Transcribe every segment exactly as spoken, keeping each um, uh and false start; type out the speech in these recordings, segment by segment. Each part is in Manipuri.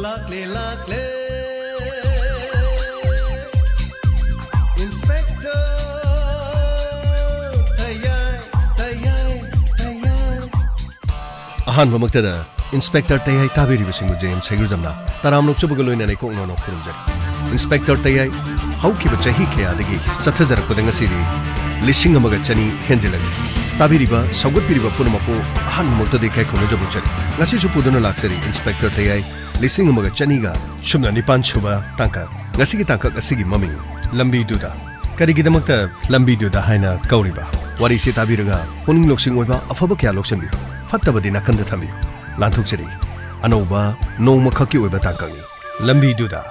ꯂꯥꯛꯂꯦ, ꯂꯥꯛꯂꯦ, Inspector ꯇꯌꯥꯏ, ꯇꯌꯥꯏ, ꯇꯌꯥꯏ꯫ ꯑꯍꯥꯟꯕꯃꯛꯇꯗ Inspector ꯇꯌꯥꯏ ꯇꯥꯕꯤꯔꯤꯕꯁꯤꯡꯕꯨ ꯖꯦ ꯑꯦꯝ ꯁꯩꯒ꯭ꯔꯨꯖꯝꯅ ꯇꯔꯥꯝ ꯅꯣꯛꯆꯕꯒ ꯂꯣꯏꯅꯅ ꯏꯀꯣꯛ ꯅꯣꯅꯣ ꯈꯨꯔꯨꯝꯖꯔꯤ꯫ Inspector ꯇꯌꯥꯏ ꯍꯧꯈꯤꯕ ꯆꯍꯤ ꯀꯌꯥꯗꯒꯤ ꯆꯠꯊꯖꯔꯛꯄꯗ ꯉꯁꯤꯗꯤ ꯂꯤꯁꯤꯡ ꯑꯃꯒ ꯆꯅꯤ ꯍꯦꯟꯖꯤꯜꯂꯛꯂꯤ꯫ ꯇꯥꯕꯤꯔꯤꯕ, ꯁꯧꯒꯠꯄꯤꯔꯤꯕ ꯄꯨꯝꯅꯃꯛꯄꯨ ꯑꯍꯥꯟꯕꯃꯛꯇꯗꯤ ꯏꯀꯥꯏ ꯈꯨꯝꯅꯖꯕ ꯎꯠꯆꯔꯤ꯫ ꯉꯁꯤꯁꯨ ꯄꯨꯗꯨꯅ ꯂꯥꯛꯆꯔꯤ Inspector ꯇꯌꯥꯏ ꯂꯤꯁꯤꯡ ꯑꯃꯒ ꯆꯅꯤꯒ ꯁꯨꯞꯅ ꯅꯤꯄꯥꯟ ꯁꯨꯕ ꯇꯥꯡꯀꯛ꯫ ꯉꯁꯤꯒꯤ ꯇꯥꯡꯀꯛ ꯑꯁꯤꯒꯤ ꯃꯃꯤꯡ ꯂꯝꯕꯤꯗꯨꯗ꯫ ꯀꯔꯤꯒꯤꯗꯃꯛꯇ ꯂꯝꯕꯤꯗꯨꯗ ꯍꯥꯏꯅ ꯀꯧꯔꯤꯕ? ꯋꯥꯔꯤꯁꯤ ꯇꯥꯕꯤꯔꯒ ꯄꯨꯛꯅꯤꯡ ꯂꯧꯁꯤꯡ ꯑꯣꯏꯕ ꯑꯐꯕ ꯀꯌꯥ ꯂꯧꯁꯤꯟꯕꯤꯌꯨ, ꯐꯠꯇꯕꯗꯤ ꯅꯥꯀꯟꯗ ꯊꯝꯕꯤꯌꯨ꯫ ꯂꯥꯟꯊꯣꯛꯆꯔꯤ, ꯑꯅꯧꯕ ꯅꯣꯡꯃꯈꯛꯀꯤ ꯑꯣꯏꯕ ꯇꯥꯡꯀꯛꯅꯤ꯫ ꯂꯝꯕꯤꯗꯨꯗ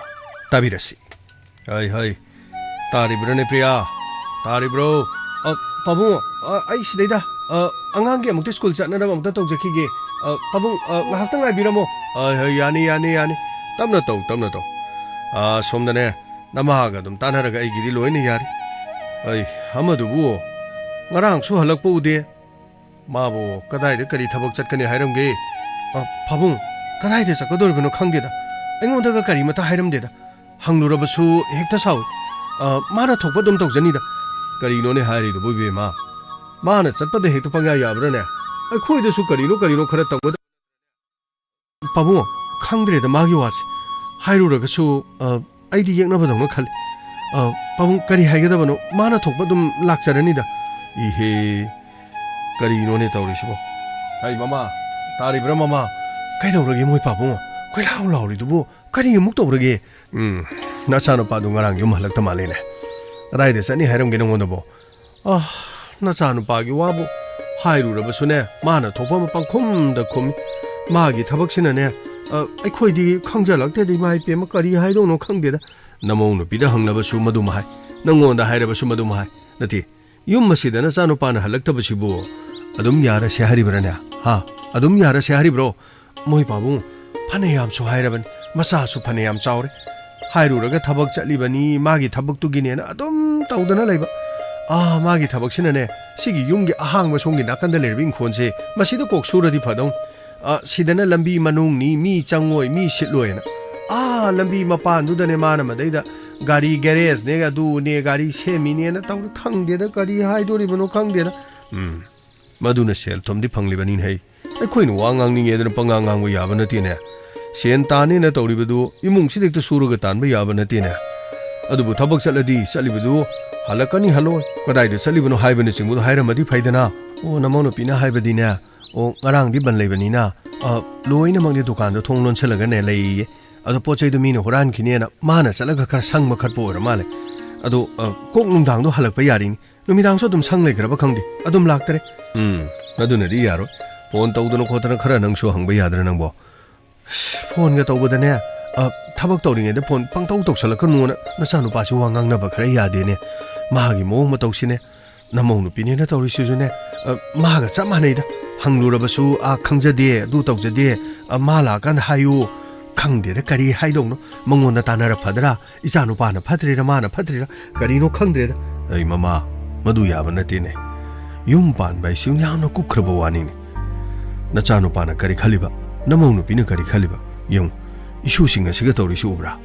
ꯇꯥꯕꯤꯔꯁꯤ꯫ ꯍꯩ, ꯍꯩ, ꯇꯥꯔꯤꯕ꯭ꯔꯅꯦ ꯄ꯭ꯔꯤꯌꯥ? ꯇꯥꯔꯤꯕ꯭ꯔꯣ? ꯑ, ꯄꯥꯕꯨꯡ, ꯑ, ꯑꯩ ꯁꯤꯗꯩꯗ, ꯑ, ꯑꯉꯥꯡꯒꯤ ꯑꯃꯨꯛꯇ ꯁ꯭ꯀꯨꯜ ꯆꯠꯅꯅꯕ ꯑꯃꯨꯛꯇ ꯇꯧꯖꯈꯤꯒꯦ꯫ ꯑ, ꯄꯥꯕꯨꯡ, ꯑ, ꯉꯥꯏꯍꯥꯛꯇꯪ ꯉꯥꯏꯕꯤꯔꯝꯃꯣ꯫ ꯍꯩ, ꯍꯩ, ꯌꯥꯅꯤ, ꯌꯥꯅꯤ, ꯌꯥꯅꯤ꯫ ꯇꯞꯅ ꯇꯧ, ꯇꯞꯅ ꯇꯧ꯫ ꯑ, ꯁꯣꯝꯗꯅꯦ, ꯅꯃꯥꯒ ꯑꯗꯨꯝ ꯇꯥꯟꯅꯔꯒ ꯑꯩꯒꯤꯗꯤ ꯂꯣꯏꯅ ꯌꯥꯔꯤ꯫ ꯑꯩ, ꯑꯃꯗꯨꯕꯨ ꯉꯔꯥꯡꯁꯨ ꯍꯜꯂꯛꯄ ꯎꯗꯦ꯫ ꯃꯥꯕꯨ ꯀꯗꯥꯏꯗ ꯀꯔꯤ ꯊꯕꯛ ꯆꯠꯀꯅꯤ ꯍꯥꯏꯔꯝꯒꯦ? ꯑ, ꯄꯥꯕꯨꯡ, ꯀꯗꯥꯏꯗ ꯆꯠꯀꯗꯧꯔꯤꯕꯅꯣ ꯈꯪꯗꯦꯗ꯫ ꯑꯩꯉꯣꯟꯗꯒ ꯀꯔꯤꯃꯇ ꯍꯥꯏꯔꯝꯗꯦꯗ꯫ ꯍꯪꯂꯨꯔꯕꯁꯨ ꯍꯦꯛꯇ ꯁꯥꯎꯏ꯫ ꯑ, ꯃꯥꯅ ꯊꯣꯛꯄ ꯑꯗꯨꯝ ꯇꯧꯖꯅꯤꯗ꯫ ꯀꯔꯤꯅꯣꯅꯦ ꯍꯥꯏꯔꯤꯗꯨꯕꯨ, ꯏꯕꯦꯝꯃ? ꯃꯥꯅ ꯆꯠꯄꯗ ꯍꯦꯛꯇ ꯄꯪꯌꯥ ꯌꯥꯕ꯭ꯔꯥꯅꯦ? ꯑꯩꯈꯣꯏꯗꯁꯨ ꯀꯔꯤꯅꯣ ꯀꯔꯤꯅꯣ ꯈꯔ ꯇꯧꯒꯗꯕ꯫ ꯄꯥꯕꯨꯡ, ꯈꯪꯗ꯭ꯔꯦꯗ ꯃꯥꯒꯤ ꯋꯥꯁꯦ꯫ ꯍꯥꯏꯔꯨꯔꯒꯁꯨ, ꯑ, ꯑꯩꯗꯤ ꯌꯦꯛꯅꯕꯗꯧꯅ ꯈꯜꯂꯤ꯫ ꯑ, ꯄꯥꯕꯨꯡ, ꯀꯔꯤ ꯍꯥꯏꯒꯗꯕꯅꯣ? ꯃꯥꯅ ꯊꯣꯛꯄ ꯑꯗꯨꯝ ꯂꯥꯛꯆꯔꯅꯤꯗ꯫ ꯏꯍꯦ, ꯀꯔꯤꯅꯣꯅꯦ ꯇꯧꯔꯤꯁꯤꯕꯣ? ꯍꯩ, ꯃꯃꯥ, ꯇꯥꯔꯤꯕ꯭ꯔꯥ ꯃꯃꯥ? ꯀꯩꯗꯧꯔꯒꯦ ꯃꯣꯏ ꯄꯥꯕꯨꯡ? ꯀꯣꯏꯂꯥꯎ ꯂꯥꯎꯔꯤꯗꯨꯕꯨ ꯀꯔꯤ ꯑꯃꯨꯛ ꯇꯧꯔꯒꯦ? ꯎꯝ, ꯅꯆꯥꯅꯨꯄꯥꯗꯨ ꯉꯔꯥꯡ ꯌꯨꯝ ꯍꯜꯂꯛꯇ ꯃꯥꯜꯂꯦꯅꯦ꯫ ꯀꯗꯥꯏꯗ ꯆꯠꯅꯤ ꯍꯥꯏꯔꯝꯒꯦ ꯅꯉꯣꯟꯗꯕꯣ? ꯑ, ꯅꯆꯥꯅꯨꯄꯥꯒꯤ ꯋꯥꯕꯨ ꯍꯥꯏꯔꯨꯔꯕꯁꯨꯅꯦ, ꯃꯥꯅ ꯊꯣꯛꯄ ꯑꯃ ꯄꯪꯈꯨꯝꯗ ꯈꯨꯝꯃꯤ꯫ ꯃꯥꯒꯤ ꯊꯕꯛꯁꯤꯅꯅꯦ, ꯑ, ꯑꯩꯈꯣꯏꯗꯤ ꯈꯪꯖꯜꯂꯛꯇꯦꯗ, ꯏꯃꯥ ꯏꯄꯦꯝꯃ, ꯀꯔꯤ ꯍꯥꯏꯗꯧꯅꯣ ꯈꯪꯗꯦꯗ꯫ ꯅꯃꯧ ꯅꯨꯄꯤꯗ ꯍꯪꯂꯕꯁꯨ ꯃꯗꯨꯃ ꯍꯥꯏ, ꯅꯪꯉꯣꯟꯗ ꯍꯥꯏꯔꯕꯁꯨ ꯃꯗꯨꯃ ꯍꯥꯏ꯫ ꯅꯠꯇꯦ, ꯌꯨꯝ ꯑꯁꯤꯗ ꯅꯆꯥꯅꯨꯄꯥꯅ ꯍꯜꯂꯛꯇꯕꯁꯤꯕꯨ ꯑꯗꯨꯝ ꯌꯥꯔꯁꯦ ꯍꯥꯏꯔꯤꯕ꯭ꯔꯥꯅꯦ? ꯍꯥ? ꯑꯗꯨꯝ ꯌꯥꯔꯁꯦ ꯍꯥꯏꯔꯤꯕ꯭ꯔꯣ? ꯃꯣꯏ ꯄꯥꯕꯨꯡ ꯐꯅꯌꯥꯝꯁꯨ ꯍꯥꯏꯔꯕꯅꯤ, ꯃꯆꯥꯁꯨ ꯐꯅꯌꯥꯝ ꯆꯥꯎꯔꯦ꯫ ꯍꯥꯏꯔꯨꯔꯒ ꯊꯕꯛ ꯆꯠꯂꯤꯕꯅꯤ, ꯃꯥꯒꯤ ꯊꯕꯛꯇꯨꯒꯤꯅꯦꯅ ꯑꯗꯨꯝ ꯇꯧꯗꯅ ꯂꯩꯕ꯫ ꯑꯥ, ꯃꯥꯒꯤ ꯊꯕꯛꯁꯤꯅꯅꯦ, ꯁꯤꯒꯤ ꯌꯨꯝꯒꯤ ꯑꯍꯥꯡꯕ ꯁꯣꯝꯒꯤ ꯅꯥꯀꯟꯗ ꯂꯩꯔꯤꯕ ꯏꯪꯈꯣꯜꯁꯦ, ꯃꯁꯤꯗ ꯀꯣꯛ ꯁꯨꯔꯗꯤ ꯐꯗꯧꯅꯤ꯫ ꯑ, ꯁꯤꯗꯅ ꯂꯝꯕꯤ ꯃꯅꯨꯡꯅꯤ, ꯃꯤ ꯆꯪꯉꯣꯏ, ꯃꯤ ꯁꯤꯠꯂꯣꯏꯅ꯫ ꯑꯥ, ꯂꯝꯕꯤ ꯃꯄꯥꯟꯗꯨꯗꯅꯦ ꯃꯥꯅ ꯃꯗꯩꯗ ꯒꯥꯔꯤ ꯒꯦꯔꯦꯖꯅꯦ, ꯑꯗꯨꯅꯦ, ꯒꯥꯔꯤ ꯁꯦꯝꯃꯤꯅꯦꯅ ꯇꯧꯔ ꯈꯪꯗꯦꯗ, ꯀꯔꯤ ꯍꯥꯏꯗꯣꯔꯤꯕꯅꯣ ꯈꯪꯗꯦꯗ꯫ ꯎꯝ, ꯃꯗꯨꯅ ꯁꯦꯜ ꯊꯨꯝꯗꯤ ꯐꯪꯂꯤꯕꯅꯤꯅꯦ ꯍꯩ꯫ ꯑꯩꯈꯣꯏꯅ ꯋꯥ ꯉꯥꯡꯅꯤꯡꯉꯦꯗꯅ ꯄꯉꯥꯡ ꯉꯥꯡꯕ ꯌꯥꯕ ꯅꯠꯇꯦꯅꯦ꯫ ꯁꯦꯟ ꯇꯥꯅꯦꯅ ꯇꯧꯔꯤꯕꯗꯨ ꯏꯃꯨꯡꯁꯤꯗ ꯍꯦꯛꯇ ꯁꯨꯔꯒ ꯇꯥꯟꯕ ꯌꯥꯕ ꯅꯠꯇꯦꯅꯦ꯫ ꯑꯗꯨꯕꯨ ꯊꯕꯛ ꯆꯠꯂꯗꯤ ꯆꯠꯂꯤꯕꯗꯨ ꯍꯜꯂꯛꯀꯅꯤ ꯍꯜꯂꯣꯏ, ꯀꯗꯥꯏꯗ ꯆꯠꯂꯤꯕꯅꯣ ꯍꯥꯏꯕꯅꯆꯤꯡꯕꯗꯨ ꯍꯥꯏꯔꯝꯃꯗꯤ ꯐꯩꯗꯅ꯫ ꯑꯣ, ꯅꯃꯧ ꯅꯨꯄꯤꯅ ꯍꯥꯏꯕꯗꯤꯅꯦ, ꯑꯣ, ꯉꯔꯥꯡꯗꯤ ꯕꯟ ꯂꯩꯕꯅꯤꯅ, ꯑ, ꯂꯣꯏꯅꯃꯛꯅꯦ ꯗꯨꯀꯥꯟꯗꯣ ꯊꯣꯡ ꯂꯣꯟꯁꯤꯜꯂꯒꯅꯦ ꯂꯩꯌꯦ꯫ ꯑꯗꯣ ꯄꯣꯠ ꯆꯩꯗꯣ ꯃꯤꯅ ꯍꯨꯔꯥꯟꯈꯤꯅꯦꯅ ꯃꯥꯅ ꯆꯠꯂꯒ ꯈꯔ ꯁꯪꯕ ꯈꯠꯄ ꯑꯣꯏꯔ ꯃꯥꯜꯂꯦ꯫ ꯑꯗꯣ, ꯑ, ꯀꯣꯛ ꯅꯨꯡꯗꯥꯡꯗꯣ ꯍꯜꯂꯛꯄ ꯌꯥꯔꯤꯅꯤ꯫ ꯅꯨꯃꯤꯗꯥꯡꯁꯨ ꯑꯗꯨꯝ ꯁꯪ ꯂꯩꯈ꯭ꯔꯕ ꯈꯪꯗꯦ, ꯑꯗꯨꯝ ꯂꯥꯛꯇꯔꯦ꯫ ꯎꯝ, ꯑꯗꯨꯅꯗꯤ ꯌꯥꯔꯣꯏ꯫ ꯐꯣꯟ ꯇꯧꯗꯅ ꯈꯣꯠꯇꯅ ꯈꯔ ꯅꯪꯁꯨ ꯍꯪꯕ ꯌꯥꯗ꯭ꯔꯥ ꯅꯪꯕꯣ? ꯑꯁ, ꯐꯣꯟꯒ ꯇꯧꯕꯗꯅꯦ, ꯑ, ꯊꯕꯛ ꯇꯧꯔꯤꯉꯩꯗ ꯐꯣꯟ ꯄꯪꯇꯧ ꯇꯧꯁꯜꯂꯛꯀꯅꯨꯅ ꯅꯆꯥꯅꯨꯄꯥꯁꯤ ꯋꯥ ꯉꯥꯡꯅꯕ ꯈꯔ ꯌꯥꯗꯦꯅꯦ꯫ ꯃꯥꯒꯤ ꯃꯑꯣꯡ ꯃꯇꯧꯁꯤꯅꯦ, ꯅꯃꯧ ꯅꯨꯄꯤꯅꯦꯅ ꯇꯧꯔꯤꯁꯤꯁꯨꯅꯦ, ꯑ, ꯃꯥꯒ ꯆꯞ ꯃꯥꯟꯅꯩꯗ꯫ ꯍꯪꯂꯨꯔꯕꯁꯨ, "ꯑꯥ, ꯈꯪꯖꯗꯦ, ꯑꯗꯨ ꯇꯧꯖꯗꯦ, ꯑ, ꯃꯥ ꯂꯥꯛꯑꯀꯥꯟꯗ ꯍꯥꯏꯌꯨ"꯫ ꯈꯪꯗꯦꯗ, ꯀꯔꯤ ꯍꯥꯏꯗꯧꯅꯣ? ꯃꯉꯣꯟꯗ ꯇꯥꯟꯅꯔ ꯐꯗ꯭ꯔꯥ? ꯏꯆꯥ ꯅꯨꯄꯥꯅ ꯐꯠꯇ꯭ꯔꯤꯔꯥ, ꯃꯥꯅ ꯐꯠꯇ꯭ꯔꯤꯔꯥ? ꯀꯔꯤꯅꯣ ꯈꯪꯗ꯭ꯔꯦꯗ꯫ ꯑꯩ ꯃꯃꯥ, ꯃꯗꯨ ꯌꯥꯕ ꯅꯠꯇꯦꯅꯦ꯫ ꯌꯨꯝ ꯄꯥꯟꯕ ꯍꯥꯏꯁꯤ ꯌꯥꯝꯅ ꯀꯨꯞꯈ꯭ꯔꯕ ꯋꯥꯅꯤꯅꯦ꯫ ꯅꯆꯥꯅꯨꯄꯥꯅ ꯀꯔꯤ ꯈꯜꯂꯤꯕ? ꯅꯃꯧ ꯅꯨꯄꯤꯅ ꯀꯔꯤ ꯈꯜꯂꯤꯕ? ꯌꯦꯡꯉꯨ, ꯏꯁꯨꯁꯤꯡ ꯑꯁꯤꯒ ꯇꯧꯔꯤꯁꯤ ꯎꯕ꯭ꯔꯥ?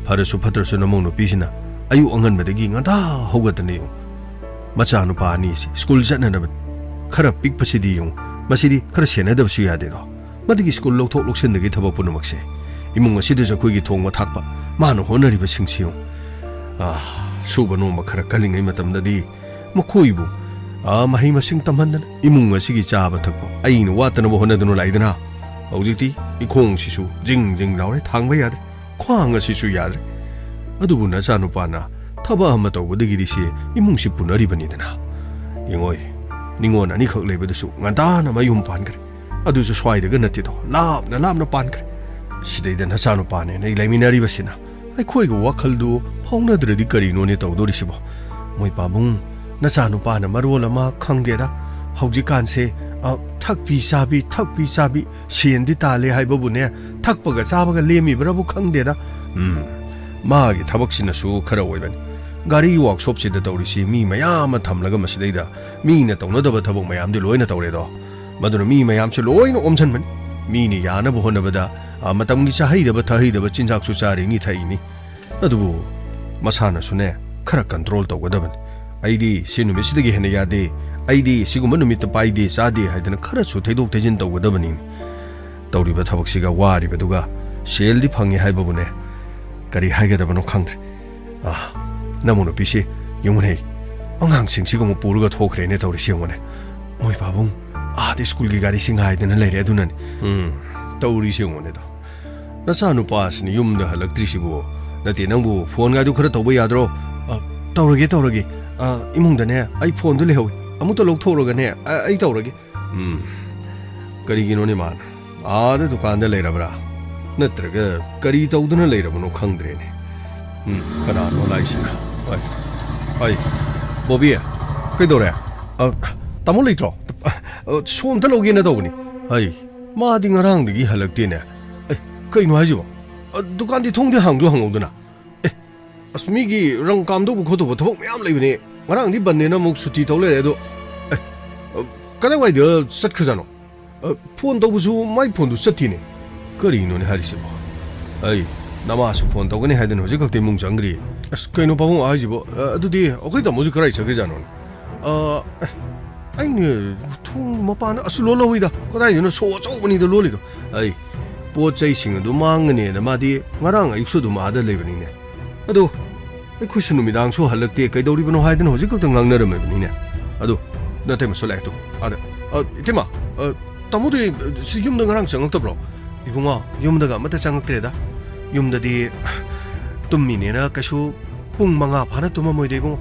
ꯐꯔꯁꯨ ꯐꯠꯇ꯭ꯔꯁꯨ ꯅꯃꯧ ꯅꯨꯄꯤꯁꯤꯅ ꯑꯌꯨꯛ ꯑꯉꯟꯕꯗꯒꯤ ꯉꯟꯇꯥ ꯍꯧꯒꯠꯇꯅ ꯌꯦꯡꯉꯨ꯫ ꯃꯆꯥꯅꯨꯄꯥ ꯑꯅꯤꯁꯤ ꯁ꯭ꯀꯨꯜ ꯆꯠꯅꯅꯕ ꯈꯔ ꯄꯤꯛꯄꯁꯤꯗꯤ ꯌꯦꯡꯉꯨ꯫ ꯃꯁꯤꯗꯤ ꯈꯔ ꯁꯦꯟꯅꯗꯕꯁꯨ ꯌꯥꯗꯦꯗꯣ꯫ ꯃꯗꯨꯒꯤ ꯁ꯭ꯀꯨꯜ ꯂꯧꯊꯣꯛ ꯂꯧꯁꯤꯟꯗꯒꯤ ꯊꯕꯛ ꯄꯨꯝꯅꯃꯛꯁꯦ꯫ ꯏꯃꯨꯡ ꯑꯁꯤꯗꯁꯨ ꯑꯩꯈꯣꯏꯒꯤ ꯊꯣꯡꯕ ꯊꯥꯛꯄ, ꯃꯥꯅ ꯍꯣꯠꯅꯔꯤꯕꯁꯤꯡꯁꯤ ꯌꯦꯡꯉꯨ꯫ ꯑꯥ, ꯁꯨꯕ ꯅꯣꯝꯕ ꯈꯔ ꯀꯜꯂꯤꯉꯩ ꯃꯇꯝꯗꯗꯤ ꯃꯈꯣꯏꯕꯨ, ꯑꯥ, ꯃꯍꯩ ꯃꯁꯤꯡ ꯇꯝꯍꯟꯗꯅ ꯏꯃꯨꯡ ꯑꯁꯤꯒꯤ ꯆꯥꯕ ꯊꯛꯄ ꯑꯩꯅ ꯋꯥꯠꯇꯅꯕ ꯍꯣꯠꯅꯗꯨꯅ ꯂꯥꯛꯏꯗꯅ꯫ ꯍꯧꯖꯤꯛꯇꯤ ꯏꯈꯣꯡꯁꯤꯁꯨ ꯖꯤꯡ ꯖꯤꯡ ꯂꯥꯎꯔꯦ, ꯊꯥꯡꯕ ꯌꯥꯗ꯭ꯔꯦ꯫ ꯈ꯭ꯋꯥꯡ ꯑꯁꯤꯁꯨ ꯌꯥꯗ꯭ꯔꯦ꯫ ꯑꯗꯨꯕꯨ ꯅꯆꯥꯅꯨꯄꯥꯅ ꯊꯕꯛ ꯑꯃ ꯇꯧꯕꯗꯒꯤꯗꯤ ꯁꯤ ꯏꯃꯨꯡꯁꯤ ꯄꯨꯅꯔꯤꯕꯅꯤꯗꯅ꯫ ꯌꯦꯡꯉꯣꯏ, ꯅꯤꯉꯣꯜ ꯑꯅꯤꯈꯛ ꯂꯩꯕꯗꯨꯁꯨ ꯉꯟꯇꯥꯅ ꯃꯌꯨꯝ ꯄꯥꯟꯈ꯭ꯔꯦ꯫ ꯑꯗꯨꯁꯨ ꯁ꯭ꯋꯥꯏꯗꯒ ꯅꯠꯇꯦꯗꯣ, ꯂꯥꯞꯅ ꯂꯥꯞꯅ ꯄꯥꯟꯈ꯭ꯔꯦ꯫ ꯁꯤꯗꯩꯗ ꯅꯆꯥꯅꯨꯄꯥꯅꯦꯅ ꯑꯩ ꯂꯩꯃꯤꯟꯅꯔꯤꯕꯁꯤꯅ ꯑꯩꯈꯣꯏꯒ ꯋꯥꯈꯜꯗꯨ ꯐꯥꯎꯅꯗ꯭ꯔꯗꯤ ꯀꯔꯤꯅꯣꯅꯦ ꯇꯧꯗꯣꯔꯤꯁꯤꯕꯣ? ꯃꯣꯏ ꯄꯥꯕꯨꯡ, ꯅꯆꯥꯅꯨꯄꯥꯅ ꯃꯔꯣꯜ ꯑꯃ ꯈꯪꯗꯦꯗ꯫ ꯍꯧꯖꯤꯛꯀꯥꯟꯁꯦ, ꯑ, ꯊꯛꯄꯤ ꯆꯥꯕꯤ, ꯊꯛꯄꯤ ꯆꯥꯕꯤ, ꯁꯦꯟꯗꯤ ꯇꯥꯜꯂꯦ ꯍꯥꯏꯕꯕꯨꯅꯦ, ꯊꯛꯄꯒ ꯆꯥꯕꯒ ꯂꯦꯝꯃꯤꯕ꯭ꯔꯥꯕꯨ ꯈꯪꯗꯦꯗ꯫ ꯎꯝ, ꯃꯥꯒꯤ ꯊꯕꯛꯁꯤꯅꯁꯨ ꯈꯔ ꯑꯣꯏꯕꯅꯤ꯫ ꯒꯥꯔꯤ ꯋꯥꯛꯁꯣꯞꯁꯤꯗ ꯇꯧꯔꯤꯁꯤ ꯃꯤ ꯃꯌꯥꯝ ꯑꯃ ꯊꯝꯂꯒ ꯃꯁꯤꯗꯩꯗ ꯃꯤꯅ ꯇꯧꯅꯗꯕ ꯊꯕꯛ ꯃꯌꯥꯝꯗꯤ ꯂꯣꯏꯅ ꯇꯧꯔꯦꯗꯣ꯫ ꯃꯗꯨꯅ ꯃꯤ ꯃꯌꯥꯝꯁꯦ ꯂꯣꯏꯅ ꯑꯣꯝꯁꯤꯟꯕꯅꯤ꯫ ꯃꯤꯅ ꯌꯥꯅꯕ ꯍꯣꯠꯅꯕꯗ, ꯑ, ꯃꯇꯝꯒꯤ ꯆꯥꯍꯩꯗꯕ ꯊꯛꯍꯩꯗꯕ ꯆꯤꯟꯖꯥꯛꯁꯨ ꯆꯥꯔꯤꯅꯤ, ꯊꯛꯏꯅꯤ꯫ ꯑꯗꯨꯕꯨ ꯃꯁꯥꯅꯁꯨꯅꯦ, ꯈꯔ ꯀꯟꯇ꯭ꯔꯣꯜ ꯇꯧꯒꯗꯕꯅꯤ꯫ "ꯑꯩꯗꯤ ꯁꯤ ꯅꯨꯃꯤꯠꯁꯤꯗꯒꯤ ꯍꯦꯟꯅ ꯌꯥꯗꯦ, ꯑꯩꯗꯤ ꯁꯤꯒꯨꯝꯕ ꯅꯨꯃꯤꯠꯇ ꯄꯥꯏꯗꯦ, ꯆꯥꯗꯦ" ꯍꯥꯏꯗꯅ ꯈꯔꯁꯨ ꯊꯩꯗꯣꯛ ꯊꯩꯖꯤꯟ ꯇꯧꯒꯗꯕꯅꯤ꯫ ꯇꯧꯔꯤꯕ ꯊꯕꯛꯁꯤꯒ ꯋꯥꯔꯤꯕꯗꯨꯒ ꯁꯦꯜꯗꯤ ꯐꯪꯉꯤ ꯍꯥꯏꯕꯕꯨꯅꯦ, ꯀꯔꯤ ꯍꯥꯏꯒꯗꯕꯅꯣ ꯈꯪꯗ꯭ꯔꯦ꯫ ꯑꯥ, ꯅꯃꯧ ꯅꯨꯄꯤꯁꯤ ꯌꯦꯡꯉꯨꯅꯦ, ꯑꯉꯥꯡꯁꯤꯡꯁꯤꯒ ꯑꯃꯨꯛ ꯄꯨꯔꯒ ꯊꯣꯛꯈ꯭ꯔꯦꯅꯦ ꯇꯧꯔꯤꯁꯤ ꯌꯦꯡꯉꯨꯅꯦ꯫ ꯃꯣꯏ ꯄꯥꯕꯨꯡ ꯑꯥꯗ ꯁ꯭ꯀꯨꯜꯒꯤ ꯒꯥꯔꯤꯁꯤ ꯉꯥꯏꯗꯅ ꯂꯩꯔꯦ, ꯑꯗꯨꯅꯅꯤ꯫ ꯎꯝ, ꯇꯧꯔꯤꯁꯤ ꯌꯦꯡꯉꯨꯅꯦ ꯑꯗꯣ꯫ ꯅꯆꯥꯅꯨꯄꯥꯁꯤꯅ ꯌꯨꯝꯗ ꯍꯜꯂꯛꯇ꯭ꯔꯤꯁꯤꯕꯨ? ꯅꯠꯇꯦ, ꯅꯪꯕꯨ ꯐꯣꯟꯒꯗꯨ ꯈꯔ ꯇꯧꯕ ꯌꯥꯗ꯭ꯔꯣ? ꯑ, ꯇꯧꯔꯒꯦ, ꯇꯧꯔꯒꯦ꯫ ꯑ, ꯏꯃꯨꯡꯗꯅꯦ, ꯑꯩ ꯐꯣꯟꯗꯨ ꯂꯩꯍꯧꯏ꯫ ꯑꯃꯨꯛꯇ ꯂꯧꯊꯣꯛꯎꯔꯒꯅꯦ, ꯑ-, ꯑꯩ ꯇꯧꯔꯒꯦ꯫ ꯎꯝ, ꯀꯔꯤꯒꯤꯅꯣꯅꯦ ꯃꯥꯅ ꯑꯥꯗ ꯗꯨꯀꯥꯟꯗ ꯂꯩꯔꯕ꯭ꯔꯥ? ꯅꯠꯇ꯭ꯔꯒ ꯀꯔꯤ ꯇꯧꯗꯨꯅ ꯂꯩꯔꯕꯅꯣ ꯈꯪꯗ꯭ꯔꯦꯅꯦ꯫ ꯎꯝ, ꯀꯅꯥꯅꯣ ꯂꯥꯛꯏꯁꯤꯅ? ꯑꯩ, ꯑꯩ, ꯕꯣꯕꯤ, ꯀꯩꯗꯧꯔꯦ? ꯑ, ꯇꯥꯃꯣ ꯂꯩꯇ꯭ꯔꯣ? ꯑ, ꯁꯣꯝꯇ ꯂꯧꯒꯦꯅ ꯇꯧꯕꯅꯤ꯫ ꯑꯩ, ꯃꯥꯗꯤ ꯉꯔꯥꯡꯗꯒꯤ ꯍꯜꯂꯛꯇꯦꯅꯦ꯫ ꯑꯦ, ꯀꯩꯅꯣ ꯍꯥꯏꯁꯤꯕꯣ? ꯑ, ꯗꯨꯀꯥꯟꯗꯤ ꯊꯣꯡꯗꯤ ꯍꯥꯡꯁꯨ ꯍꯥꯡꯍꯧꯗꯅ꯫ ꯑꯦ, ꯑꯁ, ꯃꯤꯒꯤ ꯔꯪ ꯀꯥꯝꯗꯧꯕ ꯈꯣꯠꯇꯧꯕ ꯊꯕꯛ ꯃꯌꯥꯝ ꯂꯩꯕꯅꯦ꯫ ꯉꯔꯥꯡꯗꯤ ꯕꯟꯅꯦꯅ ꯑꯃꯨꯛ ꯁꯨꯇꯤ ꯇꯧ ꯂꯩꯔꯦ꯫ ꯑꯗꯣ, ꯑꯦ, ꯑ, ꯀꯗꯥꯏꯋꯥꯏꯗ ꯆꯠꯈ꯭ꯔꯖꯥꯠꯅꯣ? ꯑ, ꯐꯣꯟ ꯇꯧꯕꯁꯨ ꯃꯥꯏ ꯐꯣꯟꯗꯨ ꯆꯠꯇꯦꯅꯦ꯫ ꯀꯔꯤꯅꯣꯅꯦ ꯍꯥꯏꯔꯤꯁꯤꯕꯣ? ꯑꯩ, ꯅꯃꯥꯁꯨ ꯐꯣꯟ ꯇꯧꯒꯅꯤ ꯍꯥꯏꯗꯅ ꯍꯧꯖꯤꯛ ꯈꯛꯇ ꯏꯃꯨꯡ ꯆꯪꯈ꯭ꯔꯤ꯫ ꯑꯁ, ꯀꯩꯅꯣ ꯄꯥꯕꯨꯡ ꯍꯥꯏꯁꯤꯕꯣ? ꯑ, ꯑꯗꯨꯗꯤ ꯑꯩꯈꯣꯏ ꯇꯥꯃꯣꯁꯨ ꯀꯗꯥꯏ ꯆꯠꯈ꯭ꯔꯖꯥꯠꯅꯣꯅꯦ? ꯑ, ꯑꯦ, ꯑꯩꯅꯦ ꯊꯣꯡ ꯃꯄꯥꯟꯗ ꯑꯁ ꯂꯣꯜꯍꯧꯋꯤꯗ꯫ ꯀꯗꯥꯏꯗꯅꯣ ꯁꯣ ꯑꯆꯧꯕꯅꯤꯗ ꯂꯣꯜꯂꯤꯗꯣ꯫ ꯑꯩ, ꯄꯣꯠ ꯆꯩꯁꯤꯡ ꯑꯗꯨ ꯃꯥꯡꯒꯅꯦꯅ ꯃꯥꯗꯤ ꯉꯔꯥꯡ ꯑꯌꯨꯛꯁꯨ ꯑꯗꯨꯝ ꯑꯥꯗ ꯂꯩꯕꯅꯤꯅꯦ꯫ ꯑꯗꯣ ꯑꯩꯈꯣꯏꯁꯨ ꯅꯨꯃꯤꯗꯥꯡꯁꯨ ꯍꯜꯂꯛꯇꯦ, ꯀꯩꯗꯧꯔꯤꯕꯅꯣ ꯍꯥꯏꯗꯅ ꯍꯧꯖꯤꯛ ꯈꯛꯇ ꯉꯥꯡꯅꯔꯝꯃꯤꯕꯅꯤꯅꯦ꯫ ꯑꯗꯣ ꯅꯇꯩꯃꯁꯨ ꯂꯥꯛꯑꯦ ꯇꯨ ꯑꯥꯗ꯫ ꯑ, ꯏꯇꯩꯃ, ꯑ, ꯇꯥꯃꯣꯗꯤ ꯁꯤ ꯌꯨꯝꯗ ꯉꯔꯥꯡ ꯆꯪꯉꯛꯇꯕ꯭ꯔꯣ? ꯏꯕꯨꯡꯉꯣ, ꯌꯨꯝꯗꯒ ꯑꯃꯠꯇ ꯆꯪꯉꯛꯇ꯭ꯔꯦꯗ꯫ ꯌꯨꯝꯗꯗꯤ ꯇꯨꯝꯃꯤꯅꯦꯅ ꯀꯩꯁꯨ ꯄꯨꯡ ꯃꯉꯥ ꯐꯥꯅ ꯇꯨꯝꯃꯝꯃꯣꯏꯗ ꯏꯕꯨꯡꯉꯣ꯫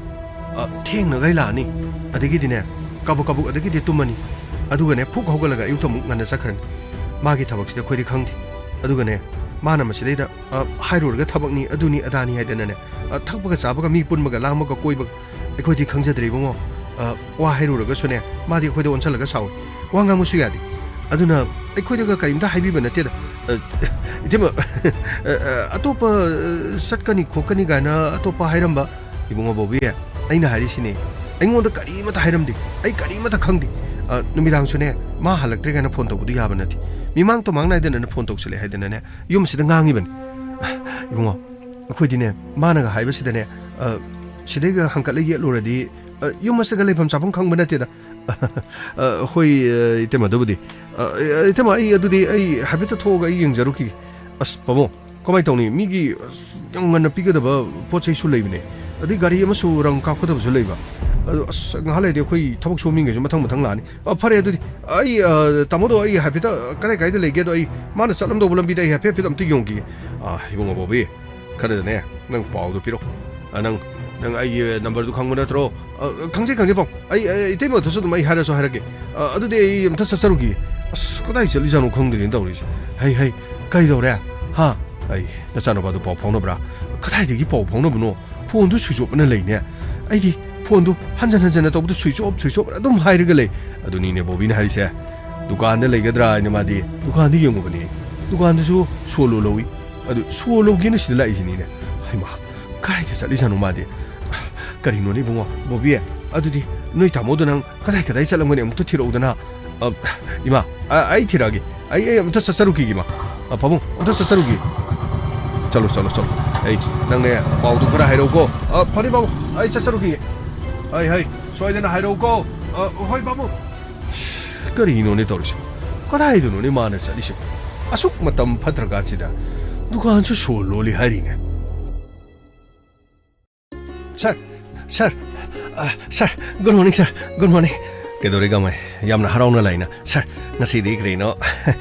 ꯑ, ꯊꯦꯡꯅꯈꯩ ꯂꯥꯛꯑꯅꯤ꯫ ꯑꯗꯒꯤꯗꯤꯅꯦ, ꯀꯕꯛ ꯀꯕꯛ ꯑꯗꯒꯤꯗꯤ ꯇꯨꯝꯃꯅꯤ꯫ ꯑꯗꯨꯒꯅꯦ, ꯐꯨꯛ ꯍꯧꯒꯠꯂꯒ ꯑꯌꯨꯛꯇ ꯑꯃꯨꯛ ꯉꯟꯅ ꯆꯠꯈ꯭ꯔꯅꯤ꯫ ꯃꯥꯒꯤ ꯊꯕꯛꯁꯤꯗꯤ ꯑꯩꯈꯣꯏꯗꯤ ꯈꯪꯗꯦ꯫ ꯑꯗꯨꯒꯅꯦ, ꯃꯥꯅ ꯃꯁꯤꯗꯩꯗ, ꯑ, ꯍꯥꯏꯔꯨꯔꯒ ꯊꯕꯛꯅꯤ, ꯑꯗꯨꯅꯤ, ꯑꯗꯥꯅꯤ ꯍꯥꯏꯗꯅꯅꯦ, ꯑ, ꯊꯛꯄꯒ ꯆꯥꯕꯒ, ꯃꯤ ꯄꯨꯟꯕꯒ, ꯂꯥꯡꯕꯒ, ꯀꯣꯏꯕꯒ, ꯑꯩꯈꯣꯏꯗꯤ ꯈꯪꯖꯗ꯭ꯔꯦ ꯏꯕꯨꯡꯉꯣ꯫ ꯑ, ꯋꯥ ꯍꯥꯏꯔꯨꯔꯒꯁꯨꯅꯦ, ꯃꯥꯗꯤ ꯑꯩꯈꯣꯏꯗ ꯑꯣꯟꯁꯜꯂꯒ ꯁꯥꯎꯏ꯫ ꯋꯥ ꯉꯥꯡꯕꯁꯨ ꯌꯥꯗꯦ꯫ ꯑꯗꯨꯅ ꯑꯩꯈꯣꯏꯗꯒ ꯀꯔꯤꯝꯇ ꯍꯥꯏꯕꯤꯕ ꯅꯠꯇꯦꯗ꯫ ꯑ, ꯏꯇꯩꯃ, ꯑ, ꯑ, ꯑꯇꯣꯞꯄ, ꯑ, ꯆꯠꯀꯅꯤ ꯈꯣꯠꯀꯅꯤ ꯀꯥꯏꯅ ꯑꯇꯣꯞꯄ ꯍꯥꯏꯔꯝꯕ, ꯏꯕꯨꯡꯉꯣ ꯕꯣꯕꯤ, ꯑꯩꯅ ꯍꯥꯏꯔꯤꯁꯤꯅꯦ, ꯑꯩꯉꯣꯟꯗ ꯀꯔꯤꯃꯠꯇ ꯍꯥꯏꯔꯝꯗꯦ, ꯑꯩ ꯀꯔꯤꯃꯠꯇ ꯈꯪꯗꯦ꯫ ꯑ, ꯅꯨꯃꯤꯗꯥꯡꯁꯨꯅꯦ, ꯃꯥ ꯍꯜꯂꯛꯇ꯭ꯔꯦ ꯀꯥꯏꯅ ꯐꯣꯟ ꯇꯧꯕꯗꯨ ꯌꯥꯕ ꯅꯠꯇꯦ꯫ ꯃꯤꯃꯥꯡ ꯇꯨꯃꯥꯡ ꯅꯥꯏꯗꯅꯅꯦ ꯐꯣꯟ ꯇꯧꯁꯤꯜꯂꯦ ꯍꯥꯏꯗꯅꯅꯦ, ꯌꯨꯝꯁꯤꯗ ꯉꯥꯡꯉꯤꯕꯅꯤ꯫ ꯏꯕꯨꯡꯉꯣ, ꯑꯩꯈꯣꯏꯗꯤꯅꯦ, ꯃꯥꯅꯒ ꯍꯥꯏꯕꯁꯤꯗꯅꯦ, ꯑ, ꯁꯤꯗꯩꯒ ꯍꯪꯀꯠꯂ ꯌꯦꯠꯂꯨꯔꯗꯤ, ꯑ, ꯌꯨꯝ ꯑꯁꯤꯒ ꯂꯩꯐꯝ ꯆꯥꯐꯝ ꯈꯪꯕ ꯅꯠꯇꯦꯗ꯫ ꯑ, ꯍꯣꯏ, ꯑ, ꯏꯇꯩꯃ, ꯑꯗꯨꯕꯨꯗꯤ꯫ ꯑ, ꯏꯇꯩꯃ, ꯑꯩ ꯑꯗꯨꯗꯤ ꯑꯩ ꯍꯥꯏꯐꯦꯠꯇ ꯊꯣꯛꯑꯒ ꯑꯩ ꯌꯦꯡꯖꯔꯨꯈꯤꯒꯦ꯫ ꯑꯁ, ꯄꯥꯕꯨꯡ, ꯀꯃꯥꯏꯅ ꯇꯧꯅꯤ? ꯃꯤꯒꯤ, ꯑꯁ, ꯌꯥꯝ ꯉꯟꯅ ꯄꯤꯒꯗꯕ ꯄꯣꯠ ꯆꯩꯁꯨ ꯂꯩꯕꯅꯦ꯫ ꯑꯗꯩ ꯒꯥꯔꯤ ꯑꯃꯁꯨ ꯔꯪ ꯀꯥꯞꯀꯗꯕꯁꯨ ꯂꯩꯕ꯫ ꯑꯗꯣ, ꯑꯁ, ꯉꯥꯏꯍꯥꯛ ꯂꯩꯔꯗꯤ ꯑꯩꯈꯣꯏ ꯊꯕꯛ ꯁꯨꯕ ꯃꯤꯈꯩꯁꯨ ꯃꯊꯪ ꯃꯊꯪ ꯂꯥꯛꯑꯅꯤ꯫ ꯑ, ꯐꯔꯦ ꯑꯗꯨꯗꯤ꯫ ꯑꯩ, ꯑ, ꯇꯥꯃꯣꯗꯣ ꯑꯩ ꯍꯥꯏꯐꯦꯠꯇ ꯀꯗꯥꯏ ꯀꯗꯥꯏꯗ ꯂꯩꯒꯦꯗꯣ ꯑꯩ ꯃꯥꯅ ꯆꯠꯂꯝꯗꯧꯕ ꯂꯝꯕꯤꯗ ꯑꯩ ꯍꯥꯏꯐꯦꯠ ꯍꯥꯏꯐꯦꯠ ꯑꯝꯇ ꯌꯦꯡꯉꯨꯈꯤꯒꯦ꯫ ꯑ, ꯏꯕꯨꯡꯉꯣ ꯕꯣꯕꯤ, ꯈꯔꯗꯅꯦ, ꯅꯪ ꯄꯥꯎꯗꯣ ꯄꯤꯔꯛꯑꯣ꯫ ꯑ, ꯅꯪ, ꯅꯪ ꯑꯩꯒꯤ ꯅꯝꯕꯔꯗꯨ ꯈꯪꯕ ꯅꯠꯇ꯭ꯔꯣ? ꯑ, ꯈꯪꯖꯩ, ꯈꯪꯖꯩ, ꯄꯥꯎ꯫ ꯑꯩ, ꯑꯩ ꯏꯇꯩꯃꯗꯁꯨ ꯑꯗꯨꯝ ꯑꯩ ꯍꯥꯏꯔꯁꯨ ꯍꯥꯏꯔꯛꯀꯦ꯫ ꯑ, ꯑꯗꯨꯗꯤ ꯑꯩ ꯑꯝꯇ ꯆꯠꯆꯔꯨꯈꯤꯒꯦ꯫ ꯑꯁ, ꯀꯗꯥꯏ ꯆꯠꯂꯤꯖꯥꯠꯅꯣ ꯈꯪꯗ꯭ꯔꯦꯅꯦ ꯇꯧꯔꯤꯁꯦ꯫ ꯍꯩ, ꯍꯩ, ꯀꯩꯗꯧꯔꯦ? ꯍꯥ? ꯑꯩ, ꯅꯆꯥꯅꯨꯄꯥꯗꯨ ꯄꯥꯎ ꯐꯥꯎꯅꯕ꯭ꯔꯥ? ꯀꯗꯥꯏꯗꯒꯤ ꯄꯥꯎ ꯐꯥꯎꯅꯕꯅꯣ? ꯐꯣꯟꯗꯨ switch off ꯑꯅ ꯂꯩꯅꯦ꯫ ꯑꯩꯗꯤ ꯐꯣꯟꯗꯨ ꯍꯟꯖꯟ ꯍꯟꯖꯟꯅ ꯇꯧꯕꯗꯨ switch off, switch off ꯑꯗꯨꯝ ꯍꯥꯏꯔꯒ ꯂꯩ꯫ ꯑꯗꯨꯅꯤꯅꯦ ꯕꯣꯕꯤꯅ ꯍꯥꯏꯔꯤꯁꯦ꯫ ꯗꯨꯀꯥꯟꯗ ꯂꯩꯒꯗ꯭ꯔꯥ ꯍꯥꯏꯅ ꯃꯥꯗꯤ ꯗꯨꯀꯥꯟꯗ ꯌꯦꯡꯉꯨꯕꯅꯦ꯫ ꯗꯨꯀꯥꯟꯗꯨꯁꯨ ꯁꯣ ꯂꯣꯜꯍꯧꯋꯤ꯫ ꯑꯗꯨ ꯁꯣ ꯂꯧꯒꯦꯅ ꯁꯤꯗ ꯂꯥꯛꯏꯁꯤꯅꯤꯅꯦ꯫ ꯍꯩꯃꯥ, ꯀꯥꯏꯗ ꯆꯠꯂꯤꯖꯥꯠꯅꯣ ꯃꯥꯗꯤ? ꯀꯔꯤꯅꯣꯅꯦ ꯏꯕꯨꯡꯉꯣ, ꯕꯣꯕꯤ? ꯑꯗꯨꯗꯤ ꯅꯣꯏ ꯇꯥꯃꯣꯗꯣ ꯅꯪ ꯀꯗꯥꯏ ꯀꯗꯥꯏ ꯆꯠꯂꯝꯒꯅꯤ ꯑꯃꯨꯛꯇ ꯊꯤꯔꯛꯎꯗꯅ꯫ ꯑ, ꯏꯃꯥ, ꯑ, ꯑꯩ ꯊꯤꯔꯛꯑꯒꯦ꯫ ꯑꯩ, ꯑꯩ ꯑꯃꯨꯛꯇ ꯆꯠꯆꯔꯨꯈꯤꯒꯦ, ꯏꯃꯥ꯫ ꯑ, ꯄꯥꯕꯨꯡ, ꯑꯃꯨꯛꯇ ꯆꯠꯆꯔꯨꯈꯤꯒꯦ꯫ ꯆꯠꯂꯣ, ꯆꯠꯂꯣ, ꯆꯠꯂꯣ꯫ ꯑꯩ, ꯅꯪꯅꯦ ꯄꯥꯎꯗꯨ ꯈꯔ ꯍꯥꯏꯔꯛꯎꯀꯣ꯫ ꯑ, ꯐꯔꯦ ꯄꯥꯕꯨꯡ, ꯑꯩ ꯆꯠꯆꯔꯨꯈꯤꯒꯦ꯫ ꯍꯩ, ꯍꯩ, ꯁꯣꯏꯗꯅ ꯍꯥꯏꯔꯛꯎꯀꯣ꯫ ꯑ, ꯍꯣꯏ ꯄꯥꯕꯨꯡ꯫ ꯀꯔꯤꯅꯣꯅꯦ ꯇꯧꯔꯤꯁꯤꯕꯣ? ꯀꯗꯥꯏꯗꯅꯣꯅꯦ ꯃꯥꯅ ꯆꯠꯂꯤꯁꯤꯕꯣ? ꯑꯁꯨꯛ ꯃꯇꯝ ꯐꯠꯇ꯭ꯔꯀꯥꯟꯁꯤꯗ ꯗꯨꯀꯥꯟꯁꯨ ꯁꯣ ꯂꯣꯜꯂꯤ ꯍꯥꯏꯔꯤꯅꯦ꯫ ꯁꯥꯔ, ꯁꯥꯔ, ꯑ, ꯁꯥꯔ, good morning, ꯁꯥꯔ, good morning꯫ ꯀꯩꯗꯧꯔꯦ ꯒꯃꯩ? ꯌꯥꯝꯅ ꯍꯔꯥꯎꯅ ꯂꯩꯅ꯫ ꯁꯥꯔ, ꯉꯁꯤꯗꯤ ꯀꯔꯤꯅꯣ,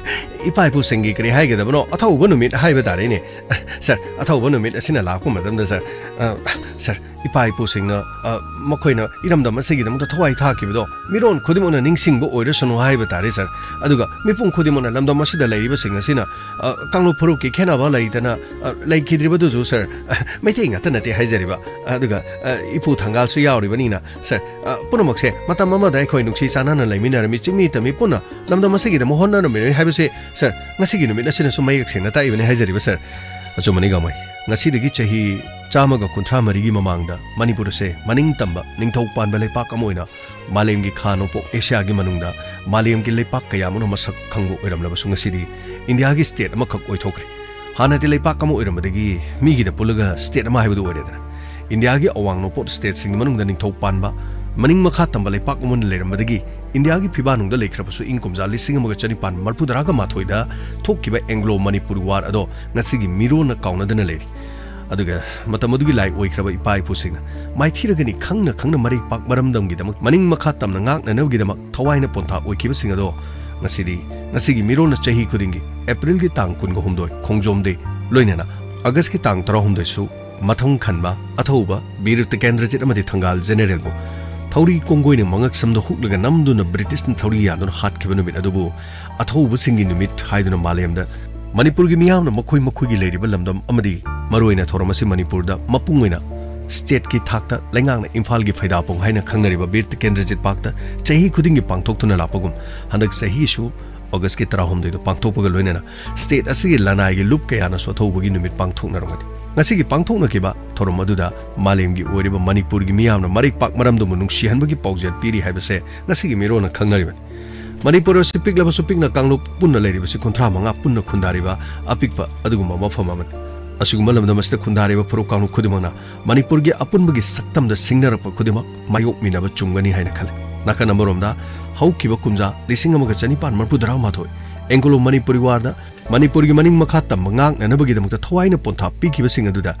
ꯏꯄꯥ ꯏꯄꯨꯁꯤꯡꯒꯤ ꯀꯔꯤ ꯍꯥꯏꯒꯗꯕꯅꯣ? ꯑꯊꯧꯕ ꯅꯨꯃꯤꯠ ꯍꯥꯏꯕ ꯇꯥꯔꯦꯅꯦ꯫ ꯁꯥꯔ, ꯑꯊꯧꯕ ꯅꯨꯃꯤꯠ ꯑꯁꯤꯅ ꯂꯥꯛꯄ ꯃꯇꯝꯗ, ꯁꯥꯔ, ꯑ, ꯁꯥꯔ, ꯏꯄꯥ ꯏꯄꯨꯁꯤꯡꯅ, ꯑ, ꯃꯈꯣꯏꯅ ꯏꯔꯝꯗꯝ ꯑꯁꯤꯒꯤꯗꯃꯛꯇ ꯊꯋꯥꯏ ꯊꯥꯈꯤꯕꯗꯣ ꯃꯤꯔꯣꯟ ꯈꯨꯗꯤꯡꯃꯛꯅ ꯅꯤꯡꯁꯤꯡꯕ ꯑꯣꯏꯔꯁꯅꯨ ꯍꯥꯏꯕ ꯇꯥꯔꯦ, ꯁꯥꯔ꯫ ꯑꯗꯨꯒ ꯃꯤꯄꯨꯝ ꯈꯨꯗꯤꯡꯃꯛꯅ ꯂꯝꯗꯝ ꯑꯁꯤꯗ ꯂꯩꯔꯤꯕꯁꯤꯡ ꯑꯁꯤꯅ, ꯑ, ꯀꯥꯡꯂꯨꯞ ꯐꯨꯔꯨꯞꯀꯤ ꯈꯦꯠꯅꯕ ꯂꯩꯇꯅ, ꯑ, ꯂꯩꯈꯤꯗ꯭ꯔꯤꯕꯗꯨꯁꯨ, ꯁꯥꯔ, ꯑ, ꯃꯩꯇꯩ ꯉꯥꯛꯇ ꯅꯠꯇꯦ ꯍꯥꯏꯖꯔꯤꯕ꯫ ꯑꯗꯨꯒ, ꯑ, ꯏꯄꯨ ꯊꯪꯒꯥꯜꯁꯨ ꯌꯥꯎꯔꯤꯕꯅꯤꯅ, ꯁꯥꯔ, ꯑ, ꯄꯨꯝꯅꯃꯛꯁꯦ ꯃꯇꯝ ꯑꯃꯗ ꯑꯩꯈꯣꯏ ꯅꯨꯡꯁꯤ ꯆꯥꯟꯅꯅ ꯂꯩꯃꯤꯟꯅꯔꯝꯃꯤ, ꯆꯤꯡꯃꯤ ꯇꯝꯃꯤ ꯄꯨꯟꯅ ꯂꯝꯗꯝ ꯑꯁꯤꯒꯤꯗꯃꯛ ꯍꯣꯠꯅꯔꯝꯃꯤꯅꯤ ꯍꯥꯏꯕꯁꯦ, ꯁꯥꯔ, ꯉꯁꯤꯒꯤ ꯅꯨꯃꯤꯠ ꯑꯁꯤꯅꯁꯨ ꯃꯌꯦꯛ ꯁꯦꯡꯅ ꯇꯥꯛꯏꯕꯅꯤ ꯍꯥꯏꯖꯔꯤꯕ, ꯁꯥꯔ꯫ ꯑꯆꯨꯝꯕꯅꯤ ꯒꯃꯩ꯫ ꯉꯁꯤꯗꯒꯤ ꯆꯍꯤ ꯆꯥꯝꯃꯒ ꯀꯨꯟꯊ꯭ꯔꯥ ꯃꯔꯤꯒꯤ ꯃꯃꯥꯡꯗ ꯃꯅꯤꯄꯨꯔ ꯑꯁꯦ ꯃꯅꯤꯡ ꯇꯝꯕ ꯅꯤꯡꯊꯧ ꯄꯥꯟꯕ ꯂꯩꯄꯥꯛ ꯑꯃ ꯑꯣꯏꯅ ꯃꯥꯂꯦꯝꯒꯤ ꯈꯥ ꯅꯣꯡꯄꯣꯛ ꯑꯦꯁꯤꯌꯥꯒꯤ ꯃꯅꯨꯡꯗ ꯃꯥꯂꯦꯝꯒꯤ ꯂꯩꯄꯥꯛ ꯀꯌꯥ ꯑꯃꯅ ꯃꯁꯛ ꯈꯪꯕ ꯑꯣꯏꯔꯝꯂꯕꯁꯨ, ꯉꯁꯤꯗꯤ ꯏꯟꯗꯤꯌꯥꯒꯤ ꯁ꯭ꯇꯦꯠ ꯑꯃꯈꯛ ꯑꯣꯏꯊꯣꯛꯈ꯭ꯔꯦ꯫ ꯍꯥꯟꯅꯗꯤ ꯂꯩꯄꯥꯛ ꯑꯃ ꯑꯣꯏꯔꯝꯕꯗꯒꯤ ꯃꯤꯒꯤꯗ ꯄꯨꯜꯂꯒ ꯁ꯭ꯇꯦꯠ ꯑꯃ ꯍꯥꯏꯕꯗꯨ ꯑꯣꯏꯔꯦꯗꯅ꯫ ꯏꯟꯗꯤꯌꯥꯒꯤ ꯑꯋꯥꯡ ꯅꯣꯡꯄꯣꯛ ꯁ꯭ꯇꯦꯠꯁꯤꯡꯒꯤ ꯃꯅꯨꯡꯗ ꯅꯤꯡꯊꯧ ꯄꯥꯟꯕ, ꯃꯅꯤꯡ ꯃꯈꯥ ꯇꯝꯕ ꯂꯩꯄꯥꯛ ꯑꯃ ꯑꯣꯏꯅ ꯂꯩꯔꯝꯕꯗꯒꯤ ꯏꯟꯗꯤꯌꯥꯒꯤ ꯐꯤꯕꯥꯛꯅꯨꯡꯗ ꯂꯩꯈ꯭ꯔꯕꯁꯨ, ꯏꯪ ꯀꯨꯝꯖꯥ ꯂꯤꯁꯤꯡ ꯑꯃꯒ ꯆꯅꯤꯄꯥꯟ ꯃꯔꯤꯐꯨ ꯇꯔꯥꯒ ꯃꯥꯊꯣꯏꯗ ꯊꯣꯛꯈꯤꯕ ꯑꯦꯡꯒ꯭ꯂꯣ ꯃꯅꯤꯄꯨꯔꯤ ꯋꯥꯔ ꯑꯗꯣ ꯉꯁꯤꯒꯤ ꯃꯤꯔꯣꯟꯅ ꯀꯥꯎꯅꯗꯅ ꯂꯩꯔꯤ꯫ ꯑꯗꯨꯒ ꯃꯇꯝ ꯑꯗꯨꯒꯤ ꯂꯥꯏ ꯑꯣꯏꯈ꯭ꯔꯕ ꯏꯄꯥ ꯏꯄꯨꯁꯤꯡꯅ ꯃꯥꯏꯊꯤꯔꯒꯅꯤ ꯈꯪꯅ ꯈꯪꯅ ꯃꯔꯩ ꯄꯥꯛ ꯃꯔꯝꯗꯝꯒꯤꯗꯃꯛ, ꯃꯅꯤꯡ ꯃꯈꯥ ꯇꯝꯅ ꯉꯥꯛꯅꯅꯕꯒꯤꯗꯃꯛ ꯊꯋꯥꯏꯅ ꯄꯣꯟꯊꯥ ꯑꯣꯏꯈꯤꯕꯁꯤꯡ ꯑꯗꯣ ꯉꯁꯤꯗꯤ, ꯉꯁꯤꯒꯤ ꯃꯤꯔꯣꯟꯅ ꯆꯍꯤ ꯈꯨꯗꯤꯡꯒꯤ ꯑꯦꯄ꯭ꯔꯤꯜꯒꯤ ꯇꯥꯡ ꯀꯨꯟꯒ ꯍꯨꯝꯗꯣꯏ, ꯈꯣꯡꯖꯣꯝ ꯗꯦ, ꯂꯣꯏꯅꯅ ꯑꯥꯒꯁꯀꯤ ꯇꯥꯡ ꯇꯔꯥꯍꯨꯝꯗꯣꯏꯁꯨ ꯃꯊꯧ ꯈꯟꯕ ꯑꯊꯧꯕ ꯕꯤꯔ ꯇꯤꯀꯦꯟꯗ꯭ꯔꯖꯤꯠ ꯑꯃꯗꯤ ꯊꯪꯒꯥꯜ ꯖꯦꯅꯦꯔꯦꯜꯕꯨ ꯊꯧꯔꯤ ꯀꯣꯡꯒꯣꯏꯅ ꯃꯉꯛꯁꯝꯗ ꯍꯨꯛꯂꯒ ꯅꯝꯗꯨꯅ ꯕ꯭ꯔꯤꯇꯤꯁꯅ ꯊꯧꯔꯤ ꯌꯥꯟꯗꯨꯅ ꯍꯥꯠꯈꯤꯕ ꯅꯨꯃꯤꯠ ꯑꯗꯨꯕꯨ ꯑꯊꯧꯕꯁꯤꯡꯒꯤ ꯅꯨꯃꯤꯠ ꯍꯥꯏꯗꯨꯅ ꯃꯥꯂꯦꯝꯗ ꯃꯅꯤꯄꯨꯔꯒꯤ ꯃꯤꯌꯥꯝꯅ ꯃꯈꯣꯏ ꯃꯈꯣꯏꯒꯤ ꯂꯩꯔꯤꯕ ꯂꯝꯗꯝ ꯑꯃꯗꯤ ꯃꯔꯨꯑꯣꯏꯅ ꯊꯧꯔꯝ ꯑꯁꯤ ꯃꯅꯤꯄꯨꯔꯗ ꯃꯄꯨꯡ ꯑꯣꯏꯅ ꯁ꯭ꯇꯦꯠꯀꯤ ꯊꯥꯛꯇ ꯂꯩꯉꯥꯛꯅ ꯏꯝꯐꯥꯜꯒꯤ ꯐꯩꯗꯥꯄꯣꯡ ꯍꯥꯏꯅ ꯈꯪꯅꯔꯤꯕ ꯕꯤꯔ ꯇꯤꯀꯦꯟꯗ꯭ꯔꯖꯤꯠ ꯄꯥꯛꯇ ꯆꯍꯤ ꯈꯨꯗꯤꯡꯒꯤ ꯄꯥꯡꯊꯣꯛꯇꯨꯅ ꯂꯥꯛꯄꯒꯨꯝ, ꯍꯟꯗꯛ ꯆꯍꯤꯁꯨ ꯑꯣꯒꯁꯀꯤ ꯇꯔꯥꯍꯨꯝꯗꯣꯏꯗ ꯄꯥꯡꯊꯣꯛꯄꯒ ꯂꯣꯏꯅꯅ ꯁ꯭ꯇꯦꯠ ꯑꯁꯤꯒꯤ ꯂꯅꯥꯏꯒꯤ ꯂꯨꯞ ꯀꯌꯥꯅꯁꯨ ꯑꯊꯧꯕꯒꯤ ꯅꯨꯃꯤꯠ ꯄꯥꯡꯊꯣꯛꯅꯔꯝꯒꯅꯤ꯫ ꯉꯁꯤꯒꯤ ꯄꯥꯡꯊꯣꯛꯅꯈꯤꯕ ꯊꯧꯔꯝ ꯑꯗꯨꯗ ꯃꯥꯂꯦꯝꯒꯤ ꯑꯣꯏꯔꯤꯕ ꯃꯅꯤꯄꯨꯔꯒꯤ ꯃꯤꯌꯥꯝꯅ ꯃꯔꯩ ꯄꯥꯛ ꯃꯔꯝꯗꯨꯃ ꯅꯨꯡꯁꯤꯍꯟꯕꯒꯤ ꯄꯥꯎꯖꯦꯜ ꯄꯤꯔꯤ ꯍꯥꯏꯕꯁꯦ ꯉꯁꯤꯒꯤ ꯃꯤꯔꯣꯟꯅ ꯈꯪꯅꯔꯤꯕꯅꯤ꯫ ꯃꯅꯤꯄꯨꯔ ꯑꯁꯤ ꯄꯤꯛꯂꯕꯁꯨ ꯄꯤꯛꯅ ꯀꯥꯡꯂꯨꯞ ꯄꯨꯟꯅ ꯂꯩꯔꯤꯕꯁꯤ ꯀꯨꯟꯊ꯭ꯔꯥ ꯃꯉꯥ ꯄꯨꯟꯅ ꯈꯨꯟꯗꯥꯔꯤꯕ ꯑꯄꯤꯛꯄ ꯑꯗꯨꯒꯨꯝꯕ ꯃꯐꯝ ꯑꯃꯅꯤ꯫ ꯑꯁꯤꯒꯨꯝꯕ ꯂꯝꯗꯝ ꯑꯁꯤꯗ ꯈꯨꯟꯗꯥꯔꯤꯕ ꯐꯨꯔꯨꯞ ꯀꯥꯡꯂꯨꯞ ꯈꯨꯗꯤꯡꯃꯛꯅ ꯃꯅꯤꯄꯨꯔꯒꯤ ꯑꯄꯨꯟꯕꯒꯤ ꯁꯛꯇꯝꯗ ꯁꯤꯡꯅꯔꯛꯄ ꯈꯨꯗꯤꯡꯃꯛ ꯃꯥꯌꯣꯛꯃꯤꯟꯅꯕ ꯆꯨꯝꯒꯅꯤ ꯍꯥꯏꯅ ꯈꯜꯂꯤ꯫ ꯅꯥꯀꯟ ꯑꯃꯔꯣꯝꯗ ꯍꯧꯈꯤꯕ ꯀꯨꯝꯖꯥ ꯂꯤꯁꯤꯡ ꯑꯃꯒ ꯆꯅꯤꯄꯥꯟ ꯃꯔꯤꯐꯨ ꯇꯔꯥꯃꯥꯊꯣꯏ ꯑꯦꯡꯒ꯭ꯂꯣ ꯃꯅꯤꯄꯨꯔꯤ ꯋꯥꯔꯗ ꯃꯅꯤꯄꯨꯔꯒꯤ ꯃꯅꯤꯡ ꯃꯈꯥ ꯇꯝꯕ ꯉꯥꯛꯅꯅꯕꯒꯤꯗꯃꯛꯇ ꯊꯋꯥꯏꯅ ꯄꯣꯟꯊꯥ ꯄꯤꯈꯤꯕꯁꯤꯡ ꯑꯗꯨꯗ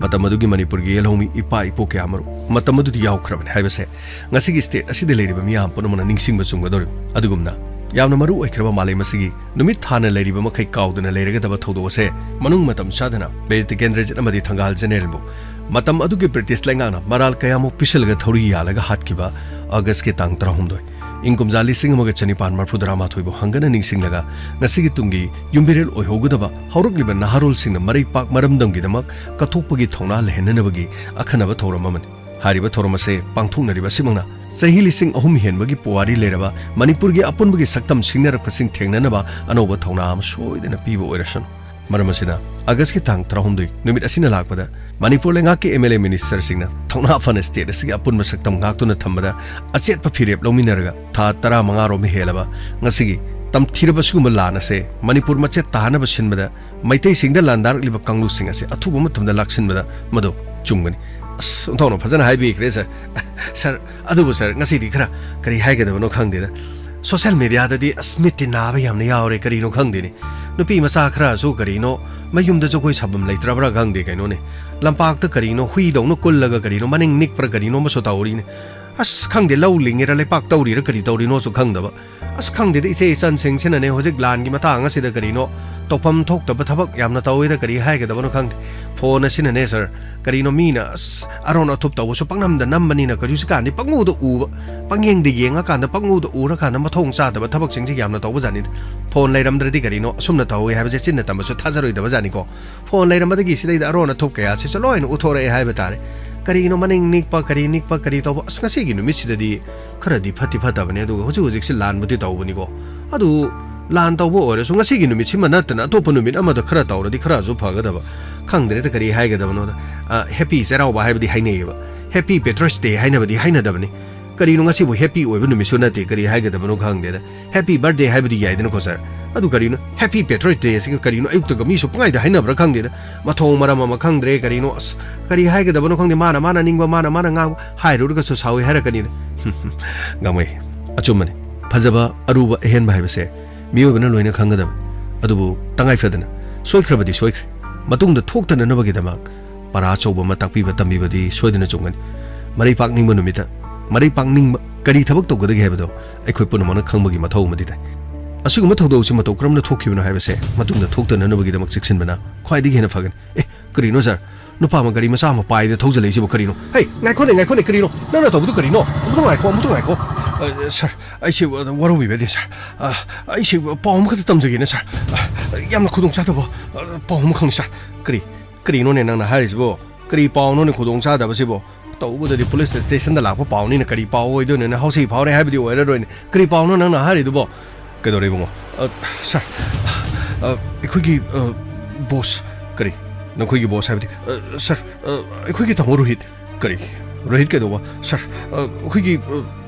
ꯃꯇꯝ ꯑꯗꯨꯒꯤ ꯃꯅꯤꯄꯨꯔꯒꯤ ꯌꯦꯜꯍꯧꯃꯤ ꯏꯄꯥ ꯏꯄꯨ ꯀꯌꯥ ꯑꯃꯔꯣꯝ ꯃꯇꯝ ꯑꯗꯨꯗ ꯌꯥꯎꯈ꯭ꯔꯕꯅꯤ ꯍꯥꯏꯕꯁꯦ ꯉꯁꯤꯒꯤ ꯁ꯭ꯇꯦꯠ ꯑꯁꯤꯗ ꯂꯩꯔꯤꯕ ꯃꯤꯌꯥꯝ ꯄꯨꯝꯅꯃꯛꯅ ꯅꯤꯡꯁꯤꯡꯕ ꯆꯨꯝꯒꯗꯧꯔꯤꯕꯅꯤ꯫ ꯑꯗꯨꯒꯨꯝꯅ ꯌꯥꯝꯅ ꯃꯔꯨ ꯑꯣꯏꯈ꯭ꯔꯕ ꯃꯥꯂꯦꯝ ꯑꯁꯤꯒꯤ ꯅꯨꯃꯤꯠ ꯊꯥꯅ ꯂꯩꯔꯤꯕ ꯃꯈꯩ ꯀꯥꯎꯗꯅ ꯂꯩꯔꯒꯗꯕ ꯊꯧꯗꯣꯛ ꯑꯁꯦ ꯃꯅꯨꯡ ꯃꯇꯝ ꯆꯥꯗꯅ ꯕꯤꯔ ꯇꯤꯀꯦꯟꯗ꯭ꯔꯖꯤꯠ ꯑꯃꯗꯤ ꯊꯪꯒꯥꯜ ꯖꯦꯅꯦꯔꯦꯜꯕꯨ ꯃꯇꯝ ꯑꯗꯨꯒꯤ ꯕ꯭ꯔꯤꯇꯤꯁ ꯂꯩꯉꯥꯛꯅ ꯃꯔꯥꯜ ꯀꯌꯥꯃꯨꯛ ꯄꯤꯁꯤꯜꯂꯒ ꯊꯧꯔꯤ ꯌꯥꯜꯂꯒ ꯍꯥꯠꯈꯤꯕ ꯑꯣꯒꯁꯀꯤ ꯇꯥꯡ ꯇꯔꯥꯍꯨꯝꯗꯣꯏ, ꯏꯪ ꯀꯨꯝꯖꯥ ꯂꯤꯁꯤꯡ ꯑꯃꯒ ꯆꯅꯤꯄꯥꯟ ꯃꯔꯤꯐꯨ ꯇꯔꯥꯃꯥꯊꯣꯏꯕꯨ ꯍꯪꯒꯅ ꯅꯤꯡꯁꯤꯡꯂꯒ ꯉꯁꯤꯒꯤ ꯇꯨꯡꯒꯤ ꯌꯨꯝꯕꯤꯔꯦꯜ ꯑꯣꯏꯍꯧꯒꯗꯕ ꯍꯧꯔꯛꯂꯤꯕ ꯅꯍꯥꯔꯣꯜꯁꯤꯡꯅ ꯃꯔꯩ ꯄꯥꯛ ꯃꯔꯝꯗꯝꯒꯤꯗꯃꯛ ꯀꯠꯊꯣꯛꯄꯒꯤ ꯊꯧꯅꯥ ꯂꯩꯍꯟꯅꯅꯕꯒꯤ ꯑꯈꯟꯅꯕ ꯊꯧꯔꯝ ꯑꯃꯅꯤ꯫ ꯍꯥꯏꯔꯤꯕ ꯊꯧꯔꯝ ꯑꯁꯦ ꯄꯥꯡꯊꯣꯛꯅꯔꯤꯕ ꯑꯁꯤꯃꯛꯅ ꯆꯍꯤ ꯂꯤꯁꯤꯡ ꯑꯍꯨꯝ ꯍꯦꯟꯕꯒꯤ ꯄꯨꯋꯥꯔꯤ ꯂꯩꯔꯕ ꯃꯅꯤꯄꯨꯔꯒꯤ ꯑꯄꯨꯟꯕꯒꯤ ꯁꯛꯇꯝ ꯁꯤꯡꯅꯔꯛꯄꯁꯤꯡ ꯊꯦꯡꯅꯅꯕ ꯑꯅꯧꯕ ꯊꯧꯅꯥ ꯑꯃ ꯁꯣꯏꯗꯅ ꯄꯤꯕ ꯑꯣꯏꯔꯁꯅꯨ꯫ ꯃꯔꯝ ꯑꯁꯤꯅ, ꯑꯥꯒꯁꯀꯤ ꯇꯥꯡ ꯇꯔꯥꯍꯨꯝꯗꯣꯏ ꯅꯨꯃꯤꯠ ꯑꯁꯤꯅ ꯂꯥꯛꯄꯗ ꯃꯅꯤꯄꯨꯔ ꯂꯩꯉꯥꯛꯀꯤ ꯑꯦꯝ ꯑꯦꯜ ꯑꯦ ꯃꯤꯅꯤꯁꯇꯔꯁꯤꯡꯅ ꯊꯧꯅꯥ ꯐꯅ ꯁ꯭ꯇꯦꯠ ꯑꯁꯤꯒꯤ ꯑꯄꯨꯟꯕ ꯁꯛꯇꯝ ꯉꯥꯛꯇꯨꯅ ꯊꯝꯕꯗ ꯑꯆꯦꯠꯄ ꯐꯤꯔꯦꯞ ꯂꯧꯃꯤꯟꯅꯔꯒ ꯊꯥ ꯇꯔꯥꯃꯉꯥ ꯔꯣꯝ ꯍꯦꯜꯂꯕ ꯉꯁꯤꯒꯤ ꯇꯝꯊꯤꯔꯕ ꯁꯤꯒꯨꯝꯕ ꯂꯥꯟ ꯑꯁꯦ ꯃꯅꯤꯄꯨꯔ ꯃꯆꯦꯠ ꯇꯥꯅꯕ ꯁꯤꯟꯕꯗ ꯃꯩꯇꯩꯁꯤꯡꯗ ꯂꯥꯟꯗꯥꯔꯛꯂꯤꯕ ꯀꯥꯡꯂꯨꯞꯁꯤꯡ ꯑꯁꯦ ꯑꯊꯨꯕ ꯃꯇꯝꯗ ꯂꯥꯛꯁꯤꯟꯕꯗ ꯃꯗꯨ ꯆꯨꯝꯒꯅꯤ꯫ ꯑꯁ, ꯑꯣꯟꯊꯣꯛꯅ ꯐꯖꯅ ꯍꯥꯏꯕꯤꯈ꯭ꯔꯦ, ꯁꯥꯔ꯫ ꯁꯥꯔ, ꯑꯗꯨꯕꯨ ꯁꯥꯔ, ꯉꯁꯤꯗꯤ ꯈꯔ ꯀꯔꯤ ꯍꯥꯏꯒꯗꯕꯅꯣ ꯈꯪꯗꯦꯗ꯫ ꯁꯣꯁꯦꯜ ꯃꯤꯗꯤꯌꯥꯗꯗꯤ ꯑꯁ ꯃꯤꯠꯇꯤ ꯅꯥꯕ ꯌꯥꯝꯅ ꯌꯥꯎꯔꯦ, ꯀꯔꯤꯅꯣ ꯈꯪꯗꯦꯅꯦ꯫ ꯅꯨꯄꯤ ꯃꯆꯥ ꯈꯔꯁꯨ ꯀꯔꯤꯅꯣ ꯃꯌꯨꯝꯗ ꯖꯒꯣꯏ ꯁꯥꯐꯝ ꯂꯩꯇ꯭ꯔꯕ꯭ꯔꯥ ꯈꯪꯗꯦ ꯀꯩꯅꯣꯅꯦ꯫ ꯂꯝꯄꯥꯛꯇ ꯀꯔꯤꯅꯣ ꯍꯨꯏꯗꯧꯅ ꯀꯨꯜꯂꯒ ꯀꯔꯤꯅꯣ ꯃꯅꯤꯡ ꯅꯤꯛꯄ꯭ꯔꯥ ꯀꯔꯤꯅꯣ ꯑꯃꯁꯨ ꯇꯧꯔꯤꯅꯦ꯫ ꯑꯁ ꯈꯪꯗꯦ, ꯂꯧ ꯂꯤꯡꯉꯤꯔꯥ ꯂꯩꯄꯥꯛ ꯇꯧꯔꯤꯔꯥ ꯀꯔꯤ ꯇꯧꯔꯤꯅꯣꯁꯨ ꯈꯪꯗꯕ꯫ ꯑꯁ ꯈꯪꯗꯦꯗ, ꯏꯆꯦ ꯏꯆꯟꯁꯤꯡꯁꯤꯅꯅꯦ ꯍꯧꯖꯤꯛ ꯂꯥꯟꯒꯤ ꯃꯇꯥꯡ ꯑꯁꯤꯗ ꯀꯔꯤꯅꯣ ꯇꯧꯐꯝ ꯊꯣꯛꯇꯕ ꯊꯕꯛ ꯌꯥꯝꯅ ꯇꯧꯋꯤꯗ, ꯀꯔꯤ ꯍꯥꯏꯒꯗꯕꯅꯣ ꯈꯪꯗꯦ꯫ ꯐꯣꯟ ꯑꯁꯤꯅꯅꯦ ꯁꯥꯔ, ꯀꯔꯤꯅꯣ ꯃꯤꯅ ꯑꯁ ꯑꯔꯣꯟ ꯑꯊꯨꯞ ꯇꯧꯕꯁꯨ ꯄꯪꯅꯝꯗ ꯅꯝꯕꯅꯤꯅ ꯀꯔꯤꯁꯨ ꯀꯥꯟꯗꯤ ꯄꯪꯎꯗ ꯎꯕ, ꯄꯪꯌꯦꯡꯗ ꯌꯦꯡꯉꯀꯥꯟꯗ ꯄꯪꯎꯗ ꯎꯔꯀꯥꯟꯗ ꯃꯊꯣꯡ ꯆꯥꯗꯕ ꯊꯕꯛꯁꯤꯡꯁꯦ ꯌꯥꯝꯅ ꯇꯧꯕꯖꯥꯠꯅꯤꯗ꯫ ꯐꯣꯟ ꯂꯩꯔꯝꯗ꯭ꯔꯗꯤ ꯀꯔꯤꯅꯣ ꯑꯁꯨꯝꯅ ꯇꯧꯋꯤ ꯍꯥꯏꯕꯁꯦ ꯆꯤꯟꯅ ꯇꯝꯕꯁꯨ ꯊꯥꯖꯔꯣꯏꯗꯕꯖꯥꯠꯅꯤꯀꯣ꯫ ꯐꯣꯟ ꯂꯩꯔꯝꯕꯗꯒꯤ ꯁꯤꯗꯩꯗ ꯑꯔꯣꯟ ꯑꯊꯨꯞ ꯀꯌꯥꯁꯤꯁꯨ ꯂꯣꯏꯅ ꯎꯊꯣꯔꯛꯑꯦ ꯍꯥꯏꯕ ꯇꯥꯔꯦ꯫ ꯀꯔꯤꯅꯣ ꯃꯅꯤꯡ ꯅꯤꯛꯄ, ꯀꯔꯤ ꯅꯤꯛꯄ, ꯀꯔꯤ ꯇꯧꯕ, ꯑꯁ ꯉꯁꯤꯒꯤ ꯅꯨꯃꯤꯠꯁꯤꯗꯗꯤ ꯈꯔꯗꯤ ꯐꯠꯇꯤ ꯐꯠꯇꯕꯅꯦ꯫ ꯑꯗꯨꯒ ꯍꯧꯖꯤꯛ ꯍꯧꯖꯤꯛꯁꯤ ꯂꯥꯟꯕꯨꯗꯤ ꯇꯧꯕꯅꯤꯀꯣ꯫ ꯑꯗꯨ ꯂꯥꯟ ꯇꯧꯕ ꯑꯣꯏꯔꯁꯨ ꯉꯁꯤꯒꯤ ꯅꯨꯃꯤꯠꯁꯤꯃ ꯅꯠꯇꯅ ꯑꯇꯣꯞꯄ ꯅꯨꯃꯤꯠ ꯑꯃꯗ ꯈꯔ ꯇꯧꯔꯗꯤ ꯈꯔꯁꯨ ꯐꯒꯗꯕ꯫ ꯈꯪꯗ꯭ꯔꯦꯗ ꯀꯔꯤ ꯍꯥꯏꯒꯗꯕꯅꯣꯗ꯫ ꯑ, ꯍꯦꯄꯤ ꯆꯩꯔꯥꯎꯕ ꯍꯥꯏꯕꯗꯤ ꯍꯥꯏꯅꯩꯌꯦꯕ꯫ ꯍꯦꯄꯤ ꯄꯦꯇ꯭ꯔꯣꯏꯠꯁ ꯗꯦ ꯍꯥꯏꯅꯕꯗꯤ ꯍꯥꯏꯅꯗꯕꯅꯤ꯫ ꯀꯔꯤꯅꯣ ꯉꯁꯤꯕꯨ ꯍꯦꯄꯤ ꯑꯣꯏꯕ ꯅꯨꯃꯤꯠꯁꯨ ꯅꯠꯇꯦ, ꯀꯔꯤ ꯍꯥꯏꯒꯗꯕꯅꯣ ꯈꯪꯗꯦꯗ꯫ ꯍꯦꯄꯤ ꯕꯔꯊꯗꯦ ꯍꯥꯏꯕꯗꯤ ꯌꯥꯏꯗꯅꯀꯣ ꯁꯥꯔ꯫ ꯑꯗꯨ ꯀꯔꯤꯅꯣ ꯍꯦꯄꯤ ꯄꯦꯇ꯭ꯔꯣꯏꯠꯁ ꯗꯦ ꯑꯁꯤꯒ ꯀꯔꯤꯅꯣ ꯑꯌꯨꯛꯇꯒ ꯃꯤꯁꯨ ꯄꯪꯍꯥꯏꯗ ꯍꯥꯏꯅꯕ꯭ꯔꯥ ꯈꯪꯗꯦꯗ꯫ ꯃꯊꯣꯡ ꯃꯔꯝ ꯑꯃ ꯈꯪꯗ꯭ꯔꯦ꯫ ꯀꯔꯤꯅꯣ ꯑꯁ ꯀꯔꯤ ꯍꯥꯏꯒꯗꯕꯅꯣ ꯈꯪꯗꯦ꯫ ꯃꯥꯅ ꯃꯥꯅ ꯅꯤꯡꯕ, ꯃꯥꯅ ꯃꯥꯅ ꯉꯥꯡꯕ ꯍꯥꯏꯔꯨꯔꯒꯁꯨ ꯁꯥꯎꯏ ꯍꯥꯏꯔꯛꯀꯅꯤꯗ꯫ ꯒꯥꯡꯃꯩ, ꯑꯆꯨꯝꯕꯅꯤ꯫ ꯐꯖꯕ, ꯑꯔꯨꯕ, ꯑꯍꯦꯟꯕ ꯍꯥꯏꯕꯁꯦ ꯃꯤꯑꯣꯏꯕꯅ ꯂꯣꯏꯅ ꯈꯪꯒꯗꯕꯅꯤ꯫ ꯑꯗꯨꯕꯨ ꯇꯉꯥꯏ ꯐꯗꯅ ꯁꯣꯏꯈ꯭ꯔꯕꯗꯤ ꯁꯣꯏꯈ꯭ꯔꯦ꯫ ꯃꯇꯨꯡꯗ ꯊꯣꯛꯇꯅꯅꯕꯒꯤꯗꯃꯛ ꯄꯔꯥ ꯑꯆꯧꯕ ꯑꯃ ꯇꯥꯛꯄꯤꯕ ꯇꯝꯕꯤꯕꯗꯤ ꯁꯣꯏꯗꯅ ꯆꯨꯝꯒꯅꯤ꯫ ꯃꯔꯩ ꯄꯥꯛꯅꯤꯡꯕ ꯅꯨꯃꯤꯠꯇ ꯃꯔꯩ ꯄꯥꯛꯅꯤꯡꯕ ꯀꯔꯤ ꯊꯕꯛ ꯇꯧꯒꯗꯒꯦ ꯍꯥꯏꯕꯗꯣ ꯑꯩꯈꯣꯏ ꯄꯨꯝꯅꯃꯛꯅ ꯈꯪꯕꯒꯤ ꯃꯊꯧ ꯑꯃꯗꯤ ꯇꯥꯏ꯫ ꯑꯁꯤꯒꯨꯝꯕ ꯊꯧꯗꯣꯛꯁꯤ ꯃꯇꯧ ꯀꯔꯝꯅ ꯊꯣꯛꯈꯤꯕꯅꯣ ꯍꯥꯏꯕꯁꯦ ꯃꯇꯨꯡꯗ ꯊꯣꯛꯇꯅꯅꯕꯒꯤꯗꯃꯛ ꯆꯦꯛꯁꯤꯟꯕꯅ ꯈ꯭ꯋꯥꯏꯗꯒꯤ ꯍꯦꯟꯅ ꯐꯒꯅꯤ꯫ ꯑꯦ, ꯀꯔꯤꯅꯣ ꯁꯥꯔ? ꯅꯨꯄꯥ ꯑꯃ ꯒꯥꯔꯤ ꯃꯆꯥ ꯑꯃ ꯄꯥꯏꯗꯅ ꯊꯧꯖꯜꯂꯛꯏꯁꯤꯕꯨ ꯀꯔꯤꯅꯣ? ꯍꯦ, ꯉꯥꯏꯈꯣꯅꯦ, ꯉꯥꯏꯈꯣꯅꯦ, ꯀꯔꯤꯅꯣ? ꯅꯪꯅ ꯇꯧꯕꯗꯨ ꯀꯔꯤꯅꯣ? ꯑꯃꯨꯛꯇ ꯉꯥꯏꯈꯣ, ꯑꯃꯨꯛꯇ ꯉꯥꯏꯈꯣ꯫ ꯑ, ꯁꯥꯔ, ꯑꯩꯁꯦ ꯋꯥꯔꯧꯕꯤꯕ ꯌꯥꯗꯦ, ꯁꯥꯔ꯫ ꯑ, ꯑꯩꯁꯦ ꯄꯥꯎ ꯑꯃꯈꯛꯇ ꯇꯝꯖꯒꯦꯅꯦ, ꯁꯥꯔ꯫ ꯑ, ꯌꯥꯝꯅ ꯈꯨꯗꯣꯡꯆꯥꯗꯕ, ꯑ, ꯄꯥꯎ ꯑꯃꯈꯛꯅꯤ, ꯁꯥꯔ꯫ ꯀꯔꯤ, ꯀꯔꯤꯅꯣꯅꯦ ꯅꯪꯅ ꯍꯥꯏꯔꯤꯁꯤꯕꯣ? ꯀꯔꯤ ꯄꯥꯎꯅꯣꯅꯦ ꯈꯨꯗꯣꯡꯆꯥꯗꯕꯁꯤꯕꯣ? ꯇꯧꯕꯗꯗꯤ ꯄꯨꯂꯤꯁ ꯁ꯭ꯇꯦꯁꯟꯗ ꯂꯥꯛꯄ ꯄꯥꯎꯅꯤꯅ ꯀꯔꯤ ꯄꯥꯎ ꯑꯣꯏꯗꯣꯏꯅꯣꯅꯦ? ꯍꯥꯎꯁꯤ ꯐꯥꯎꯔꯦ ꯍꯥꯏꯕꯗꯤ ꯑꯣꯏꯔꯔꯣꯏꯅꯦ꯫ ꯀꯔꯤ ꯄꯥꯎꯅꯣ ꯅꯪꯅ ꯍꯥꯏꯔꯤꯗꯨꯕꯣ? ꯀꯩꯗꯧꯔꯦ ꯏꯕꯨꯡꯉꯣ? ꯑ, ꯁꯥꯔ, ꯑ, ꯑꯩꯈꯣꯏꯒꯤ, ꯑ, ꯕꯣꯁ꯫ ꯀꯔꯤ? ꯅꯈꯣꯏꯒꯤ ꯕꯣꯁ ꯍꯥꯏꯕꯗꯤ? ꯑ, ꯁꯥꯔ, ꯑ, ꯑꯩꯈꯣꯏꯒꯤ ꯇꯥꯃꯣ ꯔꯣꯍꯤꯠ꯫ ꯀꯔꯤ? ꯔꯣꯍꯤꯠ ꯀꯩꯗꯧꯕ? ꯁꯥꯔ, ꯑ, ꯑꯩꯈꯣꯏꯒꯤ, ꯑ,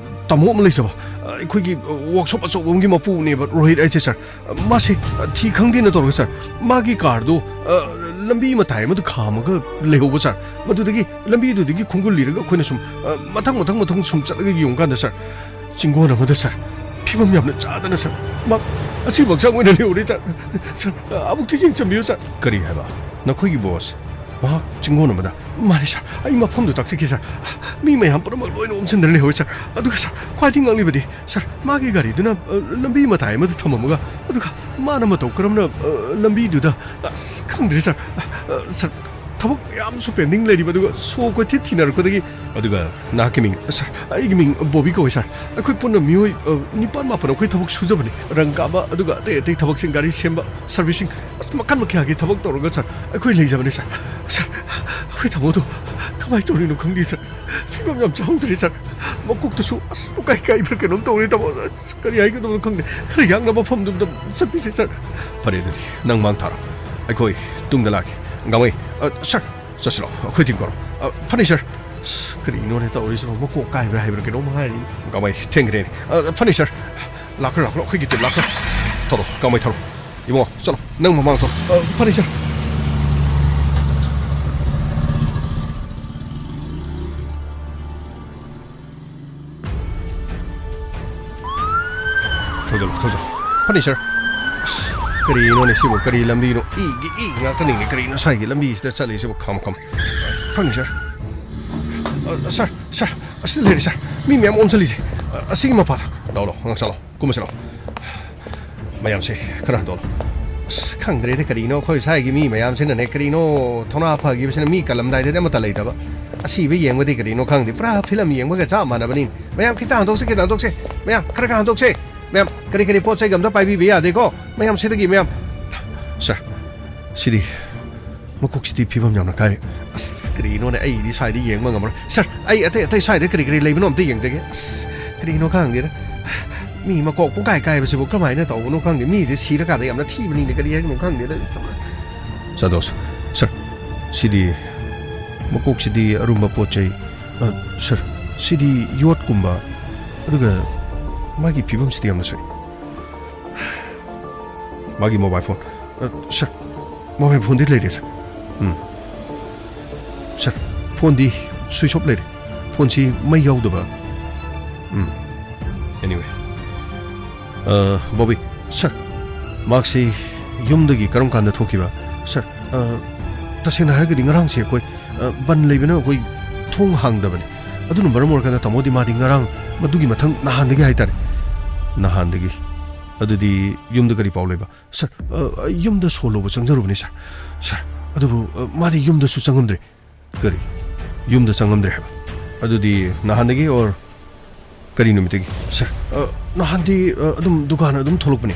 ꯇꯥꯃꯣ ꯑꯃ ꯂꯩꯖꯕ, ꯑ, ꯑꯩꯈꯣꯏꯒꯤ, ꯑ, ꯋꯥꯛꯁꯣꯞ ꯑꯆꯧꯕ ꯑꯃꯒꯤ ꯃꯄꯨꯅꯦꯕ ꯔꯣꯍꯤꯠ ꯍꯥꯏꯁꯦ, ꯁꯥꯔ꯫ ꯑ, ꯃꯥꯁꯦ, ꯑ, ꯊꯤ ꯈꯪꯗꯦꯅ ꯇꯧꯔꯒ, ꯁꯥꯔ, ꯃꯥꯒꯤ ꯀꯥꯔꯗꯣ, ꯑ, ꯂꯝꯕꯤ ꯃꯇꯥꯏ ꯑꯃꯗ ꯈꯥꯝꯃꯒ ꯂꯩꯍꯧꯕ, ꯁꯥꯔ꯫ ꯃꯗꯨꯗꯒꯤ ꯂꯝꯕꯤꯗꯨꯗꯒꯤ ꯈꯣꯡꯒꯨꯜ ꯂꯤꯔꯒ ꯑꯩꯈꯣꯏꯅ ꯁꯨꯝ, ꯑ, ꯃꯊꯪ, ꯃꯊꯪ, ꯃꯊꯪ ꯁꯨꯝ ꯆꯠꯂꯒ ꯌꯦꯡꯉꯨꯀꯥꯟꯗ, ꯁꯥꯔ, ꯆꯤꯡꯒꯣꯟ ꯑꯃꯗ, ꯁꯥꯔ, ꯐꯤꯕꯝ ꯌꯥꯝꯅ ꯆꯥꯗꯅ, ꯁꯥꯔ, ꯃꯍꯥꯛ ꯑꯁꯤꯕ ꯍꯛꯆꯥꯡ ꯑꯣꯏꯅ ꯂꯩꯍꯧꯔꯦ, ꯁꯥꯔ꯫ ꯁꯥꯔ, ꯑ, ꯑꯃꯨꯛꯇ ꯌꯦꯡꯁꯤꯟꯕꯤꯌꯨ, ꯁꯥꯔ꯫ ꯀꯔꯤ ꯍꯥꯏꯕ? ꯅꯈꯣꯏꯒꯤ ꯕꯣꯁ ꯃꯍꯥꯛ ꯆꯤꯡꯒꯣꯟ ꯑꯃꯗ? ꯃꯥꯅꯤ, ꯁꯥꯔ, ꯑꯩ ꯃꯐꯝꯗꯨ ꯇꯥꯛꯆꯒꯦ, ꯁꯥꯔ꯫ ꯃꯤ ꯃꯌꯥꯝ ꯄꯨꯝꯅꯃꯛ ꯂꯣꯏꯅ ꯑꯣꯝꯁꯤꯟꯗꯨꯅ ꯂꯩꯍꯧꯔꯦ, ꯁꯥꯔ꯫ ꯑꯗꯨꯒ, ꯁꯥꯔ, ꯈ꯭ꯋꯥꯏꯗꯒꯤ ꯉꯛꯂꯤꯕꯗꯤ, ꯁꯥꯔ, ꯃꯥꯒꯤ ꯒꯥꯔꯤꯗꯨꯅ, ꯑ, ꯂꯝꯕꯤ ꯃꯇꯥꯏ ꯑꯃꯗ ꯊꯝꯃꯝꯃꯒ, ꯑꯗꯨꯒ ꯃꯥꯅ ꯃꯇꯧ ꯀꯔꯝꯅ, ꯑ, ꯂꯝꯕꯤꯗꯨꯗ, ꯑꯁ, ꯈꯪꯗ꯭ꯔꯦ, ꯁꯥꯔ꯫ ꯑ, ꯑ, ꯁꯥꯔ, ꯊꯕꯛ ꯃꯌꯥꯝꯁꯨ ꯄꯦꯟꯗꯤꯡ ꯂꯩꯔꯤꯕ, ꯑꯗꯨꯒ ꯁꯣ ꯀꯣꯏꯊꯤ ꯊꯤꯅꯔꯛꯄꯗꯒꯤ, ꯑꯗꯨꯒ ꯅꯍꯥꯛꯀꯤ ꯃꯤꯡ? ꯁꯥꯔ, ꯑꯩꯒꯤ ꯃꯤꯡ ꯕꯣꯕꯤ ꯀꯧꯋꯦ, ꯁꯥꯔ꯫ ꯑꯩꯈꯣꯏ ꯄꯨꯟꯅ ꯃꯤꯑꯣꯏ, ꯑ, ꯅꯤꯄꯥꯟ ꯃꯥꯄꯟ ꯑꯩꯈꯣꯏ ꯊꯕꯛ ꯁꯨꯖꯕꯅꯤ꯫ ꯔꯪ ꯀꯥꯕ, ꯑꯗꯨꯒ ꯑꯇꯩ ꯑꯇꯩ ꯊꯕꯛꯁꯤꯡ, ꯒꯥꯔꯤ ꯁꯦꯝꯕ, ꯁꯔꯚꯤꯁꯤꯡ, ꯑꯁ, ꯃꯈꯜ ꯃꯈꯥꯒꯤ ꯊꯕꯛ ꯇꯧꯔꯒ, ꯁꯥꯔ, ꯑꯩꯈꯣꯏ ꯂꯩꯖꯕꯅꯤ, ꯁꯥꯔ꯫ ꯁꯥꯔ, ꯑꯩꯈꯣꯏ ꯇꯥꯃꯣꯗꯣ ꯀꯃꯥꯏꯅ ꯇꯧꯔꯤꯅꯣ ꯈꯪꯗꯦ, ꯁꯥꯔ꯫ ꯐꯤꯕꯝ ꯌꯥꯝ ꯆꯥꯍꯧꯗ꯭ꯔꯦ, ꯁꯥꯔ꯫ ꯃꯀꯣꯛꯇꯁꯨ ꯑꯁ ꯄꯨꯀꯥꯏ ꯀꯥꯏꯕ꯭ꯔꯥ ꯀꯩꯅꯣꯝ ꯇꯧꯔꯦ, ꯇꯥꯃꯣ꯫ ꯑꯁ, ꯀꯔꯤ ꯍꯥꯏꯒꯗꯕꯅꯣ ꯈꯪꯗꯦ꯫ ꯈꯔ ꯌꯥꯡꯅꯕ ꯃꯐꯝꯗꯨꯗ ꯆꯠꯄꯤꯁꯦ, ꯁꯥꯔ꯫ ꯐꯔꯦ, ꯑꯗꯨꯗꯤ ꯅꯪ ꯃꯥꯡ ꯊꯥꯔꯣ, ꯑꯩꯈꯣꯏ ꯇꯨꯡꯗ ꯂꯥꯛꯀꯦ꯫ ꯒꯥꯡꯃꯩ, ꯑ, ꯁꯥꯔ, ꯆꯠꯁꯤꯜꯂꯣ, ꯑꯩꯈꯣꯏ ꯇꯤꯝ ꯀꯧꯔꯣ꯫ ꯑ, ꯐꯅꯤ, ꯁꯥꯔ꯫ ꯑꯁ, ꯀꯔꯤꯅꯣꯅꯦ ꯇꯧꯔꯤꯁꯤꯕꯣ? ꯃꯀꯣꯛ ꯀꯥꯏꯕ꯭ꯔꯥ ꯍꯥꯏꯕ꯭ꯔꯥ ꯀꯩꯅꯣꯝ ꯍꯥꯏꯔꯤ꯫ ꯒꯥꯡꯃꯩ, ꯊꯦꯡꯈ꯭ꯔꯦꯅꯦ꯫ ꯑ, ꯐꯅꯤ, ꯁꯥꯔ꯫ ꯂꯥꯛꯈ꯭ꯔꯣ, ꯂꯥꯛꯈ꯭ꯔꯣ, ꯑꯩꯈꯣꯏꯒꯤ ꯇꯤꯝ ꯂꯥꯛꯈ꯭ꯔꯣ꯫ ꯊꯧꯔꯣ, ꯒꯥꯡꯃꯩ, ꯊꯧꯔꯣ꯫ ꯏꯕꯨꯡꯉꯣ, ꯆꯠꯂꯣ, ꯅꯪ ꯃꯃꯥꯡ ꯊꯧꯔꯣ꯫ ꯑ, ꯐꯅꯤ, ꯁꯥꯔ꯫ ꯊꯧꯖꯜꯂꯨ, ꯊꯧꯖꯜꯂꯨ꯫ ꯐꯅꯤ, ꯁꯥꯔ꯫ ꯑꯁ, ꯀꯔꯤꯅꯣꯅꯦ ꯁꯤꯕꯨ? ꯀꯔꯤ ꯂꯝꯕꯤꯅꯣ? ꯏꯒꯤ ꯏ ꯉꯥꯛꯇꯅꯤꯅꯦ꯫ ꯀꯔꯤꯅꯣ ꯁ꯭ꯋꯥꯏꯒꯤ ꯂꯝꯕꯤꯁꯤꯗ ꯆꯠꯂꯤꯁꯤꯕꯨ? ꯈꯝ, ꯈꯝ꯫ ꯐꯅꯤ, ꯁꯥꯔ꯫ ꯑ, ꯁꯥꯔ, ꯁꯥꯔ, ꯑꯁꯤꯗ ꯂꯩꯔꯦ, ꯁꯥꯔ꯫ ꯃꯤ ꯃꯌꯥꯝ ꯑꯣꯝꯁꯤꯜꯂꯤꯁꯦ꯫ ꯑ, ꯑꯁꯤꯒꯤ ꯃꯄꯥꯗ꯫ ꯂꯥꯎ, ꯂꯥꯎ, ꯉꯥꯛ ꯆꯠꯂꯣ꯫ ꯀꯨꯝꯃꯁꯤ ꯂꯥꯎ꯫ ꯃꯌꯥꯝꯁꯦ ꯈꯔ ꯍꯟꯗꯣꯛꯂꯣ꯫ ꯑꯁ, ꯈꯪꯗ꯭ꯔꯦꯗ, ꯀꯔꯤꯅꯣ ꯑꯩꯈꯣꯏ ꯁ꯭ꯋꯥꯏꯒꯤ ꯃꯤ ꯃꯌꯥꯝꯁꯤꯅꯅꯦ, ꯀꯔꯤꯅꯣ ꯊꯧꯅꯥ ꯐꯈꯤꯕꯁꯤꯅ ꯃꯤ ꯀꯜꯂꯝꯗꯥꯏꯗꯗꯤ ꯑꯃꯠꯇ ꯂꯩꯇꯕ꯫ ꯑꯁꯤꯕ ꯌꯦꯡꯕꯗꯤ ꯀꯔꯤꯅꯣ ꯈꯪꯗꯦ, ꯄꯨꯔꯥ ꯐꯤꯂꯝ ꯌꯦꯡꯕꯒ ꯆꯞ ꯃꯥꯟꯅꯕꯅꯤ꯫ ꯃꯌꯥꯝ ꯈꯤꯇ ꯍꯟꯗꯣꯛꯁꯦ, ꯈꯤꯇ ꯍꯟꯗꯣꯛꯁꯦ꯫ ꯃꯌꯥꯝ ꯈꯔ ꯈꯔ ꯍꯟꯗꯣꯛꯁꯦ꯫ ꯃꯌꯥꯝ ꯀꯔꯤ ꯀꯔꯤ ꯄꯣꯠ ꯆꯩꯒ ꯑꯝꯇ ꯄꯥꯏꯕꯤꯕ ꯌꯥꯗꯦꯀꯣ꯫ ꯃꯌꯥꯝ ꯁꯤꯗꯒꯤ, ꯃꯌꯥꯝ꯫ ꯁꯥꯔ, ꯁꯤꯗꯤ ꯃꯀꯣꯛꯁꯤꯗꯤ ꯐꯤꯕꯝ ꯌꯥꯝꯅ ꯀꯥꯏꯔꯦ꯫ ꯑꯁ, ꯀꯔꯤꯅꯣꯅꯦ, ꯑꯩꯗꯤ ꯁ꯭ꯋꯥꯏꯗ ꯌꯦꯡꯕ ꯉꯝꯃꯔꯣꯏ꯫ ꯁꯥꯔ, ꯑꯩ ꯑꯇꯩ ꯑꯇꯩ ꯁ꯭ꯋꯥꯏꯗ ꯀꯔꯤ ꯀꯔꯤ ꯂꯩꯕꯅꯣ ꯑꯝꯇ ꯌꯦꯡꯖꯒꯦ꯫ ꯑꯁ, ꯀꯔꯤꯅꯣ ꯈꯪꯗꯦꯗ꯫ ꯃꯤ ꯃꯀꯣꯛ ꯄꯨꯡꯀꯥꯏ ꯀꯥꯏꯕꯁꯤꯕꯨ ꯀꯃꯥꯏꯅ ꯇꯧꯕꯅꯣ ꯈꯪꯗꯦ꯫ ꯃꯤꯁꯦ ꯁꯤꯔꯀꯥꯟꯗ ꯌꯥꯝꯅ ꯊꯤꯕꯅꯤꯅꯦ, ꯀꯔꯤ ꯍꯥꯏꯒꯅꯣ ꯈꯪꯗꯦꯗ꯫ ꯁꯟꯇꯣꯁ, ꯁꯥꯔ, ꯁꯤꯗꯤ, ꯃꯀꯣꯛꯁꯤꯗꯤ ꯑꯔꯨꯝꯕ ꯄꯣꯠ ꯆꯩ, ꯑ, ꯁꯥꯔ, ꯁꯤꯗꯤ ꯌꯣꯠꯀꯨꯝꯕ, ꯑꯗꯨꯒ ꯃꯥꯒꯤ ꯐꯤꯕꯝꯁꯤꯗꯤ ꯌꯥꯝꯅ ꯁꯣꯛꯏ꯫ ꯃꯥꯒꯤ ꯃꯣꯕꯥꯏꯜ ꯐꯣꯟ, ꯑ, ꯁꯥꯔ, ꯃꯣꯕꯥꯏꯜ ꯐꯣꯟꯗꯤ ꯂꯩꯔꯦ, ꯁꯥꯔ꯫ ꯎꯝ꯫ ꯁꯥꯔ, ꯐꯣꯟꯗꯤ ꯁ꯭ꯋꯤꯆ ꯑꯣꯐ ꯂꯩꯔꯦ꯫ ꯐꯣꯟꯁꯤ ꯃꯩ ꯌꯥꯎꯗꯕ꯫ ꯎꯝ꯫ Anyway꯫ ꯑ, ꯕꯣꯕꯤ, ꯁꯥꯔ, ꯃꯍꯥꯛꯁꯤ ꯌꯨꯝꯗꯒꯤ ꯀꯔꯝ ꯀꯥꯟꯗ ꯊꯣꯛꯈꯤꯕ? ꯁꯥꯔ, ꯑ, ꯇꯁꯦꯡꯅ ꯍꯥꯏꯔꯒꯗꯤ ꯉꯔꯥꯡꯁꯦ ꯑꯩꯈꯣꯏ, ꯑ, ꯕꯟ ꯂꯩꯕꯅ ꯑꯩꯈꯣꯏ ꯊꯣꯡ ꯍꯥꯡꯗꯕꯅꯤ꯫ ꯑꯗꯨꯅ ꯃꯔꯝ ꯑꯣꯏꯔꯀꯥꯟꯗ ꯇꯥꯃꯣꯗꯤ ꯃꯥꯗꯤ ꯉꯔꯥꯡ ꯃꯗꯨꯒꯤ ꯃꯊꯪ ꯅꯍꯥꯟꯗꯒꯤ ꯍꯥꯏꯇꯥꯔꯦ꯫ ꯅꯍꯥꯟꯗꯒꯤ? ꯑꯗꯨꯗꯤ ꯌꯨꯝꯗ ꯀꯔꯤ ꯄꯥꯎ ꯂꯩꯕ? ꯁꯥꯔ, ꯑ, ꯑ, ꯌꯨꯝꯗ ꯁꯣ ꯂꯧꯕ ꯆꯪꯖꯔꯨꯕꯅꯤ, ꯁꯥꯔ꯫ ꯁꯥꯔ, ꯑꯗꯨꯕꯨ, ꯑ, ꯃꯥꯗꯤ ꯌꯨꯝꯗꯁꯨ ꯆꯪꯉꯝꯗ꯭ꯔꯦ꯫ ꯀꯔꯤ? ꯌꯨꯝꯗ ꯆꯪꯉꯝꯗ꯭ꯔꯦ ꯍꯥꯏꯕ? ꯑꯗꯨꯗꯤ ꯅꯍꯥꯟꯗꯒꯤ or ꯀꯔꯤ ꯅꯨꯃꯤꯠꯇꯒꯤ? ꯁꯥꯔ, ꯑ, ꯅꯍꯥꯟꯗꯤ, ꯑ, ꯑꯗꯨꯝ ꯗꯨꯀꯥꯟ ꯑꯗꯨꯝ ꯊꯣꯛꯂꯛꯄꯅꯦ꯫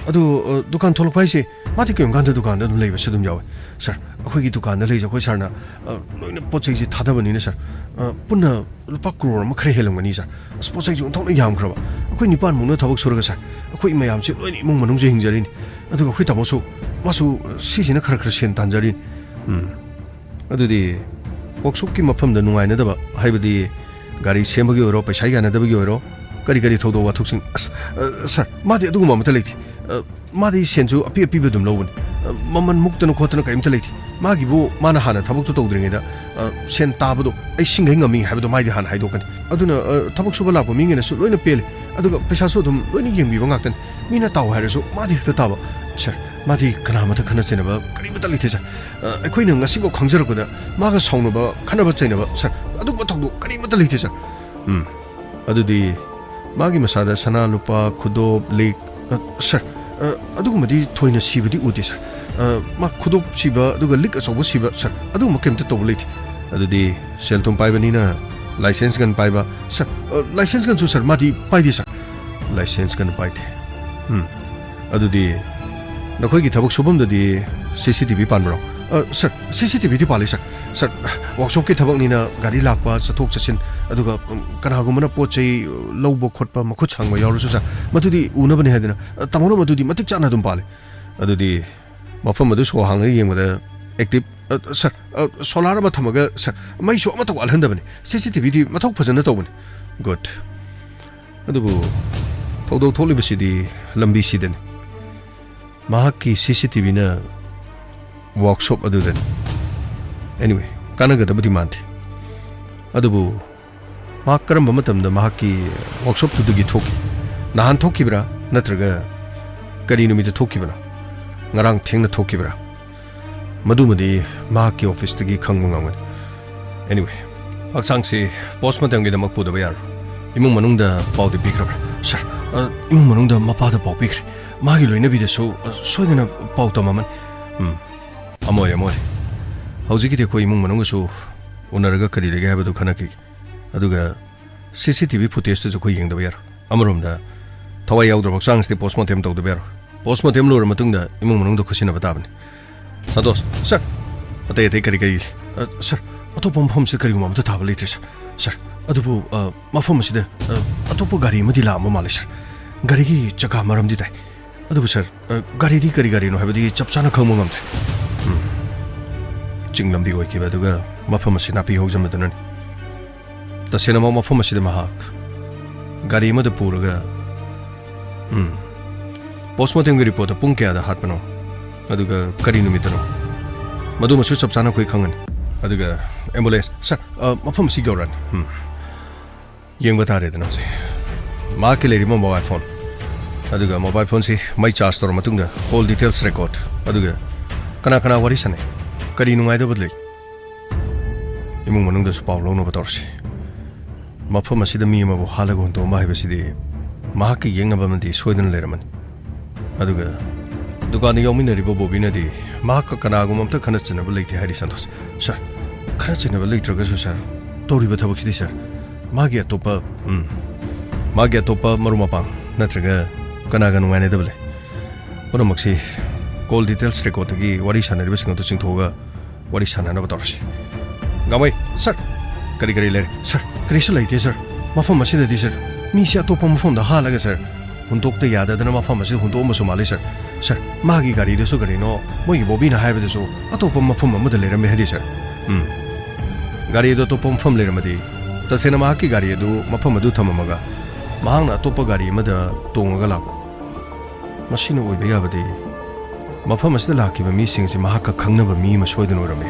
ꯑꯗꯨ, ꯑ, ꯗꯨꯀꯥꯟ ꯊꯣꯛꯂꯛꯄ ꯍꯥꯏꯁꯦ ꯃꯥꯗꯤ ꯀꯩꯒꯨꯝꯕ ꯀꯥꯟꯗ ꯗꯨꯀꯥꯟꯗ ꯑꯗꯨꯝ ꯂꯩꯕꯁꯨ ꯑꯗꯨꯝ ꯌꯥꯎꯋꯦ꯫ ꯁꯥꯔ, ꯑꯩꯈꯣꯏꯒꯤ ꯗꯨꯀꯥꯟꯗ ꯂꯩꯖ ꯑꯩꯈꯣꯏ ꯁꯥꯔꯅ, ꯑ, ꯂꯣꯏꯅ ꯄꯣꯠ ꯆꯩꯁꯦ ꯊꯥꯗꯕꯅꯤꯅ, ꯁꯥꯔ, ꯑ, ꯄꯨꯟꯅ ꯂꯨꯄꯥ ꯀ꯭ꯔꯣꯔ ꯑꯃ ꯈꯔ ꯍꯦꯜꯂꯝꯒꯅꯤ, ꯁꯥꯔ꯫ ꯑꯁ, ꯄꯣꯠ ꯆꯩꯁꯦ ꯑꯣꯟꯊꯣꯛꯅ ꯌꯥꯝꯈ꯭ꯔꯕ꯫ ꯑꯩꯈꯣꯏ ꯅꯤꯄꯥꯟꯃꯨꯛꯅ ꯊꯕꯛ ꯁꯨꯔꯒ, ꯁꯥꯔ, ꯑꯩꯈꯣꯏ ꯃꯌꯥꯝꯁꯦ ꯂꯣꯏꯅ ꯏꯃꯨꯡ ꯃꯅꯨꯡꯁꯦ ꯍꯤꯡꯖꯔꯤꯅꯤ꯫ ꯑꯗꯨꯒ ꯑꯩꯈꯣꯏ ꯇꯥꯃꯣꯁꯨ, ꯃꯥꯁꯨ, ꯑ, ꯁꯤꯁꯤꯅ ꯈꯔ ꯈꯔ ꯁꯦꯟ ꯇꯥꯟꯖꯔꯤꯅꯤ꯫ ꯎꯝ꯫ ꯑꯗꯨꯗꯤ ꯋꯥꯛꯁꯣꯞꯀꯤ ꯃꯐꯝꯗ ꯅꯨꯡꯉꯥꯏꯅꯗꯕ, ꯍꯥꯏꯕꯗꯤ ꯒꯥꯔꯤ ꯁꯦꯝꯕꯒꯤ ꯑꯣꯏꯔꯣ, ꯄꯩꯁꯥ ꯌꯥꯅꯗꯕꯒꯤ ꯑꯣꯏꯔꯣ, ꯀꯔꯤ ꯀꯔꯤ ꯊꯧꯗꯣꯛ ꯋꯥꯊꯣꯛꯁꯤꯡ? ꯑꯁ, ꯑ, ꯁꯥꯔ, ꯃꯥꯗꯤ ꯑꯗꯨꯒꯨꯝꯕ ꯑꯃꯠꯇ ꯂꯩꯇꯦ꯫ ꯑ, ꯃꯥꯗꯤ ꯁꯦꯟꯁꯨ ꯑꯄꯤ ꯑꯄꯤꯕ ꯑꯗꯨꯝ ꯂꯧꯕꯅꯤ꯫ ꯑ, ꯃꯃꯜ ꯃꯨꯛꯇꯅ ꯈꯣꯠꯇꯅ ꯀꯔꯤꯝꯇ ꯂꯩꯇꯦ꯫ ꯃꯥꯒꯤꯕꯨ ꯃꯥꯅ ꯍꯥꯟꯅ ꯊꯕꯛꯇꯣ ꯇꯧꯗ꯭ꯔꯤꯉꯩꯗ, ꯑ, ꯁꯦꯟ ꯇꯥꯕꯗꯣ ꯑꯩ ꯁꯤꯡꯈꯩ ꯉꯝꯃꯤ ꯍꯥꯏꯕꯗꯣ ꯃꯥꯏꯗꯤ ꯍꯥꯟꯅ ꯍꯥꯏꯗꯣꯛꯀꯅꯤ꯫ ꯑꯗꯨꯅ, ꯑ, ꯊꯕꯛ ꯁꯨꯕ ꯂꯥꯛꯄ ꯃꯤꯉꯩꯅꯁꯨ ꯂꯣꯏꯅ ꯄꯦꯜꯂꯤ꯫ ꯑꯗꯨꯒ ꯄꯩꯁꯥꯁꯨ ꯑꯗꯨꯝ ꯂꯣꯏꯅ ꯌꯦꯡꯕꯤꯕ ꯉꯥꯛꯇꯅꯤ꯫ ꯃꯤꯅ ꯇꯥꯎ ꯍꯥꯏꯔꯁꯨ ꯃꯥꯗꯤ ꯍꯦꯛꯇ ꯇꯥꯕ꯫ ꯁꯥꯔ, ꯃꯥꯗꯤ ꯀꯅꯥ ꯑꯃꯠꯇ ꯈꯠꯅ ꯆꯩꯅꯕ ꯀꯔꯤꯃꯠꯇ ꯂꯩꯇꯦ, ꯁꯥꯔ꯫ ꯑ, ꯑꯩꯈꯣꯏꯅ ꯉꯁꯤꯐꯥꯎ ꯈꯪꯖꯔꯛꯄꯗ ꯃꯥꯒ ꯁꯥꯎꯅꯕ, ꯈꯠꯅꯕ ꯆꯩꯅꯕ, ꯁꯥꯔ, ꯑꯗꯨꯒꯨꯝꯕ ꯊꯧꯗꯣꯛ ꯀꯔꯤꯃꯠꯇ ꯂꯩꯇꯦ, ꯁꯥꯔ꯫ ꯎꯝ꯫ ꯑꯗꯨꯗꯤ ꯃꯥꯒꯤ ꯃꯁꯥꯗ ꯁꯅꯥ, ꯂꯨꯄꯥ, ꯈꯨꯗꯣꯞ, ꯂꯤꯛ, ꯑ, ꯁꯥꯔ, ꯑ, ꯑꯗꯨꯒꯨꯝꯕꯗꯤ ꯊꯣꯏꯅ ꯁꯤꯕꯗꯤ ꯎꯗꯦ, ꯁꯥꯔ꯫ ꯑ, ꯃꯥ ꯈꯨꯗꯣꯞ ꯁꯤꯕ, ꯑꯗꯨꯒ ꯂꯤꯛ ꯑꯆꯧꯕ ꯁꯤꯕ, ꯁꯥꯔ, ꯑꯗꯨꯒꯨꯝꯕ ꯀꯩꯝꯇ ꯇꯧꯕ ꯂꯩꯇꯦ꯫ ꯑꯗꯨꯗꯤ ꯁꯦꯜ ꯊꯨꯝ ꯄꯥꯏꯕꯅꯤꯅ ꯂꯥꯏꯁꯦꯟꯁ ꯒꯟ ꯄꯥꯏꯕ, ꯁꯥꯔ, ꯑ, ꯂꯥꯏꯁꯦꯟꯁ ꯒꯟꯁꯨ, ꯁꯥꯔ, ꯃꯥꯗꯤ ꯄꯥꯏꯗꯦ, ꯁꯥꯔ꯫ ꯂꯥꯏꯁꯦꯟꯁ ꯒꯟ ꯄꯥꯏꯗꯦ꯫ ꯎꯝ꯫ ꯑꯗꯨꯗꯤ ꯅꯈꯣꯏꯒꯤ ꯊꯕꯛ ꯁꯨꯐꯝꯗꯗꯤ ꯁꯤ ꯁꯤ ꯇꯤ ꯚꯤ ꯄꯥꯟꯕ꯭ꯔꯣ? ꯑ, ꯁꯥꯔ, ꯁꯤ ꯁꯤ ꯇꯤ ꯚꯤꯗꯤ ꯄꯥꯜꯂꯤ, ꯁꯥꯔ꯫ ꯁꯥꯔ, ꯋꯥꯛꯁꯣꯞꯀꯤ ꯊꯕꯛꯅꯤꯅ ꯒꯥꯔꯤ ꯂꯥꯛꯄ, ꯆꯠꯊꯣꯛ ꯆꯠꯁꯤꯟ, ꯑꯗꯨꯒ, ꯎꯝ, ꯀꯅꯥꯒꯨꯝꯕꯅ ꯄꯣꯠ ꯆꯩ ꯂꯧꯕ ꯈꯣꯠꯄ, ꯃꯈꯨꯠ ꯁꯥꯡꯕ ꯌꯥꯎꯔꯁꯨ, ꯁꯥꯔ, ꯃꯗꯨꯗꯤ ꯎꯅꯕꯅꯤ ꯍꯥꯏꯗꯅ, ꯑ, ꯇꯥꯃꯣꯅ ꯃꯗꯨꯗꯤ ꯃꯇꯤꯛ ꯆꯥꯅ ꯑꯗꯨꯝ ꯄꯥꯜꯂꯤ꯫ ꯑꯗꯨꯗꯤ ꯃꯐꯝ ꯑꯗꯨ ꯁꯣ ꯍꯥꯡꯂꯒ ꯌꯦꯡꯕꯗ ꯑꯦꯛꯇꯤꯚ, ꯑ, ꯁꯥꯔ, ꯑ, ꯁꯣꯂꯥꯔ ꯑꯃ ꯊꯝꯃꯒ, ꯁꯥꯔ, ꯃꯩꯁꯨ ꯑꯃꯠꯇ ꯋꯥꯠꯍꯟꯗꯕꯅꯤ꯫ ꯁꯤ ꯁꯤ ꯇꯤ ꯚꯤꯗꯤ ꯃꯊꯧ ꯐꯖꯅ ꯇꯧꯕꯅꯤ꯫ ꯒꯨꯗ꯫ ꯑꯗꯨꯕꯨ ꯊꯧꯗꯣꯛ ꯊꯣꯛꯂꯤꯕꯁꯤꯗꯤ ꯂꯝꯕꯤꯁꯤꯗꯅꯤ꯫ ꯃꯍꯥꯛꯀꯤ ꯁꯤ ꯁꯤ ꯇꯤ ꯚꯤꯅ ꯋꯥꯔꯛꯁꯣꯞ ꯑꯗꯨꯗꯅꯤ꯫ ꯑꯦꯅꯤꯋꯦ, ꯀꯥꯟꯅꯒꯗꯕꯗꯤ ꯃꯥꯟꯗꯦ꯫ ꯑꯗꯨꯕꯨ ꯃꯍꯥꯛ ꯀꯔꯝꯕ ꯃꯇꯝꯗ ꯃꯍꯥꯛꯀꯤ ꯋꯥꯔꯛꯁꯣꯞꯇꯨꯗꯒꯤ ꯊꯣꯛꯈꯤ? ꯅꯍꯥꯟ ꯊꯣꯛꯈꯤꯕ꯭ꯔꯥ, ꯅꯠꯇ꯭ꯔꯒ ꯀꯔꯤ ꯅꯨꯃꯤꯠꯇ ꯊꯣꯛꯈꯤꯕꯅꯣ? ꯉꯔꯥꯡ ꯊꯦꯡꯅ ꯊꯣꯛꯈꯤꯕ꯭ꯔꯥ? ꯃꯗꯨꯃꯗꯤ ꯃꯍꯥꯛꯀꯤ ꯑꯣꯐꯤꯁꯇꯒꯤ ꯈꯪꯕ ꯉꯝꯒꯅꯤ꯫ ꯑꯦꯅꯤꯋꯦ, ꯍꯛꯆꯥꯡꯁꯤ ꯄꯣꯁꯃꯣꯔꯇꯦꯝꯒꯤꯗꯃꯛ ꯄꯨꯗꯕ ꯌꯥꯔꯣꯏ꯫ ꯏꯃꯨꯡ ꯃꯅꯨꯡꯗ ꯄꯥꯎꯗꯤ ꯄꯤꯈ꯭ꯔꯕ꯭ꯔꯥ? ꯁꯥꯔ, ꯑ, ꯏꯃꯨꯡ ꯃꯅꯨꯡꯗ ꯃꯄꯥꯗ ꯄꯥꯎ ꯄꯤꯈ꯭ꯔꯦ꯫ ꯃꯥꯒꯤ ꯂꯣꯏꯅꯕꯤꯗꯁꯨ, ꯑ, ꯁꯣꯏꯗꯅ ꯄꯥꯎ ꯇꯝꯃꯝꯃꯅꯤ꯫ ꯎꯝ, ꯑꯃ ꯑꯣꯏꯔꯦ, ꯑꯃ ꯑꯣꯏꯔꯦ꯫ ꯍꯧꯖꯤꯛꯀꯤꯗꯤ ꯑꯩꯈꯣꯏ ꯏꯃꯨꯡ ꯃꯅꯨꯡꯒꯁꯨ ꯎꯅꯔꯒ ꯀꯔꯤ ꯂꯩꯒꯦ ꯍꯥꯏꯕꯗꯨ ꯈꯟꯅꯈꯤꯒꯦ꯫ ꯑꯗꯨꯒ ꯁꯤ ꯁꯤ ꯇꯤ ꯚꯤ ꯐꯨꯇꯦꯖꯇꯨꯁꯨ ꯑꯩꯈꯣꯏ ꯌꯦꯡꯗꯕ ꯌꯥꯔꯣꯏ꯫ ꯑꯃꯔꯣꯝꯗ ꯊꯋꯥꯏ ꯌꯥꯎꯗ꯭ꯔꯕ ꯍꯛꯆꯥꯡꯁꯤꯗꯤ ꯄꯣꯁꯃꯣꯔꯇꯦꯝ ꯇꯧꯗꯕ ꯌꯥꯔꯣꯏ꯫ ꯄꯣꯁꯃꯣꯔꯇꯦꯝ ꯂꯣꯏꯔ ꯃꯇꯨꯡꯗ ꯏꯃꯨꯡ ꯃꯅꯨꯡꯗ ꯈꯨꯠꯁꯤꯟꯅꯕ ꯇꯥꯕꯅꯤ꯫ ꯁꯟꯇꯣꯁ, ꯁꯥꯔ, ꯑꯇꯩ ꯑꯇꯩ ꯀꯔꯤ ꯀꯔꯤ, ꯑ, ꯁꯥꯔ, ꯑꯇꯣꯞꯄ ꯃꯐꯝꯁꯤꯗ ꯀꯔꯤꯒꯨꯝꯕ ꯑꯃꯠꯇ ꯊꯥꯕ ꯂꯩꯇ꯭ꯔꯦ, ꯁꯥꯔ꯫ ꯁꯥꯔ, ꯑꯗꯨꯕꯨ, ꯑ, ꯃꯐꯝ ꯑꯁꯤꯗ, ꯑ, ꯑꯇꯣꯞꯄ ꯒꯥꯔꯤ ꯑꯃꯗꯤ ꯂꯥꯛꯑꯝꯕ ꯃꯥꯜꯂꯦ, ꯁꯥꯔ꯫ ꯒꯥꯔꯤꯒꯤ ꯆꯀꯥ ꯃꯔꯝꯗꯤ ꯇꯥꯏ, ꯑꯗꯨꯕꯨ ꯁꯥꯔ, ꯑ, ꯒꯥꯔꯤꯗꯤ ꯀꯔꯤ ꯒꯥꯔꯤꯅꯣ ꯍꯥꯏꯕꯗꯤ ꯆꯞ ꯆꯥꯅ ꯈꯪꯕ ꯉꯝꯗ꯭ꯔꯦ꯫ ꯎꯝ꯫ ꯆꯤꯡ ꯂꯝꯕꯤ ꯑꯣꯏꯈꯤꯕ ꯑꯗꯨꯒ ꯃꯐꯝ ꯑꯁꯤ ꯅꯥꯄꯤ ꯍꯧꯖꯟꯕꯗꯨꯅꯅꯤ꯫ ꯇꯁꯦꯡꯅꯃꯛ ꯃꯐꯝ ꯑꯁꯤꯗ ꯃꯍꯥꯛ ꯒꯥꯔꯤ ꯑꯃꯗ ꯄꯨꯔꯒ, ꯎꯝ, ꯄꯣꯁꯃꯣꯔꯇꯦꯝꯒꯤ ꯔꯤꯄꯣꯔꯠꯇ ꯄꯨꯡ ꯀꯌꯥꯗ ꯍꯥꯠꯄꯅꯣ, ꯑꯗꯨꯒ ꯀꯔꯤ ꯅꯨꯃꯤꯠꯇꯅꯣ, ꯃꯗꯨꯃꯁꯨ ꯆꯞ ꯆꯥꯅ ꯑꯩꯈꯣꯏ ꯈꯪꯒꯅꯤ꯫ ꯑꯗꯨꯒ ꯑꯦꯝꯕꯨꯂꯦꯟꯁ, ꯁꯥꯔ, ꯑ, ꯃꯐꯝ ꯑꯁꯤ ꯌꯧꯔꯛꯑꯅꯤ꯫ ꯎꯝ꯫ ꯌꯦꯡꯕ ꯇꯥꯔꯦꯗꯅ ꯍꯧꯖꯤꯛ꯫ ꯃꯍꯥꯛꯀꯤ ꯂꯩꯔꯤꯕ ꯃꯣꯕꯥꯏꯜ ꯐꯣꯟ, ꯑꯗꯨꯒ ꯃꯣꯕꯥꯏꯜ ꯐꯣꯟꯁꯤ ꯃꯩ ꯆꯥꯔꯖ ꯇꯧꯔ ꯃꯇꯨꯡꯗ ꯀꯣꯜ ꯗꯤꯇꯦꯜꯁ ꯔꯦꯀꯣꯔꯠ, ꯑꯗꯨꯒ ꯀꯅꯥ ꯀꯅꯥ ꯋꯥꯔꯤ ꯁꯥꯟꯅꯩ, ꯀꯔꯤ ꯅꯨꯡꯉꯥꯏꯗꯕ ꯂꯩ, ꯏꯃꯨꯡ ꯃꯅꯨꯡꯗꯁꯨ ꯄꯥꯎ ꯂꯧꯅꯕ ꯇꯧꯔꯁꯤ꯫ ꯃꯐꯝ ꯑꯁꯤꯗ ꯃꯤ ꯑꯃꯕꯨ ꯍꯥꯠꯂꯒ ꯍꯨꯟꯇꯣꯛꯑꯝꯕ ꯍꯥꯏꯕꯁꯤꯗꯤ ꯃꯍꯥꯛꯀꯤ ꯌꯦꯛꯅꯕ ꯑꯃꯗꯤ ꯁꯣꯏꯗꯅ ꯂꯩꯔꯝꯃꯅꯤ꯫ ꯑꯗꯨꯒ ꯗꯨꯀꯥꯟꯗ ꯌꯥꯎꯃꯤꯟꯅꯔꯤꯕ ꯕꯣꯕꯤꯅꯗꯤ ꯃꯍꯥꯛꯀ ꯀꯅꯥꯒꯨꯝꯕ ꯑꯝꯇ ꯈꯠꯅ ꯆꯩꯅꯕ ꯂꯩꯇꯦ ꯍꯥꯏꯔꯤ, ꯁꯟꯇꯣꯁ꯫ ꯁꯥꯔ, ꯈꯠꯅ ꯆꯩꯅꯕ ꯂꯩꯇ꯭ꯔꯒꯁꯨ, ꯁꯥꯔ, ꯇꯧꯔꯤꯕ ꯊꯕꯛꯁꯤꯗꯤ, ꯁꯥꯔ, ꯃꯥꯒꯤ ꯑꯇꯣꯞꯄ, ꯎꯝ, ꯃꯥꯒꯤ ꯑꯇꯣꯞꯄ ꯃꯔꯨꯞ ꯃꯄꯥꯡ ꯅꯠꯇ꯭ꯔꯒ ꯀꯅꯥꯒ ꯅꯨꯡꯉꯥꯏꯅꯗꯕ ꯂꯩ? ꯄꯨꯝꯅꯃꯛꯁꯤ ꯀꯣꯜ ꯗꯤꯇꯦꯜꯁ ꯔꯦꯀꯣꯔꯠꯇꯒꯤ ꯋꯥꯔꯤ ꯁꯥꯟꯅꯔꯤꯕꯁꯤꯡ ꯑꯗꯨ ꯆꯤꯡꯊꯣꯛꯑꯒ ꯋꯥꯔꯤ ꯁꯥꯟꯅꯅꯕ ꯇꯧꯔꯁꯤ꯫ ꯒꯥꯡꯃꯩ, ꯁꯥꯔ, ꯀꯔꯤ ꯀꯔꯤ ꯂꯩꯔꯦ? ꯁꯥꯔ, ꯀꯔꯤꯁꯨ ꯂꯩꯇꯦ, ꯁꯥꯔ꯫ ꯃꯐꯝ ꯑꯁꯤꯗꯗꯤ, ꯁꯥꯔ, ꯃꯤꯁꯦ ꯑꯇꯣꯞꯄ ꯃꯐꯝꯗ ꯍꯥꯠꯂꯒ, ꯁꯥꯔ, ꯍꯨꯟꯗꯣꯛꯇ ꯌꯥꯗꯗꯅ ꯃꯐꯝ ꯑꯁꯤꯗ ꯍꯨꯟꯗꯣꯛꯑꯝꯕꯁꯨ ꯃꯥꯜꯂꯤ, ꯁꯥꯔ꯫ ꯁꯥꯔ, ꯃꯥꯒꯤ ꯒꯥꯔꯤꯗꯨꯁꯨ ꯀꯔꯤꯅꯣ ꯃꯣꯏꯒꯤ ꯕꯣꯕꯤꯅ ꯍꯥꯏꯕꯗꯁꯨ ꯑꯇꯣꯞꯄ ꯃꯐꯝ ꯑꯃꯗ ꯂꯩꯔꯝꯃꯦ ꯍꯥꯏꯗꯤ, ꯁꯥꯔ꯫ ꯎꯝ꯫ ꯒꯥꯔꯤꯗꯣ ꯑꯇꯣꯞꯄ ꯃꯐꯝ ꯂꯩꯔꯝꯃꯗꯤ, ꯇꯁꯦꯡꯅ ꯃꯍꯥꯛꯀꯤ ꯒꯥꯔꯤ ꯑꯗꯨ ꯃꯐꯝ ꯑꯗꯨ ꯊꯝꯃꯝꯃꯒ ꯃꯍꯥꯛꯅ ꯑꯇꯣꯞꯄ ꯒꯥꯔꯤ ꯑꯃꯗ ꯇꯣꯡꯉꯒ ꯂꯥꯛꯄ꯫ ꯃꯁꯤꯅ ꯑꯣꯏꯕ ꯌꯥꯕꯗꯤ, ꯃꯐꯝ ꯑꯁꯤꯗ ꯂꯥꯛꯈꯤꯕ ꯃꯤꯁꯤꯡꯁꯤ ꯃꯍꯥꯛꯀ ꯈꯪꯅꯕ ꯃꯤ ꯑꯃ ꯁꯣꯏꯗꯅ ꯑꯣꯏꯔꯝꯃꯦ꯫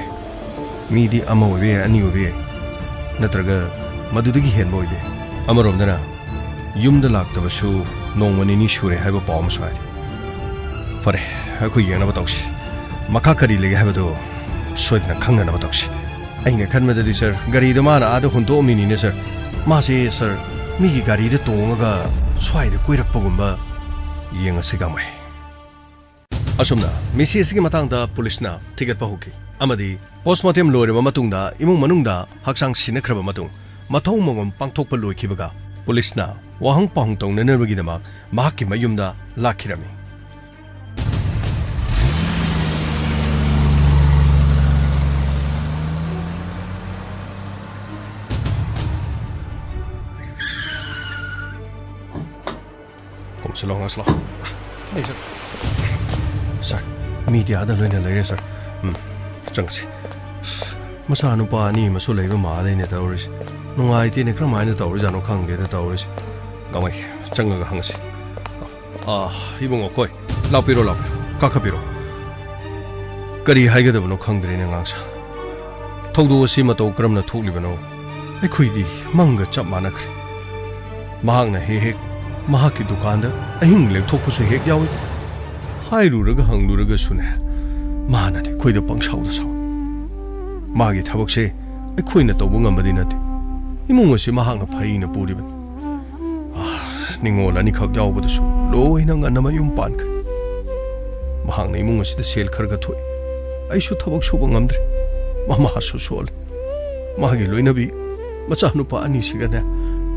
ꯃꯤꯗꯤ ꯑꯃ ꯑꯣꯏꯕ ꯌꯥꯏ, ꯑꯅꯤ ꯑꯣꯏꯕ ꯌꯥꯏ, ꯅꯠꯇ꯭ꯔꯒ ꯃꯗꯨꯗꯒꯤ ꯍꯦꯟꯕ ꯑꯣꯏꯕ ꯌꯥꯏ꯫ ꯑꯃꯔꯣꯝꯗꯅ, ꯌꯨꯝꯗ ꯂꯥꯛꯇꯕꯁꯨ ꯅꯣꯡꯃ ꯅꯤꯅꯤ ꯁꯨꯔꯦ ꯍꯥꯏꯕ ꯄꯥꯎ ꯑꯃꯁꯨ ꯍꯥꯏꯔꯤ꯫ ꯐꯔꯦ, ꯑꯩꯈꯣꯏ ꯌꯦꯡꯅꯕ ꯇꯧꯁꯤ꯫ ꯃꯈꯥ ꯀꯔꯤ ꯂꯩꯒꯦ ꯍꯥꯏꯕꯗꯨ ꯁꯣꯏꯗꯅ ꯈꯪꯅꯅꯕ ꯇꯧꯁꯤ꯫ ꯑꯩꯅ ꯈꯟꯕꯗꯗꯤ, ꯁꯥꯔ, ꯒꯥꯔꯤꯗꯣ ꯃꯥꯅ ꯑꯥꯗ ꯍꯨꯟꯗꯣꯛꯑꯝꯃꯤꯅꯤꯅꯦ, ꯁꯥꯔ꯫ ꯃꯥꯁꯦ, ꯁꯥꯔ, ꯃꯤꯒꯤ ꯒꯥꯔꯤꯗ ꯇꯣꯡꯉꯒ ꯁ꯭ꯋꯥꯏꯗ ꯀꯣꯏꯔꯛꯄꯒꯨꯝꯕ꯫ ꯌꯦꯡꯉꯁꯤ, ꯒꯥꯡꯃꯩ꯫ ꯑꯁꯨꯝꯅ ꯃꯤꯁꯤ ꯑꯁꯤꯒꯤ ꯃꯇꯥꯡꯗ ꯄꯨꯂꯤꯁꯅ ꯊꯤꯒꯠꯄ ꯍꯧꯈꯤ ꯑꯃꯗꯤ ꯄꯣꯁꯃꯣꯔꯇꯦꯝ ꯂꯣꯏꯔꯕ ꯃꯇꯨꯡꯗ ꯏꯃꯨꯡ ꯃꯅꯨꯡꯗ ꯍꯛꯆꯥꯡ ꯁꯤꯟꯅꯈ꯭ꯔꯕ ꯃꯇꯨꯡ ꯃꯊꯧ ꯃꯉꯣꯝ ꯄꯥꯡꯊꯣꯛꯄ ꯂꯣꯏꯈꯤꯕꯒ ꯄꯨꯂꯤꯁꯅ ꯋꯥꯍꯪ ꯄꯥꯎꯍꯪ ꯇꯧꯅꯅꯕꯒꯤꯗꯃꯛ ꯃꯍꯥꯛꯀꯤ ꯃꯌꯨꯝꯗ ꯂꯥꯛꯈꯤꯔꯝꯃꯤ꯫ ꯀꯨꯝꯁꯤꯜꯂꯣ, ꯉꯁꯤꯜꯂꯣ꯫ ꯑꯩ ꯁꯥꯔ, ꯁꯥꯔ, ꯃꯤꯗꯤ ꯑꯥꯗ ꯂꯣꯏꯅ ꯂꯩꯔꯦ, ꯁꯥꯔ꯫ ꯎꯝ, ꯆꯪꯁꯤ꯫ ꯃꯆꯥꯅꯨꯄꯥ ꯑꯅꯤ ꯑꯃꯁꯨ ꯂꯩꯕ ꯃꯥꯜꯂꯦꯅꯦ ꯇꯧꯔꯤꯁꯦ꯫ ꯅꯨꯡꯉꯥꯏꯇꯦꯅꯦ, ꯀꯔꯝꯍꯥꯏꯅ ꯇꯧꯔꯤꯖꯥꯠꯅꯣ ꯈꯪꯗꯦꯗ ꯇꯧꯔꯤꯁꯦ꯫ ꯒꯥꯡꯃꯩ, ꯆꯪꯉꯒ ꯍꯪꯉꯁꯤ꯫ ꯑꯥ, ꯏꯕꯨꯡꯉꯣ, ꯈꯣꯏ, ꯂꯥꯛꯄꯤꯔꯣ, ꯂꯥꯛꯄꯤꯔꯣ, ꯀꯥꯈꯠꯄꯤꯔꯣ꯫ ꯀꯔꯤ ꯍꯥꯏꯒꯗꯕꯅꯣ ꯈꯪꯗ꯭ꯔꯦꯅꯦ, ꯑꯉꯥꯡꯁꯥ꯫ ꯊꯧꯗꯣꯛ ꯑꯁꯤ ꯃꯇꯧ ꯀꯔꯝꯅ ꯊꯣꯛꯂꯤꯕꯅꯣ? ꯑꯩꯈꯣꯏꯗꯤ ꯃꯪꯒ ꯆꯞ ꯃꯥꯟꯅꯈ꯭ꯔꯦ꯫ ꯃꯍꯥꯛꯅ ꯍꯦꯛ ꯍꯦꯛ ꯃꯍꯥꯛꯀꯤ ꯗꯨꯀꯥꯟꯗ ꯑꯍꯤꯡ ꯂꯦꯛꯊꯣꯛꯄꯁꯨ ꯍꯦꯛ ꯌꯥꯎꯏ꯫ ꯍꯥꯏꯔꯨꯔꯒ ꯍꯪꯂꯨꯔꯒꯁꯨꯅꯦ, ꯃꯥꯅꯅꯦ ꯑꯩꯈꯣꯏꯗ ꯄꯪꯁꯥꯎꯗ ꯁꯥꯎꯏ꯫ ꯃꯥꯒꯤ ꯊꯕꯛꯁꯦ ꯑꯩꯈꯣꯏꯅ ꯇꯧꯕ ꯉꯝꯕꯗꯤ ꯅꯠꯇꯦ꯫ ꯏꯃꯨꯡ ꯑꯁꯤ ꯃꯍꯥꯛꯅ ꯐꯩꯅ ꯄꯨꯔꯤꯕꯅꯤ꯫ ꯑꯥ, ꯅꯤꯡꯉꯣꯜ ꯑꯅꯤꯈꯛ ꯌꯥꯎꯕꯗꯨꯁꯨ ꯂꯣꯏꯅ ꯉꯟꯅ ꯃꯌꯨꯝ ꯄꯥꯟꯈ꯭ꯔꯦ꯫ ꯃꯍꯥꯛꯅ ꯏꯃꯨꯡ ꯑꯁꯤꯗ ꯁꯦꯜ ꯈꯔꯒ ꯊꯣꯛꯏ꯫ ꯑꯩꯁꯨ ꯊꯕꯛ ꯁꯨꯕ ꯉꯝꯗ꯭ꯔꯦ꯫ ꯃꯃꯥꯁꯨ ꯁꯣꯜꯂꯦ꯫ ꯃꯥꯒꯤ ꯂꯣꯏꯅꯕꯤ ꯃꯆꯥꯅꯨꯄꯥ ꯑꯅꯤꯁꯤꯒꯅꯦ,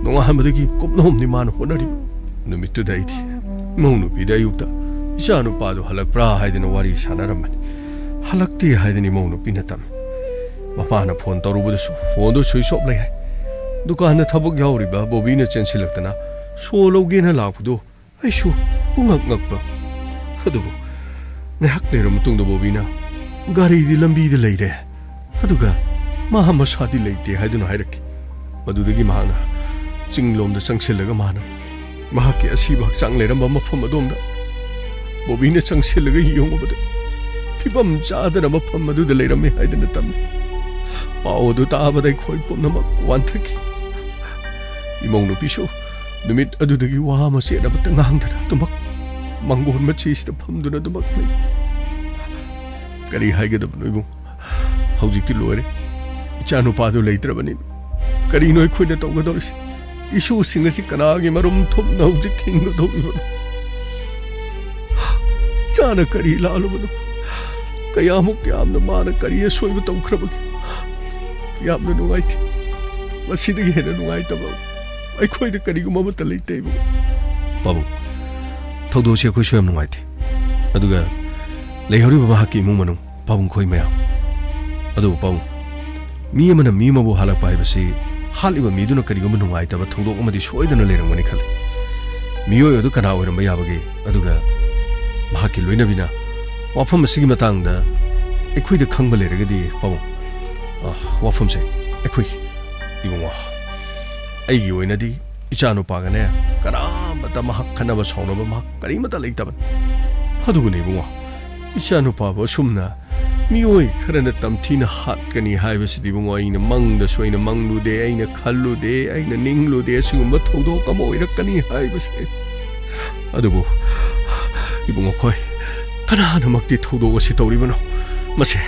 ꯅꯣꯡꯉꯥꯟꯕꯗꯒꯤ ꯀꯨꯞꯅꯣꯝꯅꯤ ꯃꯥꯅ ꯍꯣꯠꯅꯔꯤꯕ꯫ ꯅꯨꯃꯤꯠꯇꯨꯗ ꯑꯩꯗꯤ ꯏꯃꯧ ꯅꯨꯄꯤꯗ ꯑꯌꯨꯛꯇ ꯏꯆꯥꯅꯨꯄꯥꯗꯨ ꯍꯜꯂꯛꯄ꯭ꯔꯥ ꯍꯥꯏꯗꯅ ꯋꯥꯔꯤ ꯁꯥꯟꯅꯔꯝꯕꯅꯤ꯫ ꯍꯜꯂꯛꯇꯦ ꯍꯥꯏꯗꯅ ꯏꯃꯧ ꯅꯨꯄꯤꯅ ꯇꯝꯃꯤ꯫ ꯃꯄꯥꯅ ꯐꯣꯟ ꯇꯧꯔꯨꯕꯗꯁꯨ ꯐꯣꯟꯗꯨ ꯁ꯭ꯋꯤꯆ ꯑꯣꯐ ꯂꯩ ꯍꯥꯏ꯫ ꯗꯨꯀꯥꯟꯗ ꯊꯕꯛ ꯌꯥꯎꯔꯤꯕ ꯕꯣꯕꯤꯅ ꯆꯦꯟꯁꯤꯜꯂꯛꯇꯅ ꯁꯣ ꯂꯧꯒꯦꯅ ꯂꯥꯛꯄꯗꯨ ꯑꯩꯁꯨ ꯄꯨꯡꯉꯛ ꯉꯛꯄ꯫ ꯑꯗꯨꯕꯨ ꯉꯥꯏꯍꯥꯛ ꯂꯩꯔꯕ ꯃꯇꯨꯡꯗ ꯕꯣꯕꯤꯅ, "ꯒꯥꯔꯤꯗꯤ ꯂꯝꯕꯤꯗ ꯂꯩꯔꯦ, ꯑꯗꯨꯒ ꯃꯥ ꯃꯁꯥꯗꯤ ꯂꯩꯇꯦ" ꯍꯥꯏꯗꯨꯅ ꯍꯥꯏꯔꯛꯈꯤ꯫ ꯃꯗꯨꯗꯒꯤ ꯃꯍꯥꯛꯅ ꯆꯤꯡꯂꯣꯝꯗ ꯆꯪꯁꯤꯜꯂꯒ ꯃꯥꯅ ꯃꯍꯥꯛꯀꯤ ꯑꯁꯤꯕ ꯍꯛꯆꯥꯡ ꯂꯩꯔꯝꯕ ꯃꯐꯝ ꯑꯗꯣꯝꯗ ꯕꯣꯕꯤꯅ ꯆꯪꯁꯤꯜꯂꯒ ꯌꯦꯡꯉꯨꯕꯗ ꯐꯤꯕꯝ ꯆꯥꯗꯅ ꯃꯐꯝ ꯑꯗꯨꯗ ꯂꯩꯔꯝꯃꯤ ꯍꯥꯏꯗꯨꯅ ꯇꯝꯃꯤ꯫ ꯄꯥꯎ ꯑꯗꯨ ꯇꯥꯕꯗ ꯑꯩꯈꯣꯏ ꯄꯨꯝꯅꯃꯛ ꯋꯥꯟꯊꯈꯤ꯫ ꯏꯃꯧ ꯅꯨꯄꯤꯁꯨ ꯅꯨꯃꯤꯠ ꯑꯗꯨꯗꯒꯤ ꯋꯥ ꯃꯆꯦꯠ ꯑꯃꯠꯇ ꯉꯥꯡꯗꯅ ꯑꯗꯨꯃꯛ ꯃꯥꯡꯒꯣꯟ ꯃꯆꯤꯁꯤꯗ ꯐꯝꯗꯨꯅ ꯑꯗꯨꯃꯛ ꯂꯩ꯫ ꯀꯔꯤ ꯍꯥꯏꯒꯗꯕꯅꯣ ꯏꯕꯨꯡ? ꯍꯧꯖꯤꯛꯇꯤ ꯂꯣꯏꯔꯦ꯫ ꯏꯆꯥ ꯅꯨꯄꯥꯗꯨ ꯂꯩꯇ꯭ꯔꯕꯅꯤꯅ ꯀꯔꯤꯅꯣ ꯑꯩꯈꯣꯏꯅ ꯇꯧꯒꯗꯧꯔꯤꯁꯦ? ꯏꯁꯨꯁꯤꯡ ꯑꯁꯤ ꯀꯅꯥꯒꯤ ꯃꯔꯨꯝ ꯊꯨꯝꯅ ꯍꯧꯖꯤꯛ ꯍꯤꯡꯒꯗꯧꯔꯤꯕꯅꯣ? ꯏꯆꯥꯅ ꯀꯔꯤ ꯂꯥꯜꯂꯨꯕꯅꯣ? ꯀꯌꯥꯃꯨꯛ ꯌꯥꯝꯅ ꯃꯥꯅ ꯀꯔꯤ ꯑꯁꯣꯏꯕ ꯇꯧꯈ꯭ꯔꯕꯒꯦ? ꯌꯥꯝꯅ ꯅꯨꯡꯉꯥꯏꯇꯦ꯫ ꯃꯁꯤꯗꯒꯤ ꯍꯦꯟꯅ ꯅꯨꯡꯉꯥꯏꯇꯕ ꯑꯩꯈꯣꯏꯗ ꯀꯔꯤꯒꯨꯝꯕ ꯑꯃꯠꯇ ꯂꯩꯇꯦ ꯏꯕꯨꯡ꯫ ꯄꯥꯕꯨꯡ, ꯊꯧꯗꯣꯛꯁꯤ ꯑꯩꯈꯣꯏꯁꯨ ꯌꯥꯝ ꯅꯨꯡꯉꯥꯏꯇꯦ꯫ ꯑꯗꯨꯒ ꯂꯩꯍꯧꯔꯤꯕ ꯃꯍꯥꯛꯀꯤ ꯏꯃꯨꯡ ꯃꯅꯨꯡ, ꯄꯥꯕꯨꯡ ꯈꯣꯏ ꯃꯌꯥꯝ꯫ ꯑꯗꯨꯕꯨ ꯄꯥꯕꯨꯡ, ꯃꯤ ꯑꯃꯅ ꯃꯤ ꯑꯃꯕꯨ ꯍꯥꯠꯂꯛꯄ ꯍꯥꯏꯕꯁꯤ ꯍꯥꯠꯂꯤꯕ ꯃꯤꯗꯨꯅ ꯀꯔꯤꯒꯨꯝꯕ ꯅꯨꯡꯉꯥꯏꯇꯕ ꯊꯧꯗꯣꯛ ꯑꯃꯗꯤ ꯁꯣꯏꯗꯅ ꯂꯩꯔꯝꯒꯅꯤ ꯈꯜꯂꯤ꯫ ꯃꯤꯑꯣꯏ ꯑꯗꯨ ꯀꯅꯥ ꯑꯣꯏꯔꯝꯕ ꯌꯥꯕꯒꯦ? ꯑꯗꯨꯒ ꯃꯍꯥꯛꯀꯤ ꯂꯣꯏꯅꯕꯤꯅ ꯋꯥꯐꯝ ꯑꯁꯤꯒꯤ ꯃꯇꯥꯡꯗ ꯑꯩꯈꯣꯏꯗ ꯈꯪꯕ ꯂꯩꯔꯒꯗꯤ ꯄꯥꯕꯨꯡ, ꯑ, ꯋꯥꯐꯝꯁꯦ ꯑꯩꯈꯣꯏ ꯏꯕꯨꯡꯉꯣ, ꯑꯩꯒꯤ ꯑꯣꯏꯅꯗꯤ ꯏꯆꯥ ꯅꯨꯄꯥꯒꯅꯦ ꯀꯅꯥꯃꯠꯇ ꯃꯍꯥꯛ ꯈꯠꯅꯕ ꯁꯥꯎꯅꯕ ꯃꯍꯥꯛ ꯀꯔꯤꯃꯠꯇ ꯂꯩꯇꯕꯅꯤ꯫ ꯑꯗꯨꯕꯨꯅꯦ ꯏꯕꯨꯡꯉꯣ, ꯏꯆꯥ ꯅꯨꯄꯥꯕꯨ ꯑꯁꯨꯝꯅ ꯃꯤꯑꯣꯏ ꯈꯔꯅ ꯇꯝꯊꯤꯅ ꯍꯥꯠꯀꯅꯤ ꯍꯥꯏꯕꯁꯤꯗꯤ ꯏꯕꯨꯡꯉꯣ, ꯑꯩꯅ ꯃꯪꯗꯁꯨ ꯑꯩꯅ ꯃꯪꯂꯨꯗꯦ, ꯑꯩꯅ ꯈꯜꯂꯨꯗꯦ, ꯑꯩꯅ ꯅꯤꯡꯂꯨꯗꯦ ꯑꯁꯤꯒꯨꯝꯕ ꯊꯧꯗꯣꯛ ꯑꯃ ꯑꯣꯏꯔꯛꯀꯅꯤ ꯍꯥꯏꯕꯁꯦ꯫ ꯑꯗꯨꯕꯨ ꯏꯕꯨꯡꯉꯣ ꯈꯣꯏ, ꯀꯅꯥꯅꯃꯛꯇꯤ ꯊꯧꯗꯣꯛ ꯑꯁꯤ ꯇꯧꯔꯤꯕꯅꯣ? ꯃꯁꯦ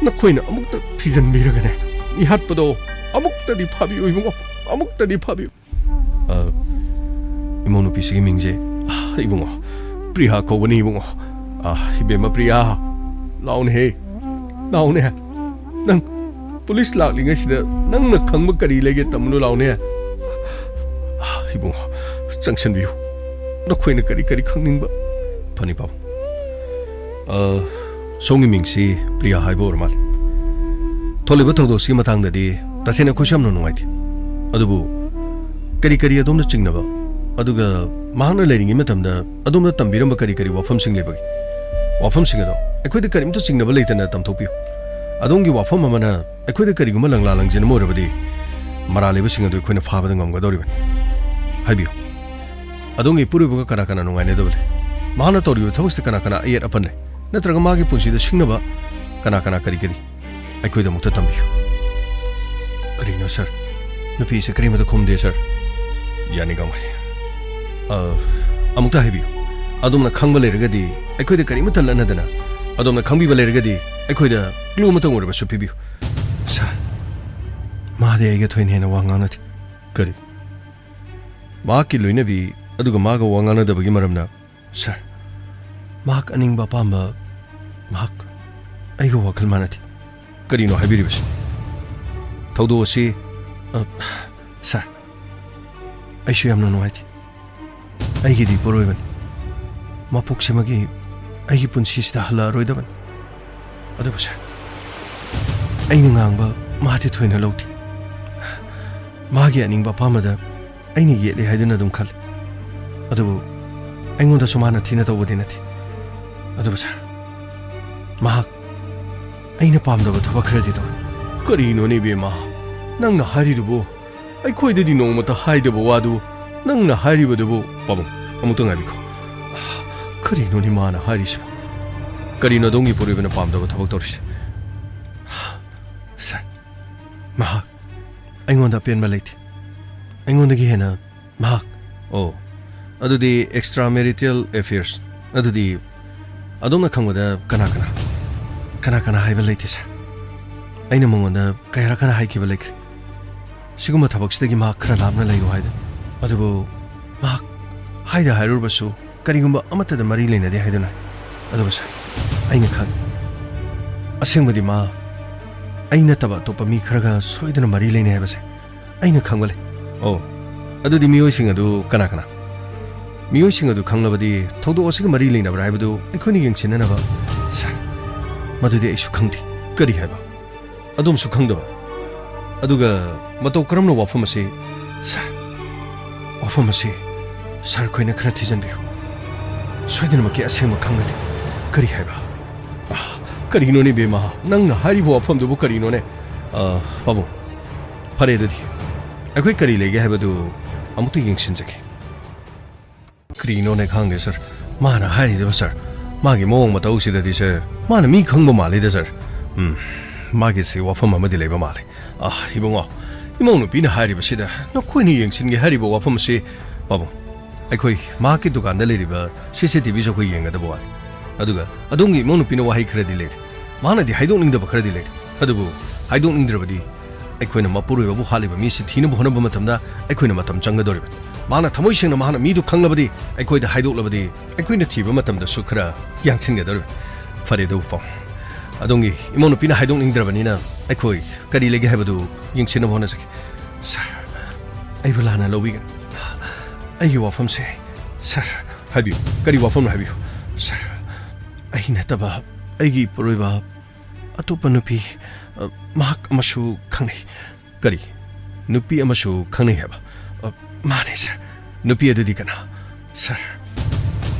ꯅꯈꯣꯏꯅ ꯑꯃꯨꯛꯇ ꯊꯤꯖꯤꯟꯕꯤꯔꯒꯅꯦ, ꯃꯤꯍꯥꯠꯄꯗꯣ ꯑꯃꯨꯛꯇꯗꯤ ꯐꯥꯕꯤꯌꯨ ꯏꯕꯨꯡꯉꯣ, ꯑꯃꯨꯛꯇꯗꯤ ꯐꯥꯕꯤꯌꯨ꯫ ꯑ, ꯏꯃꯧ ꯅꯨꯄꯤꯁꯤꯒꯤ ꯃꯤꯡꯁꯦ, ꯑ, ꯏꯕꯨꯡꯉꯣ, ꯄ꯭ꯔꯤꯌꯥ ꯀꯧꯕꯅꯤ ꯏꯕꯨꯡꯉꯣ꯫ ꯑ, ꯏꯕꯦꯝꯃ ꯄ꯭ꯔꯤꯌꯥ, ꯂꯥꯎꯅꯦꯍꯦ, ꯂꯥꯎꯅꯦ꯫ ꯅꯪ ꯄꯨꯂꯤꯁ ꯂꯥꯛꯂꯤꯉꯩꯁꯤꯗ ꯅꯪꯅ ꯈꯪꯕ ꯀꯔꯤ ꯂꯩꯒꯦ ꯇꯝꯃꯨꯅꯨ, ꯂꯥꯎꯅꯦ꯫ ꯑ, ꯏꯕꯨꯡꯉꯣ, ꯆꯪꯁꯟꯕꯤꯌꯨ꯫ ꯅꯈꯣꯏꯅ ꯀꯔꯤ ꯀꯔꯤ ꯈꯪꯅꯤꯡꯕ? ꯐꯅꯤ ꯄꯥꯎ꯫ ꯑ, ꯁꯣꯝꯒꯤ ꯃꯤꯡꯁꯤ ꯄ꯭ꯔꯤꯌꯥ ꯍꯥꯏꯕ ꯑꯣꯏꯔ ꯃꯥꯜꯂꯦ꯫ ꯊꯣꯛꯂꯤꯕ ꯊꯧꯗꯣꯛꯁꯤꯒꯤ ꯃꯇꯥꯡꯗꯗꯤ ꯇꯁꯦꯡꯅ ꯑꯩꯈꯣꯏꯁꯨ ꯌꯥꯝꯅ ꯅꯨꯡꯉꯥꯏꯇꯦ꯫ ꯑꯗꯨꯕꯨ ꯀꯔꯤ ꯀꯔꯤ ꯑꯗꯣꯝꯅ ꯆꯤꯡꯅꯕ, ꯑꯗꯨꯒ ꯃꯍꯥꯛꯅ ꯂꯩꯔꯤꯉꯩ ꯃꯇꯝꯗ ꯑꯗꯣꯝꯅ ꯇꯝꯕꯤꯔꯝꯕ ꯀꯔꯤ ꯀꯔꯤ ꯋꯥꯐꯝꯁꯤꯡ ꯂꯩꯕꯒꯦ? ꯋꯥꯐꯝꯁꯤꯡ ꯑꯗꯣ ꯑꯩꯈꯣꯏꯗ ꯀꯔꯤꯝꯇ ꯆꯤꯡꯅꯕ ꯂꯩꯇꯅ ꯇꯝꯊꯣꯛꯄꯤꯌꯨ꯫ ꯑꯗꯣꯝꯒꯤ ꯋꯥꯐꯝ ꯑꯃꯅ ꯑꯩꯈꯣꯏꯗ ꯀꯔꯤꯒꯨꯝꯕ ꯂꯪꯂꯥ ꯂꯪꯖꯤꯟ ꯑꯃ ꯑꯣꯏꯔꯕꯗꯤ, ꯃꯔꯥꯜ ꯂꯩꯕꯁꯤꯡ ꯑꯗꯨ ꯑꯩꯈꯣꯏꯅ ꯐꯥꯕꯗ ꯉꯝꯒꯗꯧꯔꯤꯕꯅꯤ꯫ ꯍꯥꯏꯕꯤꯌꯨ, ꯑꯗꯣꯝꯒꯤ ꯏꯄꯨꯔꯣꯏꯕꯒ ꯀꯅꯥ ꯀꯅꯥ ꯅꯨꯡꯉꯥꯏꯅꯗꯕ ꯂꯩ? ꯃꯍꯥꯛꯅ ꯇꯧꯔꯤꯕ ꯊꯕꯛꯁꯤꯗ ꯀꯅꯥ ꯀꯅꯥ ꯑꯌꯦꯠ ꯑꯄꯟ ꯂꯩ? ꯅꯠꯇ꯭ꯔꯒ ꯃꯥꯒꯤ ꯄꯨꯟꯁꯤꯗ ꯁꯤꯡꯅꯕ ꯀꯅꯥ ꯀꯅꯥ ꯀꯔꯤ ꯀꯔꯤ? ꯑꯩꯈꯣꯏꯗ ꯑꯃꯨꯛꯇ ꯇꯝꯕꯤꯌꯨ꯫ ꯀꯔꯤꯅꯣ ꯁꯥꯔ? ꯅꯨꯄꯤꯁꯦ ꯀꯔꯤꯃꯠꯇ ꯈꯨꯝꯗꯦ ꯁꯥꯔ꯫ ꯌꯥꯅꯤꯡꯉꯝꯒꯅꯤ꯫ ꯑ, ꯑꯃꯨꯛꯇ ꯍꯥꯏꯕꯤꯌꯨ꯫ ꯑꯗꯣꯝꯅ ꯈꯪꯕ ꯂꯩꯔꯒꯗꯤ ꯑꯩꯈꯣꯏꯗ ꯀꯔꯤꯃꯠꯇ ꯂꯠꯅꯗꯅ, ꯑꯗꯣꯝꯅ ꯈꯪꯕꯤꯕ ꯂꯩꯔꯒꯗꯤ ꯑꯩꯈꯣꯏꯗ ꯀ꯭ꯂꯨ ꯑꯃꯇꯪ ꯑꯣꯏꯔꯕꯁꯨ ꯄꯤꯕꯤꯌꯨ꯫ ꯁꯥꯔ, ꯃꯥꯗꯤ ꯑꯩꯒ ꯊꯣꯏꯅ ꯍꯦꯟꯅ ꯋꯥ ꯉꯥꯡꯅꯗꯦ꯫ ꯀꯔꯤ? ꯃꯍꯥꯛꯀꯤ ꯂꯣꯏꯅꯕꯤ ꯑꯗꯨꯒ ꯃꯥꯒ ꯋꯥ ꯉꯥꯡꯅꯗꯕꯒꯤ ꯃꯔꯝꯅ? ꯁꯥꯔ, ꯃꯍꯥꯛ ꯑꯅꯤꯡꯕ ꯑꯄꯥꯝꯕ, ꯃꯍꯥꯛ ꯑꯩꯒ ꯋꯥꯈꯜ ꯃꯥꯟꯅꯗꯦ꯫ ꯀꯔꯤꯅꯣ ꯍꯥꯏꯕꯤꯔꯤꯕꯁꯤ? ꯊꯧꯗꯣꯛ ꯑꯁꯤ, ꯑ, ꯁꯥꯔ, ꯑꯩꯁꯨ ꯌꯥꯝꯅ ꯅꯨꯡꯉꯥꯏꯇꯦ꯫ ꯑꯩꯒꯤꯗꯤ ꯏꯄꯨꯔꯣꯏꯕꯅꯤ꯫ ꯃꯄꯣꯛꯁꯤꯃꯒꯤ ꯑꯩꯒꯤ ꯄꯨꯟꯁꯤꯁꯤꯗ ꯍꯜꯂꯛꯑꯔꯣꯏꯗꯕꯅꯤ꯫ ꯑꯗꯨꯕꯨ ꯁꯥꯔ, ꯑꯩꯅ ꯉꯥꯡꯕ ꯃꯥꯗꯤ ꯊꯣꯏꯅ ꯂꯧꯗꯦ꯫ ꯃꯥꯒꯤ ꯑꯅꯤꯡꯕ ꯑꯄꯥꯝꯕꯗ ꯑꯩꯅ ꯌꯦꯠꯂꯦ ꯍꯥꯏꯗꯨꯅ ꯑꯗꯨꯝ ꯈꯜꯂꯤ꯫ ꯑꯗꯨꯕꯨ ꯑꯩꯉꯣꯟꯗꯁꯨ ꯃꯥꯅ ꯊꯤꯅ ꯇꯧꯕꯗꯤ ꯅꯠꯇꯦ꯫ ꯑꯗꯨꯕꯨ ꯁꯥꯔ, ꯃꯍꯥꯛ ꯑꯩꯅ ꯄꯥꯝꯗꯕ ꯊꯕꯛ ꯈꯔꯗꯤ ꯇꯧꯏ꯫ ꯀꯔꯤꯅꯣꯅꯦ ꯏꯕꯦꯝꯃ? ꯅꯪꯅ ꯍꯥꯏꯔꯤꯗꯨꯕꯨ? ꯑꯩꯈꯣꯏꯗꯗꯤ ꯅꯣꯡꯃꯇ ꯍꯥꯏꯗꯕ ꯋꯥꯗꯨ ꯅꯪꯅ ꯍꯥꯏꯔꯤꯕꯗꯨꯕꯨ? ꯄꯥꯕꯨꯡ, ꯑꯃꯨꯛꯇ ꯉꯥꯏꯕꯤꯈꯣ꯫ ꯀꯔꯤꯅꯣꯅꯦ ꯃꯥꯅ ꯍꯥꯏꯔꯤꯁꯤꯕꯣ? ꯀꯔꯤꯅꯣ ꯑꯗꯣꯝꯒꯤ ꯏꯄꯨꯔꯣꯏꯕꯅ ꯄꯥꯝꯗꯕ ꯊꯕꯛ ꯇꯧꯔꯤꯁꯦ? ꯁꯥꯔ, ꯃꯍꯥꯛ ꯑꯩꯉꯣꯟꯗ ꯑꯄꯦꯟꯕ ꯂꯩꯇꯦ꯫ ꯑꯩꯉꯣꯟꯗꯒꯤ ꯍꯦꯟꯅ ꯃꯍꯥꯛ, ꯑꯣ, ꯑꯗꯨꯗꯤ extramarital affairs꯫ ꯑꯗꯨꯗꯤ ꯑꯗꯣꯝꯅ ꯈꯪꯕꯗ ꯀꯅꯥ ꯀꯅꯥ, ꯀꯅꯥ ꯀꯅꯥ ꯍꯥꯏꯕ ꯂꯩꯇꯦ, ꯁꯥꯔ꯫ ꯑꯩꯅ ꯃꯉꯣꯟꯗ ꯀꯌꯥꯔꯛ ꯈꯅ ꯍꯥꯏꯈꯤꯕ ꯂꯩꯈ꯭ꯔꯦ, ꯁꯤꯒꯨꯝꯕ ꯊꯕꯛꯁꯤꯗꯒꯤ ꯃꯍꯥꯛ ꯈꯔ ꯂꯥꯞꯅ ꯂꯩꯌꯨ ꯍꯥꯏꯗꯅ꯫ ꯑꯗꯨꯕꯨ ꯃꯍꯥꯛ ꯍꯥꯏꯗ ꯍꯥꯏꯔꯨꯔꯕꯁꯨ ꯀꯔꯤꯒꯨꯝꯕ ꯑꯃꯠꯇꯗ ꯃꯔꯤ ꯂꯩꯅꯗꯦ ꯍꯥꯏꯗꯨꯅ꯫ ꯑꯗꯨꯕꯨ ꯁꯥꯔ, ꯑꯩꯅ ꯈꯪ-, ꯑꯁꯦꯡꯕꯗꯤ ꯃꯥ ꯑꯩ ꯅꯠꯇꯕ ꯑꯇꯣꯞꯄ ꯃꯤ ꯈꯔꯒ ꯁꯣꯏꯗꯅ ꯃꯔꯤ ꯂꯩꯅꯩ ꯍꯥꯏꯕꯁꯦ ꯑꯩꯅ ꯈꯪꯕ ꯂꯩ꯫ ꯑꯣ, ꯑꯗꯨꯗꯤ ꯃꯤꯑꯣꯏꯁꯤꯡ ꯑꯗꯨ ꯀꯅꯥ ꯀꯅꯥ? ꯃꯤꯑꯣꯏꯁꯤꯡ ꯑꯗꯨ ꯈꯪꯂꯕꯗꯤ ꯊꯧꯗꯣꯛ ꯑꯁꯤꯒ ꯃꯔꯤ ꯂꯩꯅꯕ꯭ꯔꯥ ꯍꯥꯏꯕꯗꯨ ꯑꯩꯈꯣꯏꯅ ꯌꯦꯡꯁꯤꯟꯅꯅꯕ꯫ ꯁꯥꯔ, ꯃꯗꯨꯗꯤ ꯑꯩꯁꯨ ꯈꯪꯗꯦ꯫ ꯀꯔꯤ ꯍꯥꯏꯕ? ꯑꯗꯣꯝꯁꯨ ꯈꯪꯗꯕ? ꯑꯗꯨꯒ ꯃꯇꯧ ꯀꯔꯝꯅ ꯋꯥꯐꯝ ꯑꯁꯤ? ꯁꯥꯔ, ꯋꯥꯐꯝ ꯑꯁꯤ ꯁꯥꯔ, ꯑꯩꯈꯣꯏꯅ ꯈꯔ ꯊꯤꯖꯤꯟꯕꯤꯌꯨ꯫ ꯁꯣꯏꯗꯅꯃꯛꯀꯤ ꯑꯁꯦꯡꯕ ꯈꯪꯒꯅꯤ꯫ ꯀꯔꯤ ꯍꯥꯏꯕ? ꯑꯥ, ꯀꯔꯤꯅꯣꯅꯦ ꯏꯕꯦꯝꯃ? ꯅꯪꯅ ꯍꯥꯏꯔꯤꯕ ꯋꯥꯐꯝꯗꯨꯕꯨ ꯀꯔꯤꯅꯣꯅꯦ? ꯑꯥ, ꯄꯥꯕꯨꯡ, ꯐꯔꯦ ꯑꯗꯨꯗꯤ꯫ ꯑꯩꯈꯣꯏ ꯀꯔꯤ ꯂꯩꯒꯦ ꯍꯥꯏꯕꯗꯨ ꯑꯃꯨꯛꯇ ꯌꯦꯡꯁꯤꯟꯖꯒꯦ꯫ ꯀꯔꯤꯅꯣꯅꯦ ꯈꯪꯗꯦ ꯁꯥꯔ꯫ ꯃꯥꯅ ꯍꯥꯏꯔꯤꯁꯤꯕ ꯁꯥꯔ? ꯃꯥꯒꯤ ꯃꯑꯣꯡ ꯃꯇꯧꯁꯤꯗꯗꯤ ꯁꯥꯔ, ꯃꯥꯅ ꯃꯤ ꯈꯪꯕ ꯃꯥꯜꯂꯤꯗ ꯁꯥꯔ꯫ ꯎꯝ, ꯃꯥꯒꯤꯁꯤ ꯋꯥꯐꯝ ꯑꯃꯗꯤ ꯂꯩꯕ ꯃꯥꯜꯂꯤ꯫ ꯑꯥ, ꯏꯕꯨꯡꯉꯣ, ꯏꯃꯧ ꯅꯨꯄꯤꯅ ꯍꯥꯏꯔꯤꯕꯁꯤꯗ ꯅꯈꯣꯏꯅ ꯌꯦꯡꯁꯤꯟꯒꯦ ꯍꯥꯏꯔꯤꯕ ꯋꯥꯐꯝ ꯑꯁꯤ, ꯄꯥꯕꯨꯡ, ꯑꯩꯈꯣꯏ ꯃꯍꯥꯛꯀꯤ ꯗꯨꯀꯥꯟꯗ ꯂꯩꯔꯤꯕ ꯁꯤ ꯁꯤ ꯇꯤ ꯚꯤꯁꯨ ꯑꯩꯈꯣꯏ ꯌꯦꯡꯒꯗꯕ ꯋꯥꯠꯂꯤ꯫ ꯑꯗꯨꯒ ꯑꯗꯣꯝꯒꯤ ꯏꯃꯧ ꯅꯨꯄꯤꯅ ꯋꯥꯍꯩ ꯈꯔꯗꯤ ꯂꯩꯔꯤ꯫ ꯃꯥꯅꯗꯤ ꯍꯥꯏꯗꯣꯛꯅꯤꯡꯗꯕ ꯈꯔꯗꯤ ꯂꯩꯔꯤ꯫ ꯑꯗꯨꯕꯨ ꯍꯥꯏꯗꯣꯛꯅꯤꯡꯗ꯭ꯔꯕꯗꯤ ꯑꯩꯈꯣꯏꯅ ꯃꯄꯨꯔꯣꯏꯕꯕꯨ ꯍꯥꯠꯂꯤꯕ ꯃꯤꯁꯤ ꯊꯤꯅꯕ ꯍꯣꯠꯅꯕ ꯃꯇꯝꯗ ꯑꯩꯈꯣꯏꯅ ꯃꯇꯝ ꯆꯪꯒꯗꯧꯔꯤꯕꯅꯤ꯫ ꯃꯥꯅ ꯊꯃꯣꯏ ꯁꯦꯡꯅ ꯃꯍꯥꯛꯅ ꯃꯤꯗꯨ ꯈꯪꯂꯕꯗꯤ, ꯑꯩꯈꯣꯏꯗ ꯍꯥꯏꯗꯣꯛꯂꯕꯗꯤ, ꯑꯩꯈꯣꯏꯅ ꯊꯤꯕ ꯃꯇꯝꯗꯁꯨ ꯈꯔ ꯌꯥꯡꯁꯤꯟꯒꯗꯧꯔꯤꯕꯅꯤ꯫ ꯐꯔꯦ ꯑꯗꯨ ꯄꯥꯎ꯫ ꯑꯗꯣꯝꯒꯤ ꯏꯃꯧ ꯅꯨꯄꯤꯅ ꯍꯥꯏꯗꯣꯛꯅꯤꯡꯗ꯭ꯔꯕꯅꯤꯅ ꯑꯩꯈꯣꯏ ꯀꯔꯤ ꯂꯩꯒꯦ ꯍꯥꯏꯕꯗꯨ ꯌꯦꯡꯁꯤꯟꯅꯕ ꯍꯣꯠꯅꯖꯒꯦ꯫ ꯁꯥꯔ, ꯑꯩꯕꯨ ꯂꯥꯟꯅ ꯂꯧꯕꯤꯒꯅꯨ꯫ ꯑꯩꯒꯤ ꯋꯥꯐꯝꯁꯦ, ꯁꯥꯔ, ꯍꯥꯏꯕꯤꯌꯨ꯫ ꯀꯔꯤ ꯋꯥꯐꯝꯅꯣ ꯍꯥꯏꯕꯤꯌꯨ꯫ ꯁꯥꯔ, ꯑꯩ ꯅꯠꯇꯕ ꯑꯩꯒꯤ ꯏꯄꯨꯔꯣꯏꯕ ꯑꯇꯣꯞꯄ ꯅꯨꯄꯤ, ꯑ, ꯃꯍꯥꯛ ꯑꯃꯁꯨ ꯈꯪꯅꯩ꯫ ꯀꯔꯤ? ꯅꯨꯄꯤ ꯑꯃꯁꯨ ꯈꯪꯅꯩ ꯍꯥꯏꯕ? ꯑ, ꯃꯥꯅꯦ, ꯁꯥꯔ꯫ ꯅꯨꯄꯤ ꯑꯗꯨꯗꯤ ꯀꯅꯥ? ꯁꯥꯔ,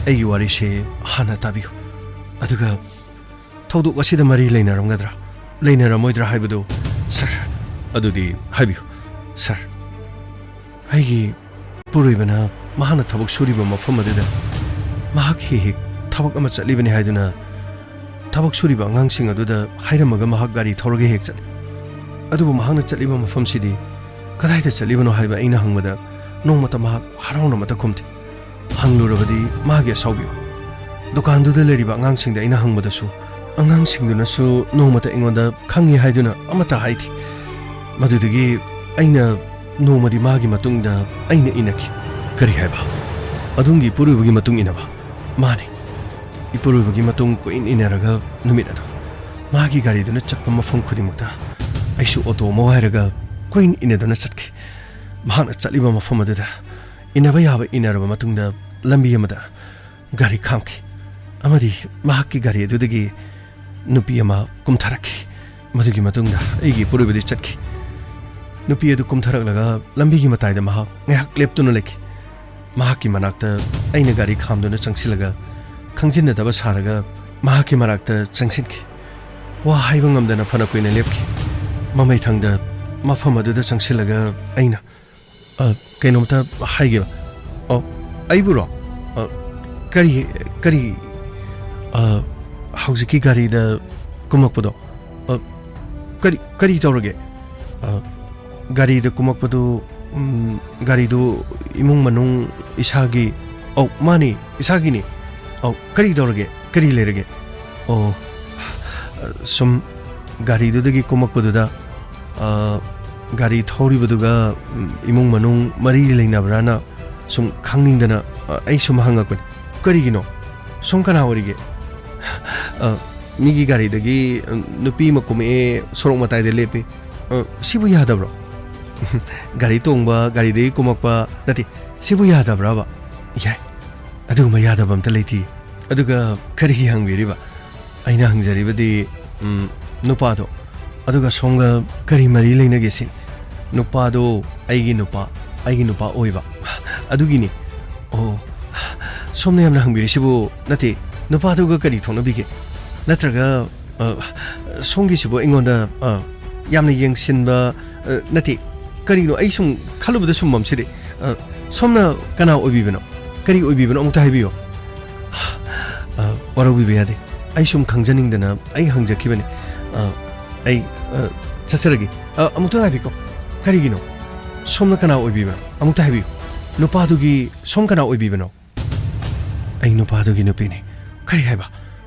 ꯑꯩꯒꯤ ꯋꯥꯔꯤꯁꯦ ꯍꯥꯟꯅ ꯇꯥꯕꯤꯌꯨ꯫ ꯑꯗꯨꯒ ꯊꯧꯗꯣꯛ ꯑꯁꯤꯗ ꯃꯔꯤ ꯂꯩꯅꯔꯝꯒꯗ꯭ꯔꯥ, ꯂꯩꯅꯔꯝꯃꯣꯏꯗ꯭ꯔꯥ ꯍꯥꯏꯕꯗꯨ, ꯁꯥꯔ, ꯑꯗꯨꯗꯤ ꯍꯥꯏꯕꯤꯌꯨ, ꯁꯥꯔ꯫ ꯑꯩꯒꯤ ꯏꯄꯨꯔꯣꯏꯕꯅ ꯃꯍꯥꯛꯅ ꯊꯕꯛ ꯁꯨꯔꯤꯕ ꯃꯐꯝ ꯑꯗꯨꯗ ꯃꯍꯥꯛ ꯍꯦꯛ ꯍꯦꯛ ꯊꯕꯛ ꯑꯃ ꯆꯠꯂꯤꯕꯅꯤ ꯍꯥꯏꯗꯨꯅ ꯊꯕꯛ ꯁꯨꯔꯤꯕ ꯑꯉꯥꯡꯁꯤꯡ ꯑꯗꯨꯗ ꯍꯥꯏꯔꯝꯃꯒ ꯃꯍꯥꯛ ꯒꯥꯔꯤ ꯊꯧꯔꯒ ꯍꯦꯛ ꯆꯠꯂꯤ꯫ ꯑꯗꯨꯕꯨ ꯃꯍꯥꯛꯅ ꯆꯠꯂꯤꯕ ꯃꯐꯝꯁꯤꯗꯤ ꯀꯗꯥꯏꯗ ꯆꯠꯂꯤꯕꯅꯣ ꯍꯥꯏꯕ ꯑꯩꯅ ꯍꯪꯕꯗ ꯅꯣꯡꯃꯇ ꯃꯍꯥꯛ ꯍꯔꯥꯎꯅ ꯑꯃꯠꯇ ꯈꯨꯝꯗꯦ꯫ ꯍꯪꯂꯨꯔꯕꯗꯤ ꯃꯥꯒꯤ ꯑꯁꯥꯎꯕꯤꯌꯨ꯫ ꯗꯨꯀꯥꯟꯗꯨꯗ ꯂꯩꯔꯤꯕ ꯑꯉꯥꯡꯁꯤꯡꯗ ꯑꯩꯅ ꯍꯪꯕꯗꯁꯨ ꯑꯉꯥꯡꯁꯤꯡꯗꯨꯅꯁꯨ ꯅꯣꯡꯃꯇ ꯑꯩꯉꯣꯟꯗ ꯈꯪꯉꯤ ꯍꯥꯏꯗꯨꯅ ꯑꯃꯠꯇ ꯍꯥꯏꯗꯦ꯫ ꯃꯗꯨꯗꯒꯤ ꯑꯩꯅ ꯅꯣꯡꯃꯗꯤ ꯃꯥꯒꯤ ꯃꯇꯨꯡꯗ ꯑꯩꯅ ꯏꯟꯅꯈꯤ꯫ ꯀꯔꯤ ꯍꯥꯏꯕ? ꯑꯗꯣꯝꯒꯤ ꯏꯄꯨꯔꯣꯏꯕꯒꯤ ꯃꯇꯨꯡ ꯏꯟꯅꯕ? ꯃꯥꯅꯤ꯫ ꯏꯄꯨꯔꯣꯏꯕꯒꯤ ꯃꯇꯨꯡ ꯀꯣꯏꯏꯟ ꯏꯟꯅꯔꯒ ꯅꯨꯃꯤꯠ ꯑꯗꯨ ꯃꯥꯒꯤ ꯒꯥꯔꯤꯗꯨꯅ ꯆꯠꯄ ꯃꯐꯝ ꯈꯨꯗꯤꯡꯃꯛꯇ ꯑꯩꯁꯨ ꯑꯣꯇꯣ ꯑꯃ ꯋꯥꯏꯔꯒ ꯀꯣꯏꯏꯟ ꯏꯟꯅꯗꯨꯅ ꯆꯠꯈꯤ꯫ ꯃꯍꯥꯛꯅ ꯆꯠꯂꯤꯕ ꯃꯐꯝ ꯑꯗꯨꯗ ꯏꯟꯅꯕ ꯌꯥꯕ ꯏꯟꯅꯔꯕ ꯃꯇꯨꯡꯗ ꯂꯝꯕꯤ ꯑꯃꯗ ꯒꯥꯔꯤ ꯈꯥꯝꯈꯤ ꯑꯃꯗꯤ ꯃꯍꯥꯛꯀꯤ ꯒꯥꯔꯤ ꯑꯗꯨꯗꯒꯤ ꯅꯨꯄꯤ ꯑꯃ ꯀꯨꯝꯊꯔꯛꯈꯤ꯫ ꯃꯗꯨꯒꯤ ꯃꯇꯨꯡꯗ ꯑꯩꯒꯤ ꯏꯄꯨꯔꯣꯏꯕꯗꯤ ꯆꯠꯈꯤ꯫ ꯅꯨꯄꯤ ꯑꯗꯨ ꯀꯨꯝꯊꯔꯛꯂꯒ ꯂꯝꯕꯤꯒꯤ ꯃꯇꯥꯏꯗ ꯃꯍꯥꯛ ꯉꯥꯏꯍꯥꯛ ꯂꯦꯞꯇꯨꯅ ꯂꯩꯈꯤ꯫ ꯃꯍꯥꯛꯀꯤ ꯃꯅꯥꯛꯇ ꯑꯩꯅ ꯒꯥꯔꯤ ꯈꯥꯝꯗꯨꯅ ꯆꯪꯁꯤꯜꯂꯒ, ꯈꯪꯖꯤꯟꯅꯗꯕ ꯁꯥꯔꯒ ꯃꯍꯥꯛꯀꯤ ꯃꯅꯥꯛꯇ ꯆꯪꯁꯤꯟꯈꯤ꯫ ꯋꯥ ꯍꯥꯏꯕ ꯉꯝꯗꯅ ꯐꯅ ꯀꯨꯏꯅ ꯂꯦꯞꯈꯤ꯫ ꯃꯃꯩꯊꯪꯗ ꯃꯐꯝ ꯑꯗꯨꯗ ꯆꯪꯁꯤꯜꯂꯒ ꯑꯩꯅ, "ꯑ, ꯀꯩꯅꯣꯝꯇ ꯍꯥꯏꯒꯦꯕ꯫" "ꯑꯣ, ꯑꯩꯕꯨꯔꯣ? ꯑ, ꯀꯔꯤ, ꯀꯔꯤ?" "ꯑ, ꯍꯧꯖꯤꯛꯀꯤ ꯒꯥꯔꯤꯗ ꯀꯨꯝꯃꯛꯄꯗꯣ, ꯑ, ꯀꯔꯤ, ꯀꯔꯤ ꯇꯧꯔꯒꯦ?" "ꯑ, ꯒꯥꯔꯤꯗ ꯀꯨꯝꯃꯛꯄꯗꯨ, ꯎꯝ, ꯒꯥꯔꯤꯗꯨ ꯏꯃꯨꯡ ꯃꯅꯨꯡ ꯏꯁꯥꯒꯤ꯫" "ꯑꯧ, ꯃꯥꯅꯤ, ꯏꯁꯥꯒꯤꯅꯤ꯫" "ꯑꯧ, ꯀꯔꯤ ꯇꯧꯔꯒꯦ? ꯀꯔꯤ ꯂꯩꯔꯒꯦ?" "ꯑꯣ, ꯁꯨꯝ ꯒꯥꯔꯤꯗꯨꯗꯒꯤ ꯀꯨꯝꯃꯛꯄꯗꯨꯗ, ꯑ, ꯒꯥꯔꯤ ꯊꯧꯔꯤꯕꯗꯨꯒ, ꯎꯝ, ꯏꯃꯨꯡ ꯃꯅꯨꯡ ꯃꯔꯤ ꯂꯩꯅꯕ꯭ꯔꯥꯅ ꯁꯨꯝ ꯈꯪꯅꯤꯡꯗꯅ, ꯑ, ꯑꯩ ꯁꯨꯝ ꯍꯪꯉꯛꯄꯅꯤ꯫" "ꯀꯔꯤꯒꯤꯅꯣ? ꯁꯣꯝ ꯀꯅꯥ ꯑꯣꯏꯔꯤꯒꯦ?" "ꯑ, ꯃꯤꯒꯤ ꯒꯥꯔꯤꯗꯒꯤ, ꯑ, ꯅꯨꯄꯤ ꯑꯃ ꯀꯨꯝꯃꯛꯑꯦ, ꯁꯣꯔꯣꯛ ꯃꯇꯥꯏꯗ ꯂꯦꯞꯄꯦ꯫ ꯑ, ꯁꯤꯕꯨ ꯌꯥꯗꯕ꯭ꯔꯣ?" "ꯒꯥꯔꯤ ꯇꯣꯡꯕ, ꯒꯥꯔꯤꯗꯒꯤ ꯀꯨꯝꯃꯛꯄ ꯅꯠꯇꯦ, ꯁꯤꯕꯨ ꯌꯥꯗꯕ꯭ꯔꯕ?" "ꯌꯥꯏ, ꯑꯗꯨꯒꯨꯝꯕ ꯌꯥꯗꯕ ꯑꯝꯇ ꯂꯩꯇꯦ꯫" "ꯑꯗꯨꯒ ꯀꯔꯤ ꯍꯪꯕꯤꯔꯤꯕ?" "ꯑꯩꯅ ꯍꯪꯖꯔꯤꯕꯗꯤ, ꯎꯝ, ꯅꯨꯄꯥꯗꯣ, ꯑꯗꯨꯒ ꯁꯣꯝꯒ ꯀꯔꯤ ꯃꯔꯤ ꯂꯩꯅꯒꯦ ꯁꯤꯅꯤ꯫" "ꯅꯨꯄꯥꯗꯣ ꯑꯩꯒꯤ ꯅꯨꯄꯥ, ꯑꯩꯒꯤ ꯅꯨꯄꯥ ꯑꯣꯏꯕ, ꯑꯗꯨꯒꯤꯅꯤ꯫" "ꯑꯣ, ꯁꯣꯝꯅ ꯌꯥꯝꯅ ꯍꯪꯕꯤꯔꯤꯁꯤꯕꯨ, ꯅꯠꯇꯦ, ꯅꯨꯄꯥꯗꯨꯒ ꯀꯔꯤ ꯊꯣꯛꯅꯕꯤꯒꯦ? ꯅꯠꯇ꯭ꯔꯒ, ꯑ, ꯁꯣꯝꯒꯤꯁꯤꯕꯨ ꯑꯩꯉꯣꯟꯗ, ꯑ, ꯌꯥꯝꯅ ꯌꯦꯡꯁꯤꯟꯕ, ꯑ, ꯅꯠꯇꯦ, ꯀꯔꯤꯅꯣ ꯑꯩ ꯁꯨꯝ ꯈꯜꯂꯨꯕꯗ ꯁꯨꯝ ꯃꯝꯁꯤꯜꯂꯦ꯫ ꯑ, ꯁꯣꯝꯅ ꯀꯅꯥ ꯑꯣꯏꯕꯤꯕꯅꯣ? ꯀꯔꯤ ꯑꯣꯏꯕꯤꯕꯅꯣ? ꯑꯃꯨꯛꯇ ꯍꯥꯏꯕꯤꯌꯨ꯫" "ꯑ, ꯋꯥꯔꯧꯕꯤꯕ ꯌꯥꯗꯦ꯫ ꯑꯩ ꯁꯨꯝ ꯈꯪꯖꯅꯤꯡꯗꯅ ꯑꯩ ꯍꯪꯖꯈꯤꯕꯅꯤ꯫ ꯑ, ꯑꯩ, ꯑ, ꯆꯠꯆꯔꯒꯦ꯫ ꯑ, ꯑꯃꯨꯛꯇ ꯉꯥꯏꯕꯤꯀꯣ꯫ ꯀꯔꯤꯒꯤꯅꯣ? ꯁꯣꯝꯅ ꯀꯅꯥ ꯑꯣꯏꯕꯤꯕꯅꯣ? ꯑꯃꯨꯛꯇ ꯍꯥꯏꯕꯤꯌꯨ꯫ ꯅꯨꯄꯥꯗꯨꯒꯤ ꯁꯣꯝ ꯀꯅꯥ ꯑꯣꯏꯕꯤꯕꯅꯣ?" "ꯑꯩ ꯅꯨꯄꯥꯗꯨꯒꯤ ꯅꯨꯄꯤꯅꯤ꯫" "ꯀꯔꯤ ꯍꯥꯏꯕ?"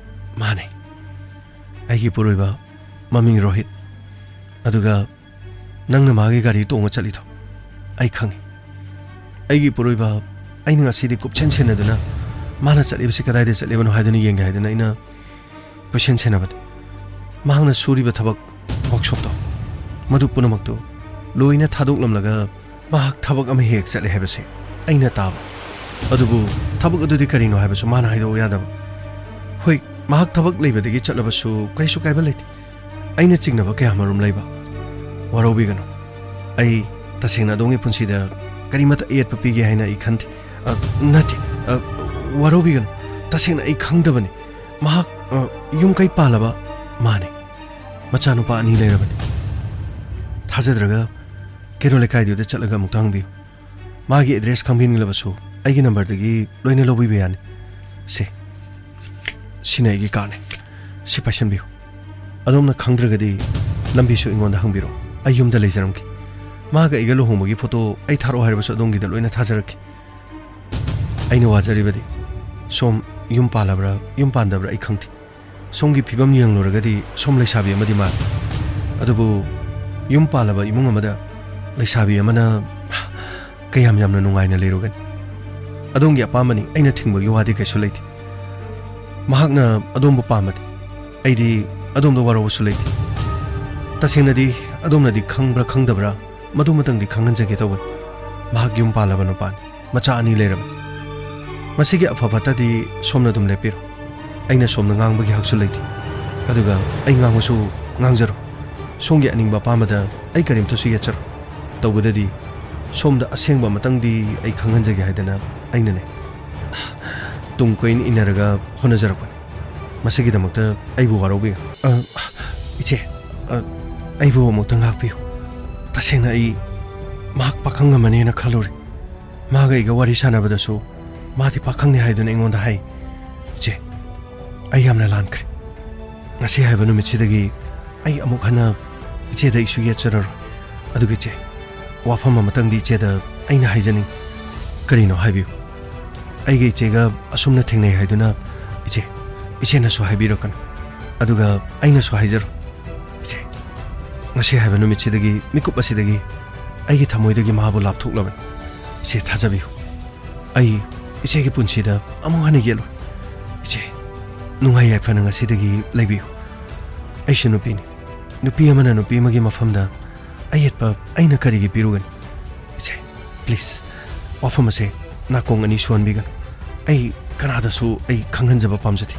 "ꯃꯥꯅꯤ꯫ ꯑꯩꯒꯤ ꯏꯄꯨꯔꯣꯏꯕ ꯃꯃꯤꯡ ꯔꯣꯍꯤꯠ꯫ ꯑꯗꯨꯒ ꯅꯪꯅ ꯃꯥꯒꯤ ꯒꯥꯔꯤ ꯇꯣꯡꯉ ꯆꯠꯂꯤꯗꯣ ꯑꯩ ꯈꯪꯉꯤ꯫ ꯑꯩꯒꯤ ꯏꯄꯨꯔꯣꯏꯕ ꯑꯩꯅ ꯉꯁꯤꯗꯤ ꯀꯨꯞꯁꯦꯟ ꯁꯦꯟꯅꯗꯨꯅ ꯃꯥꯅ ꯆꯠꯂꯤꯕꯁꯤ ꯀꯗꯥꯏꯗ ꯆꯠꯂꯤꯕꯅꯣ ꯍꯥꯏꯗꯨꯅ ꯌꯦꯡꯒꯦ ꯍꯥꯏꯗꯨꯅ ꯑꯩꯅ ꯀꯣꯏꯁꯦꯟ ꯁꯦꯟꯅꯕꯅꯤ꯫ ꯃꯍꯥꯛꯅ ꯁꯨꯔꯤꯕ ꯊꯕꯛ ꯋꯥꯔꯛꯁꯣꯞꯇꯣ, ꯃꯗꯨ ꯄꯨꯝꯅꯃꯛꯇꯨ ꯂꯣꯏꯅ ꯊꯥꯗꯣꯛꯂꯝꯂꯒ ꯃꯍꯥꯛ ꯊꯕꯛ ꯑꯃ ꯍꯦꯛ ꯆꯠꯂꯦ ꯍꯥꯏꯕꯁꯦ ꯑꯩꯅ ꯇꯥꯕ꯫ ꯑꯗꯨꯕꯨ ꯊꯕꯛ ꯑꯗꯨꯗꯤ ꯀꯔꯤꯅꯣ ꯍꯥꯏꯕꯁꯨ ꯃꯥꯅ ꯍꯥꯏꯗꯣꯛꯑꯣ ꯌꯥꯗꯕ꯫ ꯍꯣꯏ, ꯃꯍꯥꯛ ꯊꯕꯛ ꯂꯩꯕꯗꯒꯤ ꯆꯠꯂꯕꯁꯨ ꯀꯔꯤꯁꯨ ꯀꯥꯏꯕ ꯂꯩꯇꯦ꯫ ꯑꯩꯅ ꯆꯤꯡꯅꯕ ꯀꯌꯥ ꯃꯔꯨꯝ ꯂꯩꯕ꯫ ꯋꯥꯔꯧꯕꯤꯒꯅꯨ꯫ ꯑꯩ ꯇꯁꯦꯡꯅ ꯑꯗꯣꯝꯒꯤ ꯄꯨꯟꯁꯤꯗ ꯀꯔꯤꯃꯠꯇ ꯑꯌꯦꯠꯄ ꯄꯤꯒꯦ ꯍꯥꯏꯅ ꯑꯩ ꯈꯟꯗꯦ꯫ ꯑ, ꯅꯠꯇꯦ, ꯑ, ꯋꯥꯔꯧꯕꯤꯒꯅꯨ꯫ ꯇꯁꯦꯡꯅ ꯑꯩ ꯈꯪꯗꯕꯅꯤ꯫ ꯃꯍꯥꯛ, ꯑ, ꯌꯨꯝ ꯀꯩ ꯄꯥꯜꯂꯕ ꯃꯥꯅꯤ꯫ ꯃꯆꯥꯅꯨꯄꯥ ꯑꯅꯤ ꯂꯩꯔꯕꯅꯤ꯫ ꯊꯥꯖꯗ꯭ꯔꯒ ꯀꯩꯔꯣꯜ ꯂꯩꯀꯥꯏꯗꯨꯗ ꯆꯠꯂꯒ ꯑꯃꯨꯛꯇ ꯍꯪꯕꯤꯌꯨ꯫ ꯃꯥꯒꯤ ꯑꯦꯗ꯭ꯔꯦꯁ ꯈꯪꯕꯤꯅꯤꯡꯂꯕꯁꯨ ꯑꯩꯒꯤ ꯅꯝꯕꯔꯗꯒꯤ ꯂꯣꯏꯅ ꯂꯧꯕꯤꯕ ꯌꯥꯅꯤ꯫ ꯁꯦ, ꯁꯤꯅ ꯑꯩꯒꯤ ꯀꯥꯔꯅꯦ꯫ ꯁꯤ ꯄꯥꯏꯁꯟꯕꯤꯌꯨ꯫ ꯑꯗꯣꯝꯅ ꯈꯪꯗ꯭ꯔꯒꯗꯤ ꯂꯝꯕꯤꯁꯨ ꯑꯩꯉꯣꯟꯗ ꯍꯪꯕꯤꯔꯛꯎ꯫ ꯑꯩ ꯌꯨꯝꯗ ꯂꯩꯖꯔꯝꯒꯦ꯫ ꯃꯥꯒ ꯑꯩꯒ ꯂꯨꯍꯣꯡꯕꯒꯤ ꯐꯣꯇꯣ ꯑꯩ ꯊꯥꯔꯛꯑꯣ ꯍꯥꯏꯔꯕꯁꯨ ꯑꯗꯣꯝꯒꯤꯗ ꯂꯣꯏꯅ ꯊꯥꯖꯔꯛꯀꯦ꯫ ꯑꯩꯅ ꯋꯥꯖꯔꯤꯕꯗꯤ ꯁꯣꯝ ꯌꯨꯝ ꯄꯥꯜꯂꯕ꯭ꯔꯥ ꯌꯨꯝ ꯄꯥꯟꯗꯕ꯭ꯔꯥ ꯑꯩ ꯈꯪꯗꯦ꯫ ꯁꯣꯝꯒꯤ ꯐꯤꯕꯝ ꯌꯦꯡꯂꯨꯔꯒꯗꯤ ꯁꯣꯝ ꯂꯩꯁꯥꯕꯤ ꯑꯃꯗꯤ ꯃꯥꯜꯂꯤ꯫ ꯑꯗꯨꯕꯨ ꯌꯨꯝ ꯄꯥꯜꯂꯕ ꯏꯃꯨꯡ ꯑꯃꯗ ꯂꯩꯁꯥꯕꯤ ꯑꯃꯅ ꯀꯌꯥꯝ ꯌꯥꯝꯅ ꯅꯨꯡꯉꯥꯏꯅ ꯂꯩꯔꯨꯒꯅꯤ? ꯑꯗꯣꯝꯒꯤ ꯑꯄꯥꯝꯕꯅꯤ, ꯑꯩꯅ ꯊꯤꯡꯕꯒꯤ ꯋꯥꯗꯤ ꯀꯩꯁꯨ ꯂꯩꯇꯦ꯫ ꯃꯍꯥꯛꯅ ꯑꯗꯣꯝꯕꯨ ꯄꯥꯝꯕꯅꯤ꯫ ꯑꯩꯗꯤ ꯑꯗꯣꯝꯗ ꯋꯥꯔꯧꯕꯁꯨ ꯂꯩꯇꯦ꯫ ꯇꯁꯦꯡꯅꯗꯤ ꯑꯗꯣꯝꯅꯗꯤ ꯈꯪꯕ꯭ꯔꯥ ꯈꯪꯗꯕ꯭ꯔꯥ ꯃꯗꯨꯃꯇꯪꯗꯤ ꯈꯪꯍꯟꯖꯒꯦ ꯇꯧꯕꯅꯤ꯫ ꯃꯍꯥꯛ ꯌꯨꯝ ꯄꯥꯜꯂꯕ ꯅꯨꯄꯥꯅꯤ꯫ ꯃꯆꯥ ꯑꯅꯤ ꯂꯩꯔꯕꯅꯤ꯫ ꯃꯁꯤꯒꯤ ꯑꯐ ꯐꯠꯇꯗꯤ ꯁꯣꯝꯅ ꯑꯗꯨꯝ ꯂꯦꯞꯄꯤꯔꯣ꯫ ꯑꯩꯅ ꯁꯣꯝꯅ ꯉꯥꯡꯕꯒꯤ ꯍꯛꯁꯨ ꯂꯩꯇꯦ꯫ ꯑꯗꯨꯒ ꯑꯩ ꯉꯥꯡꯕꯁꯨ ꯉꯥꯡꯖꯔꯣ꯫ ꯁꯣꯝꯒꯤ ꯑꯅꯤꯡꯕ ꯑꯄꯥꯝꯕꯗ ꯑꯩ ꯀꯔꯤꯝꯇꯁꯨ ꯌꯦꯠꯆꯔꯣ꯫ ꯇꯧꯕꯗꯗꯤ ꯁꯣꯝꯗ ꯑꯁꯦꯡꯕ ꯑꯃꯇꯪꯗꯤ ꯑꯩ ꯈꯪꯍꯟꯖꯒꯦ ꯍꯥꯏꯗꯅ ꯑꯩꯅꯅꯦ ꯇꯨꯡ ꯀꯣꯏꯅ ꯏꯟꯅꯔꯒ ꯍꯣꯠꯅꯖꯔꯛꯄꯅꯤ꯫ ꯃꯁꯤꯒꯤꯗꯃꯛꯇ ꯑꯩꯕꯨ ꯋꯥꯔꯧꯕꯤꯒꯅꯨ꯫ ꯑ, ꯏꯆꯦ, ꯑ, ꯑꯩꯕꯨ ꯑꯃꯨꯛꯇ ꯉꯥꯛꯄꯤꯌꯨ꯫ ꯇꯁꯦꯡꯅ ꯑꯩ ꯃꯍꯥꯛ ꯄꯥꯈꯪ ꯑꯃꯅꯦꯅ ꯈꯜꯂꯨꯔꯦ꯫ ꯃꯥꯒ ꯑꯩꯒ ꯋꯥꯔꯤ ꯁꯥꯟꯅꯕꯗꯁꯨ ꯃꯥꯗꯤ ꯄꯥꯈꯪꯅꯤ ꯍꯥꯏꯗꯨꯅ ꯑꯩꯉꯣꯟꯗ ꯍꯥꯏ꯫ ꯏꯆꯦ, ꯑꯩ ꯌꯥꯝꯅ ꯂꯥꯟꯈ꯭ꯔꯦ꯫ ꯉꯁꯤ ꯍꯥꯏꯕ ꯅꯨꯃꯤꯠꯁꯤꯗꯒꯤ ꯑꯩ ꯑꯃꯨꯛ ꯍꯟꯅ ꯏꯆꯦꯗ ꯑꯩꯁꯨ ꯌꯦꯠꯆꯔꯔꯣꯏ꯫ ꯑꯗꯨꯒ ꯏꯆꯦ, ꯋꯥꯐꯝ ꯑꯃꯇꯪꯗꯤ ꯏꯆꯦꯗ ꯑꯩꯅ ꯍꯥꯏꯖꯅꯤꯡꯏ꯫ ꯀꯔꯤꯅꯣ ꯍꯥꯏꯕꯤꯌꯨ꯫ ꯑꯩꯒ ꯏꯆꯦꯒ ꯑꯁꯨꯝꯅ ꯊꯦꯡꯅꯩ ꯍꯥꯏꯗꯨꯅ ꯏꯆꯦ, ꯏꯆꯦꯅꯁꯨ ꯍꯥꯏꯕꯤꯔꯛꯀꯅꯨ꯫ ꯑꯗꯨꯒ ꯑꯩꯅꯁꯨ ꯍꯥꯏꯖꯔꯣꯏ꯫ ꯏꯆꯦ, ꯉꯁꯤ ꯍꯥꯏꯕ ꯅꯨꯃꯤꯠꯁꯤꯗꯒꯤ, ꯃꯤꯀꯨꯞ ꯑꯁꯤꯗꯒꯤ ꯑꯩꯒꯤ ꯊꯃꯣꯏꯗꯒꯤ ꯃꯥꯕꯨ ꯂꯥꯞꯊꯣꯛꯂꯕꯅꯤ꯫ ꯏꯆꯦ, ꯊꯥꯖꯕꯤꯌꯨ꯫ ꯑꯩ ꯏꯆꯦꯒꯤ ꯄꯨꯟꯁꯤꯗ ꯑꯃꯨꯛ ꯍꯟꯅ ꯌꯦꯠꯂꯣꯏ꯫ ꯏꯆꯦ, ꯅꯨꯡꯉꯥꯏ ꯌꯥꯏꯐꯅ ꯉꯁꯤꯗꯒꯤ ꯂꯩꯕꯤꯌꯨ꯫ ꯑꯩꯁꯨ ꯅꯨꯄꯤꯅꯤ꯫ ꯅꯨꯄꯤ ꯑꯃꯅ ꯅꯨꯄꯤ ꯑꯃꯒꯤ ꯃꯐꯝꯗ ꯑꯌꯦꯠꯄ ꯑꯩꯅ ꯀꯔꯤꯒꯤ ꯄꯤꯔꯨꯒꯅꯤ? ꯏꯆꯦ, please, ꯋꯥꯐꯝ ꯑꯁꯦ ꯅꯥꯀꯣꯡ ꯑꯅꯤ ꯁꯨꯍꯟꯕꯤꯒꯅꯨ꯫ ꯑꯩ ꯀꯅꯥꯗꯁꯨ ꯑꯩ ꯈꯪꯍꯟꯖꯕ ꯄꯥꯝꯖꯗꯦ꯫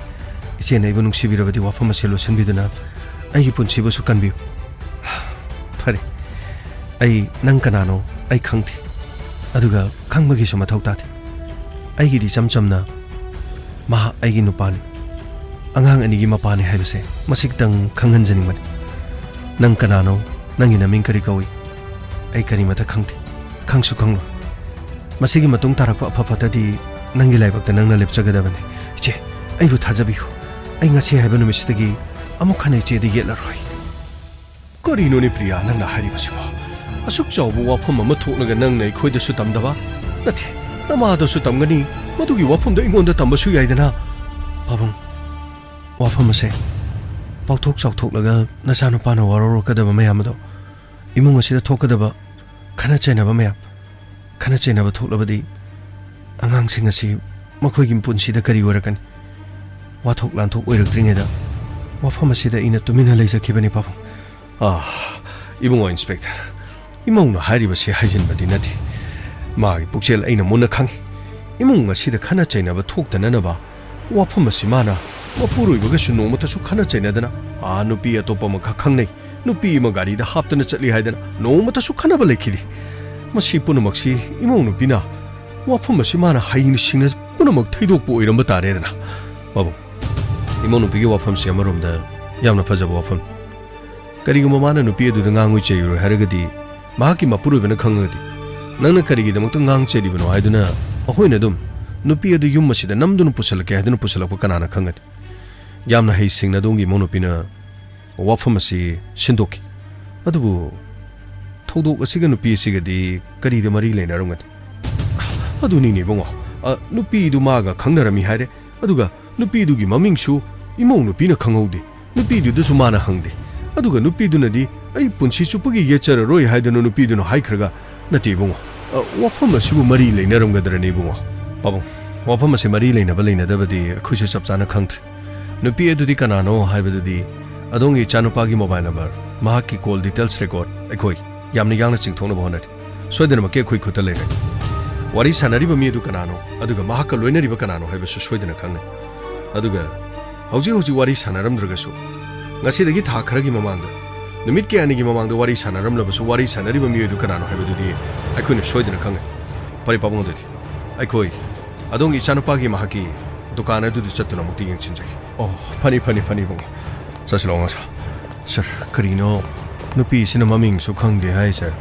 ꯏꯆꯦꯅ ꯑꯩꯕꯨ ꯅꯨꯡꯁꯤꯕꯤꯔꯕꯗꯤ ꯋꯥꯐꯝ ꯑꯁꯦ ꯂꯣꯠꯁꯤꯟꯕꯤꯗꯨꯅ ꯑꯩꯒꯤ ꯄꯨꯟꯁꯤꯕꯨꯁꯨ ꯀꯟꯕꯤꯌꯨ꯫ ꯐꯔꯦ, ꯑꯩ ꯅꯪ ꯀꯅꯥꯅꯣ ꯑꯩ ꯈꯪꯗꯦ, ꯑꯗꯨꯒ ꯈꯪꯕꯒꯤꯁꯨ ꯃꯊꯧ ꯇꯥꯗꯦ꯫ ꯑꯩꯒꯤꯗꯤ ꯏꯆꯝ ꯆꯝꯅ ꯃꯍꯥꯛ ꯑꯩꯒꯤ ꯅꯨꯄꯥꯅꯤ, ꯑꯉꯥꯡ ꯑꯅꯤꯒꯤ ꯃꯄꯥꯅꯤ ꯍꯥꯏꯕꯁꯦ ꯃꯁꯤ ꯈꯤꯇꯪ ꯈꯪꯍꯟꯖꯅꯤꯡꯕꯅꯤ꯫ ꯅꯪ ꯀꯅꯥꯅꯣ? ꯅꯪꯒꯤ ꯅꯃꯤꯡ ꯀꯔꯤ ꯀꯧꯏ? ꯑꯩ ꯀꯔꯤꯃꯠꯇ ꯈꯪꯗꯦ, ꯈꯪꯁꯨ ꯈꯪꯂꯣꯏ꯫ ꯃꯁꯤꯒꯤ ꯃꯇꯨꯡ ꯇꯥꯔꯛꯄ ꯑꯐ ꯐꯠꯇꯗꯤ ꯅꯪꯒꯤ ꯂꯥꯏꯕꯛꯇ ꯅꯪꯅ ꯂꯦꯞꯆꯒꯗꯕꯅꯤ꯫ ꯏꯆꯦ, ꯑꯩꯕꯨ ꯊꯥꯖꯕꯤꯌꯨ꯫ ꯑꯩ ꯉꯁꯤ ꯍꯥꯏꯕ ꯅꯨꯃꯤꯠꯁꯤꯗꯒꯤ ꯑꯃꯨꯛ ꯍꯟꯅ ꯏꯆꯦꯗ ꯌꯦꯠꯂꯔꯣꯏ꯫ ꯀꯔꯤꯅꯣꯅꯦ ꯄ꯭ꯔꯤꯌꯥ, ꯅꯪꯅ ꯍꯥꯏꯔꯤꯕꯁꯤꯕꯣ? ꯑꯁꯨꯛ ꯆꯥꯎꯕ ꯋꯥꯐꯝ ꯑꯃ ꯊꯣꯛꯂꯒ ꯅꯪꯅ ꯑꯩꯈꯣꯏꯗꯁꯨ ꯇꯝꯗꯕ? ꯅꯠꯇꯦ, ꯅꯃꯥꯗꯁꯨ ꯇꯝꯒꯅꯤ꯫ ꯃꯗꯨꯒꯤ ꯋꯥꯐꯝꯗꯣ ꯑꯩꯉꯣꯟꯗ ꯇꯝꯕꯁꯨ ꯌꯥꯏꯗꯅ꯫ ꯄꯥꯕꯨꯡ, ꯋꯥꯐꯝ ꯑꯁꯦ ꯄꯥꯎꯊꯣꯛ ꯆꯥꯎꯊꯣꯛꯂꯒ ꯅꯆꯥꯅꯨꯄꯥꯅ ꯋꯥꯔꯧꯔꯛꯀꯗꯕ ꯃꯌꯥꯝ ꯑꯗꯣ, ꯏꯃꯨꯡ ꯑꯁꯤꯗ ꯊꯣꯛꯀꯗꯕ ꯈꯠꯅ ꯆꯩꯅꯕ ꯃꯌꯥꯝ, ꯈꯠꯅ ꯆꯩꯅꯕ ꯊꯣꯛꯂꯕꯗꯤ ꯑꯉꯥꯡꯁꯤꯡ ꯑꯁꯤ ꯃꯈꯣꯏꯒꯤ ꯄꯨꯟꯁꯤꯗ ꯀꯔꯤ ꯑꯣꯏꯔꯛꯀꯅꯤ? ꯋꯥꯊꯣꯛ ꯂꯥꯟꯊꯣꯛ ꯑꯣꯏꯔꯛꯇ꯭ꯔꯤꯉꯩꯗ ꯋꯥꯐꯝ ꯑꯁꯤꯗ ꯑꯩꯅ ꯇꯨꯃꯤꯟꯅ ꯂꯩꯖꯈꯤꯕꯅꯤ, ꯄꯥꯕꯨꯡ꯫ ꯑꯥ, ꯏꯕꯨꯡꯉꯣ ꯏꯟꯁꯄꯦꯛꯇꯔ, ꯏꯃꯧꯅ ꯍꯥꯏꯔꯤꯕꯁꯤ ꯍꯥꯏꯖꯤꯟꯕꯗꯤ ꯅꯠꯇꯦ꯫ ꯃꯥꯒꯤ ꯄꯨꯛꯆꯦꯜ ꯑꯩꯅ ꯃꯨꯟꯅ ꯈꯪꯏ꯫ ꯏꯃꯨꯡ ꯑꯁꯤꯗ ꯈꯠꯅ ꯆꯩꯅꯕ ꯊꯣꯛꯇꯅꯅꯕ ꯋꯥꯐꯝ ꯑꯁꯤ ꯃꯥꯅ ꯃꯄꯨꯔꯣꯏꯕꯒꯁꯨ ꯅꯣꯡꯃꯇꯁꯨ ꯈꯠꯅ ꯆꯩꯅꯗꯅ, ꯑꯥ, ꯅꯨꯄꯤ ꯑꯇꯣꯞꯄ ꯑꯃꯈꯛ ꯈꯪꯅꯩ, ꯅꯨꯄꯤ ꯑꯃ ꯒꯥꯔꯤꯗ ꯍꯥꯞꯇꯅ ꯆꯠꯂꯤ ꯍꯥꯏꯗꯅ ꯅꯣꯡꯃꯇꯁꯨ ꯈꯠꯅꯕ ꯂꯩꯈꯤꯗꯦ꯫ ꯃꯁꯤ ꯄꯨꯝꯅꯃꯛꯁꯤ ꯏꯃꯧ ꯅꯨꯄꯤꯅ ꯋꯥꯐꯝ ꯑꯁꯤ ꯃꯥꯅ ꯍꯩꯅ ꯁꯤꯡꯅ ꯄꯨꯝꯅꯃꯛ ꯊꯩꯗꯣꯛꯄ ꯑꯣꯏꯔꯝꯕ ꯇꯥꯔꯦꯗꯅ꯫ ꯄꯥꯕꯨꯡ, ꯏꯃꯧ ꯅꯨꯄꯤꯒꯤ ꯋꯥꯐꯝꯁꯤ ꯑꯃꯔꯣꯝꯗ ꯌꯥꯝꯅ ꯐꯖꯕ ꯋꯥꯐꯝ꯫ ꯀꯔꯤꯒꯨꯝꯕ ꯃꯥꯅ ꯅꯨꯄꯤ ꯑꯗꯨꯗ ꯉꯥꯡꯉꯣꯏ ꯆꯩꯔꯣꯏ ꯍꯥꯏꯔꯒꯗꯤ, ꯃꯍꯥꯛꯀꯤ ꯃꯄꯨꯔꯣꯏꯕꯅ ꯈꯪꯉꯒꯗꯤ, ꯅꯪꯅ ꯀꯔꯤꯒꯤꯗꯃꯛꯇ ꯉꯥꯡ ꯆꯩꯔꯤꯕꯅꯣ ꯍꯥꯏꯗꯨꯅ ꯑꯩꯈꯣꯏꯅ ꯑꯗꯨꯝ ꯅꯨꯄꯤ ꯑꯗꯨ ꯌꯨꯝ ꯑꯁꯤꯗ ꯅꯝꯗꯨꯅ ꯄꯨꯁꯤꯜꯂꯛꯀꯦ ꯍꯥꯏꯗꯨꯅ ꯄꯨꯁꯤꯜꯂꯛꯄ ꯀꯅꯥꯅ ꯈꯪꯒꯅꯤ? ꯌꯥꯝꯅ ꯍꯩꯁꯤꯡꯅ ꯑꯗꯣꯝꯒꯤ ꯏꯃꯧ ꯅꯨꯄꯤꯅ ꯋꯥꯐꯝ ꯑꯁꯤ ꯁꯤꯟꯗꯣꯛꯈꯤ꯫ ꯑꯗꯨꯕꯨ ꯊꯧꯗꯣꯛ ꯑꯁꯤꯒ ꯅꯨꯄꯤ ꯑꯁꯤꯒꯗꯤ ꯀꯔꯤꯗ ꯃꯔꯤ ꯂꯩꯅꯔꯝꯒꯅꯤ? ꯑꯗꯨꯅꯤꯅꯦ ꯏꯕꯨꯡꯉꯣ, ꯑ, ꯅꯨꯄꯤꯗꯨ ꯃꯥꯒ ꯈꯪꯅꯔꯝꯃꯤ ꯍꯥꯏꯔꯦ, ꯑꯗꯨꯒ ꯅꯨꯄꯤꯗꯨꯒꯤ ꯃꯃꯤꯡꯁꯨ ꯏꯃꯧ ꯅꯨꯄꯤꯅ ꯈꯪꯍꯧꯗꯦ, ꯅꯨꯄꯤꯗꯨꯗꯁꯨ ꯃꯥꯅ ꯍꯪꯗꯦ, ꯑꯗꯨꯒ ꯅꯨꯄꯤꯗꯨꯅꯗꯤ "ꯑꯩ ꯄꯨꯟꯁꯤ ꯆꯨꯞꯄꯒꯤ ꯌꯦꯠꯆꯔꯔꯣꯏ" ꯍꯥꯏꯗꯅ ꯅꯨꯄꯤꯗꯨꯅ ꯍꯥꯏꯈ꯭ꯔꯒ, ꯅꯠꯇꯦ ꯏꯕꯨꯡꯉꯣ, ꯑ, ꯋꯥꯐꯝ ꯑꯁꯤꯕꯨ ꯃꯔꯤ ꯂꯩꯅꯔꯝꯒꯗ꯭ꯔꯅꯦ ꯏꯕꯨꯡꯉꯣ? ꯄꯥꯕꯨꯡ, ꯋꯥꯐꯝ ꯑꯁꯤ ꯃꯔꯤ ꯂꯩꯅꯕ ꯂꯩꯅꯗꯕꯗꯤ ꯑꯩꯈꯣꯏꯁꯨ ꯆꯞ ꯆꯥꯅ ꯈꯪꯗ꯭ꯔꯤ꯫ ꯅꯨꯄꯤ ꯑꯗꯨꯗꯤ ꯀꯅꯥꯅꯣ ꯍꯥꯏꯕꯗꯨꯗꯤ ꯑꯗꯣꯝꯒꯤ ꯏꯆꯥꯅꯨꯄꯥꯒꯤ mobile number, ꯃꯍꯥꯛꯀꯤ call details record ꯑꯩꯈꯣꯏ ꯌꯥꯝꯅ ꯌꯥꯡꯅ ꯆꯤꯡꯊꯣꯛꯅꯕ ꯍꯣꯠꯅꯔꯤ꯫ ꯁꯣꯏꯗꯅꯃꯛꯀꯤ ꯑꯩꯈꯣꯏ ꯈꯨꯠꯇ ꯂꯩꯔꯦ꯫ ꯋꯥꯔꯤ ꯁꯥꯟꯅꯔꯤꯕ ꯃꯤ ꯑꯗꯨ ꯀꯅꯥꯅꯣ, ꯑꯗꯨꯒ ꯃꯍꯥꯛꯀ ꯂꯣꯏꯅꯔꯤꯕ ꯀꯅꯥꯅꯣ ꯍꯥꯏꯕꯁꯨ ꯁꯣꯏꯗꯅ ꯈꯪꯒꯅꯤ꯫ ꯑꯗꯨꯒ ꯍꯧꯖꯤꯛ ꯍꯧꯖꯤꯛ ꯋꯥꯔꯤ ꯁꯥꯟꯅꯔꯝꯗ꯭ꯔꯒꯁꯨ, ꯉꯁꯤꯗꯒꯤ ꯊꯥ ꯈꯔꯒꯤ ꯃꯃꯥꯡꯗ, ꯅꯨꯃꯤꯠ ꯀꯌꯥꯅꯤꯒꯤ ꯃꯃꯥꯡꯗ ꯋꯥꯔꯤ ꯁꯥꯟꯅꯔꯝꯂꯕꯁꯨ, ꯋꯥꯔꯤ ꯁꯥꯟꯅꯔꯤꯕ ꯃꯤꯑꯣꯏ ꯑꯗꯨ ꯀꯅꯥꯅꯣ ꯍꯥꯏꯕꯗꯨꯗꯤ ꯑꯩꯈꯣꯏꯅ ꯁꯣꯏꯗꯅ ꯈꯪꯒꯅꯤ꯫ ꯐꯔꯦ ꯄꯥꯕꯨꯡ, ꯑꯗꯨꯗꯤ ꯑꯩꯈꯣꯏ ꯑꯗꯣꯝꯒꯤ ꯏꯆꯥꯅꯨꯄꯥꯒꯤ ꯃꯍꯥꯛꯀꯤ ꯗꯨꯀꯥꯟ ꯑꯗꯨꯗ ꯆꯠꯇꯨꯅ ꯑꯃꯨꯛꯇ ꯌꯦꯡꯁꯤꯟꯖꯒꯦ꯫ ꯑꯣ, ꯐꯅꯤ, ꯐꯅꯤ, ꯐꯅꯤ, ꯏꯕꯨꯡꯉꯣ꯫ ꯆꯠꯁꯤꯜꯂꯣ, ꯉꯁꯥ꯫ ꯁꯥꯔ, ꯀꯔꯤꯅꯣ? ꯅꯨꯄꯤꯁꯤꯅ ꯃꯃꯤꯡꯁꯨ ꯈꯪꯗꯦ ꯍꯥꯏ, ꯁꯥꯔ꯫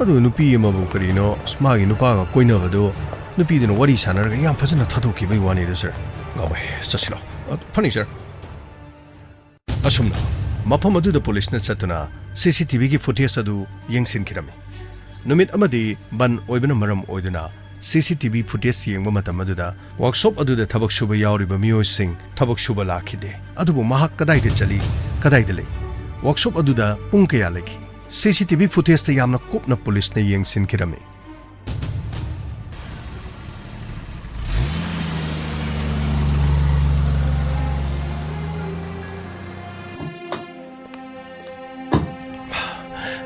ꯑꯗꯨ ꯅꯨꯄꯤ ꯑꯃꯕꯨ ꯀꯔꯤꯅꯣ, ꯑꯁ, ꯃꯥꯒꯤ ꯅꯨꯄꯥꯒ ꯀꯣꯏꯅꯕꯗꯨ ꯅꯨꯄꯤꯗꯨꯅ ꯋꯥꯔꯤ ꯁꯥꯟꯅꯔꯒ ꯌꯥꯝ ꯐꯖꯅ ꯊꯥꯗꯣꯛꯈꯤꯕꯒꯤ ꯋꯥꯅꯤꯗ, ꯁꯥꯔ꯫ ꯉꯥꯎꯋꯦ, ꯆꯠꯁꯤꯜꯂꯣ꯫ ꯑ, ꯐꯅꯤ, ꯁꯥꯔ꯫ ꯑꯁꯨꯝꯅ ꯃꯐꯝ ꯑꯗꯨꯗ ꯄꯨꯂꯤꯁꯅ ꯆꯠꯇꯨꯅ ꯁꯤ ꯁꯤ ꯇꯤ ꯚꯤꯒꯤ ꯐꯨꯇꯦꯖ ꯑꯗꯨ ꯌꯦꯡꯁꯤꯟꯈꯤꯔꯝꯃꯤ꯫ ꯅꯨꯃꯤꯠ ꯑꯃꯗꯤ ꯕꯟ ꯑꯣꯏꯕꯅ ꯃꯔꯝ ꯑꯣꯏꯗꯨꯅ ꯁꯤ ꯁꯤ ꯇꯤ ꯚꯤ ꯐꯨꯇꯦꯖ ꯌꯦꯡꯕ ꯃꯇꯝ ꯑꯗꯨꯗ ꯋꯥꯔꯛꯁꯣꯞ ꯑꯗꯨꯗ ꯊꯕꯛ ꯁꯨꯕ ꯌꯥꯎꯔꯤꯕ ꯃꯤꯑꯣꯏꯁꯤꯡ ꯊꯕꯛ ꯁꯨꯕ ꯂꯥꯛꯈꯤꯗꯦ꯫ ꯑꯗꯨꯕꯨ ꯃꯍꯥꯛ ꯀꯗꯥꯏꯗ ꯆꯠꯂꯤ, ꯀꯗꯥꯏꯗ ꯂꯩ? ꯋꯥꯔꯛꯁꯣꯞ ꯑꯗꯨꯗ ꯄꯨꯡ ꯀꯌꯥ ꯂꯩꯈꯤ? ꯁꯤ ꯁꯤ ꯇꯤ ꯚꯤ ꯐꯨꯇꯦꯖꯇ ꯌꯥꯝꯅ ꯀꯨꯞꯅ ꯄꯨꯂꯤꯁꯅ ꯌꯦꯡꯁꯤꯟꯈꯤꯔꯝꯃꯤ꯫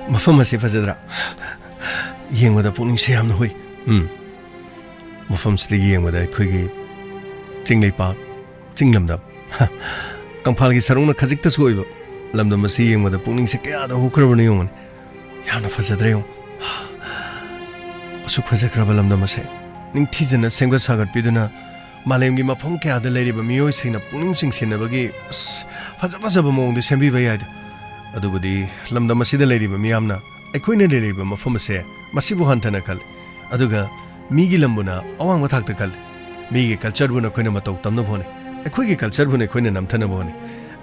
ꯃꯐꯝ ꯑꯁꯤ ꯐꯖꯗ꯭ꯔꯥ? ꯌꯦꯡꯕꯗ ꯄꯨꯛꯅꯤꯡꯁꯦ ꯌꯥꯝꯅ ꯍꯨꯏ꯫ ꯎꯝ꯫ ꯃꯐꯝꯁꯤꯗ ꯌꯦꯡꯕꯗ ꯑꯩꯈꯣꯏꯒꯤ ꯆꯤꯡ ꯂꯩꯄꯥꯛ, ꯆꯤꯡ ꯂꯝꯗꯝ, ꯍ, ꯀꯪꯐꯥꯜꯒꯤ ꯁꯔꯨꯛꯅ ꯈꯖꯤꯛꯇꯁꯨ ꯑꯣꯏꯕ ꯂꯝꯗꯝ ꯑꯁꯤ ꯌꯦꯡꯕꯗ ꯄꯨꯛꯅꯤꯡꯁꯦ ꯀꯌꯥꯗ ꯍꯨꯈ꯭ꯔꯕꯅꯣ ꯌꯦꯡꯉꯨꯅꯦ꯫ ꯌꯥꯝꯅ ꯐꯖꯗ꯭ꯔꯥ ꯌꯦꯡꯉꯨ꯫ ꯑꯁꯨꯛ ꯐꯖꯈ꯭ꯔꯕ ꯂꯝꯗꯝ ꯑꯁꯦ ꯅꯤꯡꯊꯤꯖꯅ ꯁꯦꯝꯒꯠ ꯁꯥꯒꯠꯄꯤꯗꯨꯅ ꯃꯥꯂꯦꯝꯒꯤ ꯃꯐꯝ ꯀꯌꯥꯗ ꯂꯩꯔꯤꯕ ꯃꯤꯑꯣꯏꯁꯤꯡꯅ ꯄꯨꯛꯅꯤꯡ ꯆꯤꯡꯁꯤꯟꯅꯕꯒꯤ, ꯑꯁ, ꯐꯖ ꯐꯖꯕ ꯃꯑꯣꯡꯗ ꯁꯦꯝꯕꯤꯕ ꯌꯥꯏꯗ꯫ ꯑꯗꯨꯕꯨꯗꯤ ꯂꯝꯗꯝ ꯑꯁꯤꯗ ꯂꯩꯔꯤꯕ ꯃꯤꯌꯥꯝꯅ ꯑꯩꯈꯣꯏꯅ ꯂꯩꯔꯤꯕ ꯃꯐꯝ ꯑꯁꯦ ꯃꯁꯤꯕꯨ ꯍꯟꯊꯅ ꯈꯜꯂꯤ꯫ ꯑꯗꯨꯒ ꯃꯤꯒꯤ ꯂꯝꯕꯨꯅ ꯑꯋꯥꯡꯕ ꯊꯥꯛꯇ ꯈꯜꯂꯤ꯫ ꯃꯤꯒꯤ ꯀꯜꯆꯔꯕꯨ ꯅꯈꯣꯏꯅ ꯃꯇꯧ ꯇꯝꯅꯕ ꯍꯣꯠꯅꯩ꯫ ꯑꯩꯈꯣꯏꯒꯤ ꯀꯜꯆꯔꯕꯨ ꯅꯈꯣꯏꯅ ꯅꯝꯊꯅꯕ ꯍꯣꯠꯅꯩ꯫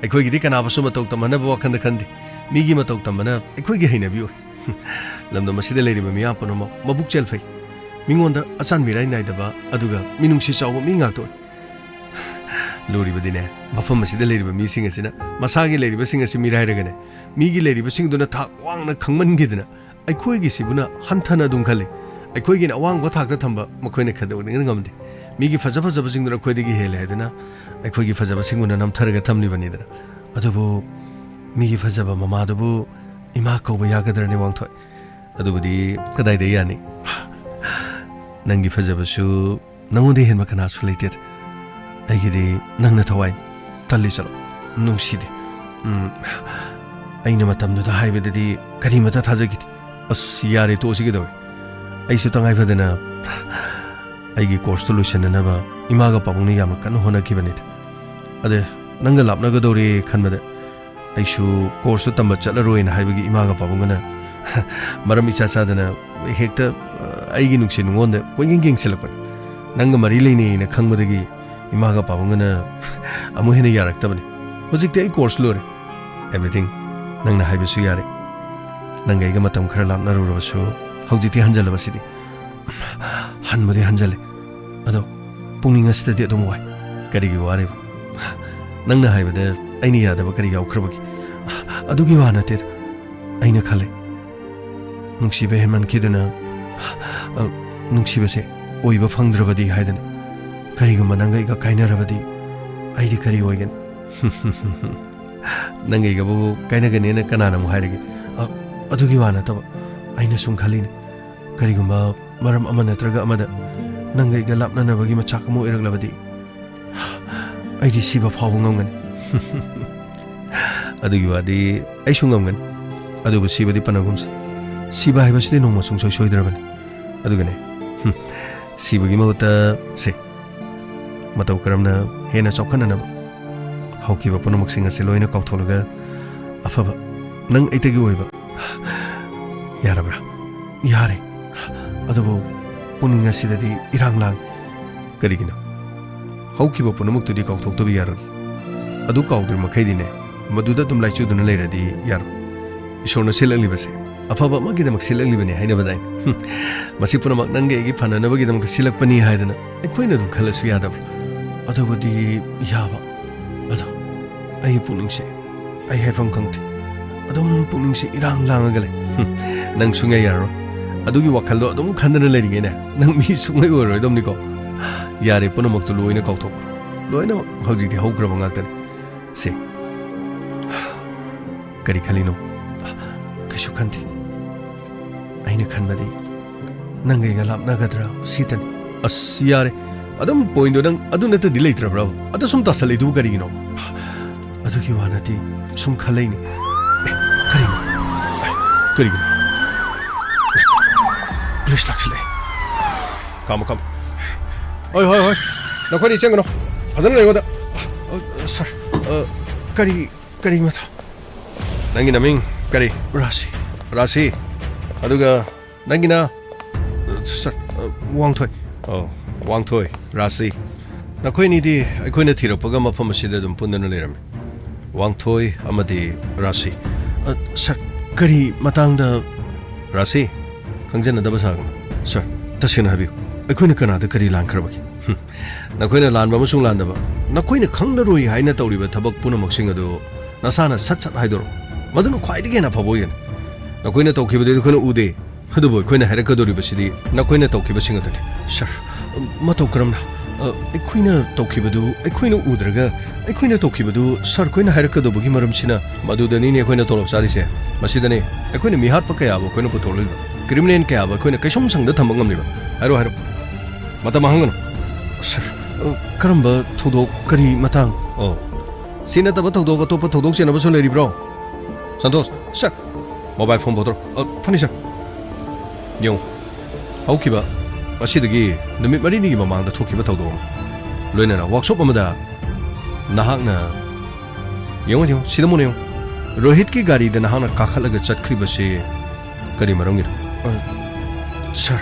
ꯑꯩꯈꯣꯏꯒꯤꯗꯤ ꯀꯅꯥꯕꯨꯁꯨ ꯃꯇꯧ ꯇꯝꯍꯟꯅꯕ ꯋꯥꯈꯜꯗ ꯈꯟꯗꯦ꯫ ꯃꯤꯒꯤ ꯃꯇꯧ ꯇꯝꯕꯅ ꯑꯩꯈꯣꯏꯒꯤ ꯍꯩꯅꯕꯤ ꯑꯣꯏ꯫ ꯂꯝꯗꯝ ꯑꯁꯤꯗ ꯂꯩꯔꯤꯕ ꯃꯤꯌꯥꯝ ꯄꯨꯝꯅꯃꯛ ꯃꯕꯨꯛ ꯆꯦꯜ ꯐꯩ꯫ ꯃꯤꯉꯣꯟꯗ ꯑꯆꯥꯟ ꯃꯤꯔꯥꯏ ꯅꯥꯏꯗꯕ ꯑꯗꯨꯒ ꯃꯤꯅꯨꯡꯁꯤ ꯆꯥꯎꯕ ꯃꯤ ꯉꯥꯛꯇ ꯑꯣꯏ꯫ ꯂꯨꯔꯤꯕꯗꯤꯅꯦ, ꯃꯐꯝ ꯑꯁꯤꯗ ꯂꯩꯔꯤꯕ ꯃꯤꯁꯤꯡ ꯑꯁꯤꯅ ꯃꯁꯥꯒꯤ ꯂꯩꯔꯤꯕꯁꯤꯡ ꯑꯁꯤ ꯃꯤꯔꯥꯏꯔꯒꯅꯦ, ꯃꯤꯒꯤ ꯂꯩꯔꯤꯕꯁꯤꯡꯗꯨꯅ ꯊꯥꯛ ꯋꯥꯡꯅ ꯈꯪꯃꯟꯈꯤꯗꯅ ꯑꯩꯈꯣꯏꯒꯤꯁꯤꯕꯨꯅ ꯍꯟꯊꯅ ꯑꯗꯨꯝ ꯈꯜꯂꯤ꯫ ꯑꯩꯈꯣꯏꯒꯤꯅ ꯑꯋꯥꯡꯕ ꯊꯥꯛꯇ ꯊꯝꯕ ꯃꯈꯣꯏꯅ ꯀꯩꯗꯧꯅꯤꯡꯉꯥꯏ ꯉꯝꯗꯦ꯫ ꯃꯤꯒꯤ ꯐꯖ ꯐꯖꯕꯁꯤꯡꯗꯨꯅ ꯑꯩꯈꯣꯏꯗꯒꯤ ꯍꯦꯜꯂꯦ ꯍꯥꯏꯗꯨꯅ ꯑꯩꯈꯣꯏꯒꯤ ꯐꯖꯕꯁꯤꯡꯕꯨꯅ ꯅꯝꯊꯔꯒ ꯊꯝꯂꯤꯕꯅꯤꯗꯅ꯫ ꯑꯗꯨꯕꯨ ꯃꯤꯒꯤ ꯐꯖꯕ ꯃꯃꯥꯗꯨꯕꯨ ꯏꯃꯥ ꯀꯧꯕ ꯌꯥꯒꯗ꯭ꯔꯅꯦ, ꯋꯥꯡꯊꯣꯏ? ꯑꯗꯨꯕꯨꯗꯤ ꯀꯗꯥꯏꯗ ꯌꯥꯅꯤ? ꯅꯪꯒꯤ ꯐꯖꯕꯁꯨ ꯅꯉꯣꯟꯗ ꯍꯦꯟꯕ ꯀꯅꯥꯁꯨ ꯂꯩꯇꯦꯗ꯫ ꯑꯩꯒꯤꯗꯤ ꯅꯪꯅ ꯊꯋꯥꯏ꯫ ꯇꯜꯂꯤ, ꯆꯠꯂꯣ꯫ ꯅꯨꯡꯁꯤꯗꯦ꯫ ꯎꯝ, ꯑꯩꯅ ꯃꯇꯝꯗꯨꯗ ꯍꯥꯏꯕꯗꯗꯤ ꯀꯔꯤꯃꯠꯇ ꯊꯥꯖꯈꯤꯗꯦ꯫ ꯑꯁ, ꯌꯥꯔꯦ, ꯇꯣꯛꯑꯁꯤ ꯀꯩꯗꯧꯔꯦ? ꯑꯩꯁꯨ ꯇꯉꯥꯏ ꯐꯗꯅ ꯑꯩꯒꯤ ꯀꯣꯔꯁꯇꯨ ꯂꯣꯏꯁꯤꯟꯅꯅꯕ ꯏꯃꯥꯒ ꯄꯥꯕꯨꯡꯅ ꯌꯥꯝꯅ ꯀꯟꯅ ꯍꯣꯠꯅꯈꯤꯕꯅꯤꯗ꯫ ꯑꯗ ꯅꯪꯒ ꯂꯥꯞꯅꯒꯗꯧꯔꯦ ꯈꯟꯕꯗ ꯑꯩꯁꯨ ꯀꯣꯔꯁꯇꯨ ꯇꯝꯕ ꯆꯠꯂꯔꯣꯏꯅ ꯍꯥꯏꯕꯒꯤ ꯏꯃꯥꯒ ꯄꯥꯕꯨꯡꯒꯅ ꯃꯔꯝ ꯏꯆꯥ ꯆꯥꯗꯅ ꯍꯦꯛꯇ, ꯑ, ꯑꯩꯒꯤ ꯅꯨꯡꯁꯤ ꯅꯨꯡꯉꯣꯟꯗ ꯀꯣꯏꯌꯦꯡ ꯌꯦꯡꯁꯤꯜꯂꯛꯄꯅꯤ꯫ ꯅꯪꯒ ꯃꯔꯤ ꯂꯩꯅꯩꯅ ꯈꯪꯕꯗꯒꯤ ꯏꯃꯥꯒ ꯄꯥꯕꯨꯡꯒꯅ ꯑꯃꯨꯛ ꯍꯦꯟꯅ ꯌꯥꯔꯛꯇꯕꯅꯤ꯫ ꯍꯧꯖꯤꯛꯇꯤ ꯑꯩ ꯀꯣꯔꯁ ꯂꯣꯏꯔꯦ꯫ Everything, ꯅꯪꯅ ꯍꯥꯏꯕꯁꯨ ꯌꯥꯔꯦ꯫ ꯅꯪꯒ ꯑꯩꯒ ꯃꯇꯝ ꯈꯔ ꯂꯥꯞꯅꯔꯨꯔꯕꯁꯨ ꯍꯧꯖꯤꯛꯇꯤ ꯍꯟꯖꯜꯂꯕꯁꯤꯗꯤ꯫ ꯍꯟꯕꯨꯗꯤ ꯍꯟꯖꯜꯂꯦ, ꯑꯗꯣ ꯄꯨꯛꯅꯤꯡ ꯑꯁꯤꯗꯗꯤ ꯑꯗꯨꯝ ꯋꯥꯏ꯫ ꯀꯔꯤꯒꯤ ꯋꯥꯔꯤꯕ? ꯅꯪꯅ ꯍꯥꯏꯕꯗ ꯑꯩꯅ ꯌꯥꯗꯕ ꯀꯔꯤ ꯌꯥꯎꯈ꯭ꯔꯕꯒꯦ? ꯑꯗꯨꯒꯤ ꯋꯥ ꯅꯠꯇꯦꯗ꯫ ꯑꯩꯅ ꯈꯜꯂꯦ, ꯅꯨꯡꯁꯤꯕ ꯍꯦꯟꯃꯟꯈꯤꯗꯨꯅ, ꯑ, ꯅꯨꯡꯁꯤꯕꯁꯦ ꯑꯣꯏꯕ ꯐꯪꯗ꯭ꯔꯕꯗꯤ ꯍꯥꯏꯗꯅ꯫ ꯀꯔꯤꯒꯨꯝꯕ ꯅꯪꯒ ꯑꯩꯒ ꯀꯥꯏꯅꯔꯕꯗꯤ ꯑꯩꯗꯤ ꯀꯔꯤ ꯑꯣꯏꯒꯅꯤ? ꯅꯪꯒ ꯑꯩꯒꯕꯨ ꯀꯥꯏꯅꯒꯅꯦꯅ ꯀꯅꯥꯅ ꯑꯃꯨꯛ ꯍꯥꯏꯔꯒꯦ? ꯑ, ꯑꯗꯨꯒꯤ ꯋꯥ ꯅꯠꯇꯕ, ꯑꯩꯅ ꯁꯨꯝ ꯈꯜꯂꯤꯅꯦ, ꯀꯔꯤꯒꯨꯝꯕ ꯃꯔꯝ ꯑꯃ ꯅꯠꯇ꯭ꯔꯒ ꯑꯃꯗ ꯅꯪꯒ ꯑꯩꯒ ꯂꯥꯞꯅꯅꯕꯒꯤ ꯃꯆꯥꯛ ꯑꯃ ꯑꯣꯏꯔꯛꯂꯕꯗꯤ, ꯑꯩꯗꯤ ꯁꯤꯕ ꯐꯥꯎꯕ ꯉꯝꯒꯅꯤ꯫ ꯑꯗꯨꯒꯤ ꯋꯥꯗꯤ ꯑꯩꯁꯨ ꯉꯝꯒꯅꯤ꯫ ꯑꯗꯨꯕꯨ ꯁꯤꯕꯗꯤ ꯄꯟꯅꯒꯨꯝꯁꯤ꯫ ꯁꯤꯕ ꯍꯥꯏꯕꯁꯤꯗꯤ ꯅꯣꯡꯃ ꯁꯨꯡꯁꯣꯏ ꯁꯣꯏꯗ꯭ꯔꯕꯅꯤ꯫ ꯑꯗꯨꯒꯅꯦ, ꯍꯨꯝ, ꯁꯤꯕꯒꯤ ꯃꯍꯨꯠꯇ ꯁꯦ, ꯃꯇꯧ ꯀꯔꯝꯅ ꯍꯦꯟꯅ ꯆꯥꯎꯈꯠꯅꯅꯕ? ꯍꯧꯈꯤꯕ ꯄꯨꯝꯅꯃꯛꯁꯤꯡ ꯑꯁꯤ ꯂꯣꯏꯅ ꯀꯥꯎꯊꯣꯛꯂꯒ ꯑꯐꯕ ꯅꯪ ꯑꯩꯇꯒꯤ ꯑꯣꯏꯕ꯫ ꯌꯥꯔꯕ꯭ꯔꯥ? ꯌꯥꯔꯦ꯫ ꯑꯗꯨꯕꯨ ꯄꯨꯛꯅꯤꯡ ꯑꯁꯤꯗꯗꯤ ꯏꯔꯥꯡ ꯂꯥꯡ꯫ ꯀꯔꯤꯒꯤꯅꯣ? ꯍꯧꯈꯤꯕ ꯄꯨꯝꯅꯃꯛꯇꯨꯗꯤ ꯀꯥꯎꯊꯣꯛꯇꯕ ꯌꯥꯔꯣꯏ꯫ ꯑꯗꯨ ꯀꯥꯎꯗ꯭ꯔꯤ ꯃꯈꯩꯗꯤꯅꯦ, ꯃꯗꯨꯗ ꯑꯗꯨꯝ ꯂꯥꯏꯆꯨꯗꯨꯅ ꯂꯩꯔꯗꯤ ꯌꯥꯔꯣꯏ꯫ ꯏꯁꯣꯔꯅ ꯁꯤꯜꯂꯛꯂꯤꯕꯁꯦ ꯑꯐꯕ ꯑꯃꯒꯤꯗꯃꯛ ꯁꯤꯜꯂꯛꯂꯤꯕꯅꯤ ꯍꯥꯏꯅꯕꯗꯥꯏ? ꯍꯨꯝ, ꯃꯁꯤ ꯄꯨꯝꯅꯃꯛ ꯅꯪꯒꯤ ꯑꯩꯒꯤ ꯐꯅꯅꯕꯒꯤꯗꯃꯛꯇ ꯁꯤꯜꯂꯛꯄꯅꯤ ꯍꯥꯏꯗꯅ ꯑꯩꯈꯣꯏꯅ ꯑꯗꯨꯝ ꯈꯜꯂꯁꯨ ꯌꯥꯗꯕ꯭ꯔꯥ? ꯑꯗꯨꯕꯨꯗꯤ ꯌꯥꯕ꯫ ꯑꯗꯣ ꯑꯩꯒꯤ ꯄꯨꯛꯅꯤꯡꯁꯦ ꯑꯩ ꯍꯥꯏꯐꯝ ꯈꯪꯗꯦ꯫ ꯑꯗꯨꯝ ꯄꯨꯛꯅꯤꯡꯁꯦ ꯏꯔꯥꯡ ꯂꯥꯡꯉꯒ ꯂꯩ꯫ ꯍꯨꯝ, ꯅꯪ ꯁꯨꯡꯌꯥ ꯌꯥꯔꯔꯣꯏ꯫ ꯑꯗꯨꯒꯤ ꯋꯥꯈꯜꯗꯣ ꯑꯗꯨꯝ ꯈꯟꯗꯅ ꯂꯩꯔꯤꯉꯩꯅꯦ, ꯅꯪ ꯃꯤ ꯁꯨꯡꯑꯣꯏ ꯑꯣꯏꯔꯣꯏꯗꯕꯅꯤꯀꯣ꯫ ꯌꯥꯔꯦ, ꯄꯨꯝꯅꯃꯛꯇꯨ ꯂꯣꯏꯅ ꯀꯥꯎꯊꯣꯛꯈ꯭ꯔꯣ꯫ ꯂꯣꯏꯅꯃꯛ ꯍꯧꯖꯤꯛꯇꯤ ꯍꯧꯈ꯭ꯔꯕ ꯉꯥꯛꯇꯅꯤ꯫ ꯁꯦ, ꯀꯔꯤ ꯈꯜꯂꯤꯅꯣ? ꯀꯩꯁꯨ ꯈꯟꯗꯦ꯫ ꯑꯩꯅ ꯈꯟꯕꯗꯤ ꯅꯪꯒ ꯑꯩꯒ ꯂꯥꯞꯅꯒꯗ꯭ꯔꯥ ꯁꯤꯇꯅꯤ꯫ ꯑꯁ, ꯌꯥꯔꯦ꯫ ꯑꯗꯨꯝ ꯄꯣꯏꯟꯗꯣ ꯅꯪ ꯑꯗꯨ ꯅꯠꯇꯗꯤ ꯂꯩꯇ꯭ꯔꯕ꯭ꯔꯕ? ꯑꯗꯨ ꯁꯨꯝ ꯇꯥꯁꯜꯂꯛꯏꯗꯨꯕꯨ ꯀꯔꯤꯒꯤꯅꯣ? ꯑꯗꯨꯒꯤ ꯋꯥ ꯅꯠꯇꯦ, ꯁꯨꯝ ꯈꯜꯂꯛꯏꯅꯤ꯫ ꯑꯦ, ꯀꯔꯤꯅꯣ? ꯑꯦ, ꯀꯔꯤꯒꯤꯅꯣ? ꯑꯦ, ꯄꯨꯂꯤꯁ ꯂꯥꯛꯁꯤꯜꯂꯛꯑꯦ꯫ ꯀꯥꯃꯣ, ꯀꯥꯃꯣ꯫ ꯍꯣꯏ, ꯍꯣꯏ, ꯍꯣꯏ꯫ ꯅꯈꯣꯏꯅꯤ ꯆꯪꯒꯅꯨ꯫ ꯐꯖꯅ ꯂꯩꯌꯣ ꯑꯗ꯫ ꯑ, ꯁꯥꯔ, ꯑ, ꯀꯔꯤ, ꯀꯔꯤ ꯃꯊꯧ? ꯅꯪꯒꯤ ꯅꯃꯤꯡ ꯀꯔꯤ? ꯔꯥꯁꯤ꯫ ꯔꯥꯁꯤ꯫ ꯑꯗꯨꯒ ꯅꯪꯒꯤꯅ? ꯑ, ꯁꯥꯔ, ꯑ, ꯋꯥꯡꯊꯣꯏ꯫ ꯑꯣ, ꯋꯥꯡꯊꯣꯏ, ꯔꯥꯁꯤ꯫ ꯅꯈꯣꯏꯅꯤꯗꯤ ꯑꯩꯈꯣꯏꯅ ꯊꯤꯔꯛꯄꯒ ꯃꯐꯝ ꯑꯁꯤꯗ ꯑꯗꯨꯝ ꯄꯨꯟꯗꯨꯅ ꯂꯩꯔꯝꯃꯤ꯫ ꯋꯥꯡꯊꯣꯏ ꯑꯃꯗꯤ ꯔꯥꯁꯤ꯫ ꯑ, ꯁꯥꯔ, ꯀꯔꯤ ꯃꯇꯥꯡꯗ? ꯔꯥꯁꯤ, ꯈꯪꯖꯟꯅꯗꯕ ꯁꯥꯒꯅꯨ꯫ ꯁꯥꯔ, ꯇꯁꯦꯡꯅ ꯍꯥꯏꯕꯤꯌꯨ, ꯑꯩꯈꯣꯏꯅ ꯀꯅꯥꯗ ꯀꯔꯤ ꯂꯥꯟꯈ꯭ꯔꯕꯒꯦ? ꯍꯨꯝ, ꯅꯈꯣꯏꯅ ꯂꯥꯟꯕ ꯑꯃꯁꯨꯡ ꯂꯥꯟꯗꯕ, ꯅꯈꯣꯏꯅ ꯈꯪꯂꯔꯣꯏ ꯍꯥꯏꯅ ꯇꯧꯔꯤꯕ ꯊꯕꯛ ꯄꯨꯝꯅꯃꯛꯁꯤꯡ ꯑꯗꯨ ꯅꯁꯥꯅ ꯁꯠ ꯁꯠ ꯍꯥꯏꯗꯣꯔꯛꯎ꯫ ꯃꯗꯨꯅ ꯈ꯭ꯋꯥꯏꯗꯒꯤ ꯍꯦꯟꯅ ꯐꯕ ꯑꯣꯏꯒꯅꯤ꯫ ꯅꯈꯣꯏꯅ ꯇꯧꯈꯤꯕꯗꯨ ꯑꯩꯈꯣꯏꯅ ꯎꯗꯦ, ꯑꯗꯨꯕꯨ ꯑꯩꯈꯣꯏꯅ ꯍꯥꯏꯔꯛꯀꯗꯧꯔꯤꯕꯁꯤꯗꯤ ꯅꯈꯣꯏꯅ ꯇꯧꯈꯤꯕꯁꯤꯡ ꯑꯗꯨꯅꯤ꯫ ꯁꯥꯔ, ꯃꯇꯧ ꯀꯔꯝꯅ? ꯑ, ꯑꯩꯈꯣꯏꯅ ꯇꯧꯈꯤꯕꯗꯨ ꯑꯩꯈꯣꯏꯅ ꯎꯗ꯭ꯔꯒ ꯑꯩꯈꯣꯏꯅ ꯇꯧꯈꯤꯕꯗꯨ ꯁꯥꯔ ꯈꯣꯏꯅ ꯍꯥꯏꯔꯛꯀꯗꯧꯕꯒꯤ ꯃꯔꯝꯁꯤꯅ? ꯃꯗꯨꯗꯅꯤꯅꯦ ꯑꯩꯈꯣꯏꯅ ꯇꯣꯂꯣꯞ ꯆꯥꯔꯤꯁꯦ꯫ ꯃꯁꯤꯗꯅꯦ ꯑꯩꯈꯣꯏꯅ ꯃꯤꯍꯥꯠꯄ ꯀꯌꯥꯕꯨ ꯑꯩꯈꯣꯏꯅ ꯄꯨꯊꯣꯛꯂꯤꯕ, ꯀ꯭ꯔꯤꯃꯤꯅꯦꯜ ꯀꯌꯥꯕꯨ ꯑꯩꯈꯣꯏꯅ ꯀꯩꯁꯨꯝ ꯁꯪꯗ ꯊꯝꯕ ꯉꯝꯂꯤꯕ꯫ ꯍꯥꯏꯔꯣ, ꯍꯥꯏꯔꯣ꯫ ꯃꯇꯝ ꯃꯥꯡꯍꯟꯒꯅꯨ꯫ ꯁꯥꯔ, ꯑ, ꯀꯔꯝꯕ ꯊꯧꯗꯣꯛ, ꯀꯔꯤ ꯃꯇꯥꯡ? ꯑꯣ, ꯁꯤ ꯅꯠꯇꯕ ꯊꯧꯗꯣꯛ, ꯑꯇꯣꯞꯄ ꯊꯧꯗꯣꯛ ꯆꯦꯟꯅꯕꯁꯨ ꯂꯩꯔꯤꯕ꯭ꯔꯣ? ꯁꯟꯇꯣꯁ, ꯁꯥꯔ, ꯃꯣꯕꯥꯏꯜ ꯐꯣꯟ ꯄꯨꯊꯣꯔꯛꯑꯣ꯫ ꯑ, ꯐꯅꯤ, ꯁꯥꯔ꯫ ꯌꯦꯡꯉꯨ, ꯍꯧꯈꯤꯕ ꯉꯁꯤꯗꯒꯤ ꯅꯨꯃꯤꯠ ꯃꯔꯤꯅꯤꯒꯤ ꯃꯃꯥꯡꯗ ꯊꯣꯛꯈꯤꯕ ꯊꯧꯗꯣꯛ ꯑꯃ, ꯂꯣꯏꯅꯅ ꯋꯥꯛꯁꯣꯞ ꯑꯃꯗ ꯅꯍꯥꯛꯅ, ꯌꯦꯡꯉꯨ, ꯌꯦꯡꯉꯨ, ꯁꯤꯗ ꯃꯨꯟꯅ ꯌꯦꯡꯉꯨ꯫ ꯔꯣꯍꯤꯠꯀꯤ ꯒꯥꯔꯤꯗ ꯅꯍꯥꯛꯅ ꯀꯥꯈꯠꯂꯒ ꯆꯠꯈ꯭ꯔꯤꯕꯁꯤ ꯀꯔꯤ ꯃꯔꯝꯒꯤꯅꯣ? ꯑ, ꯁꯥꯔ꯫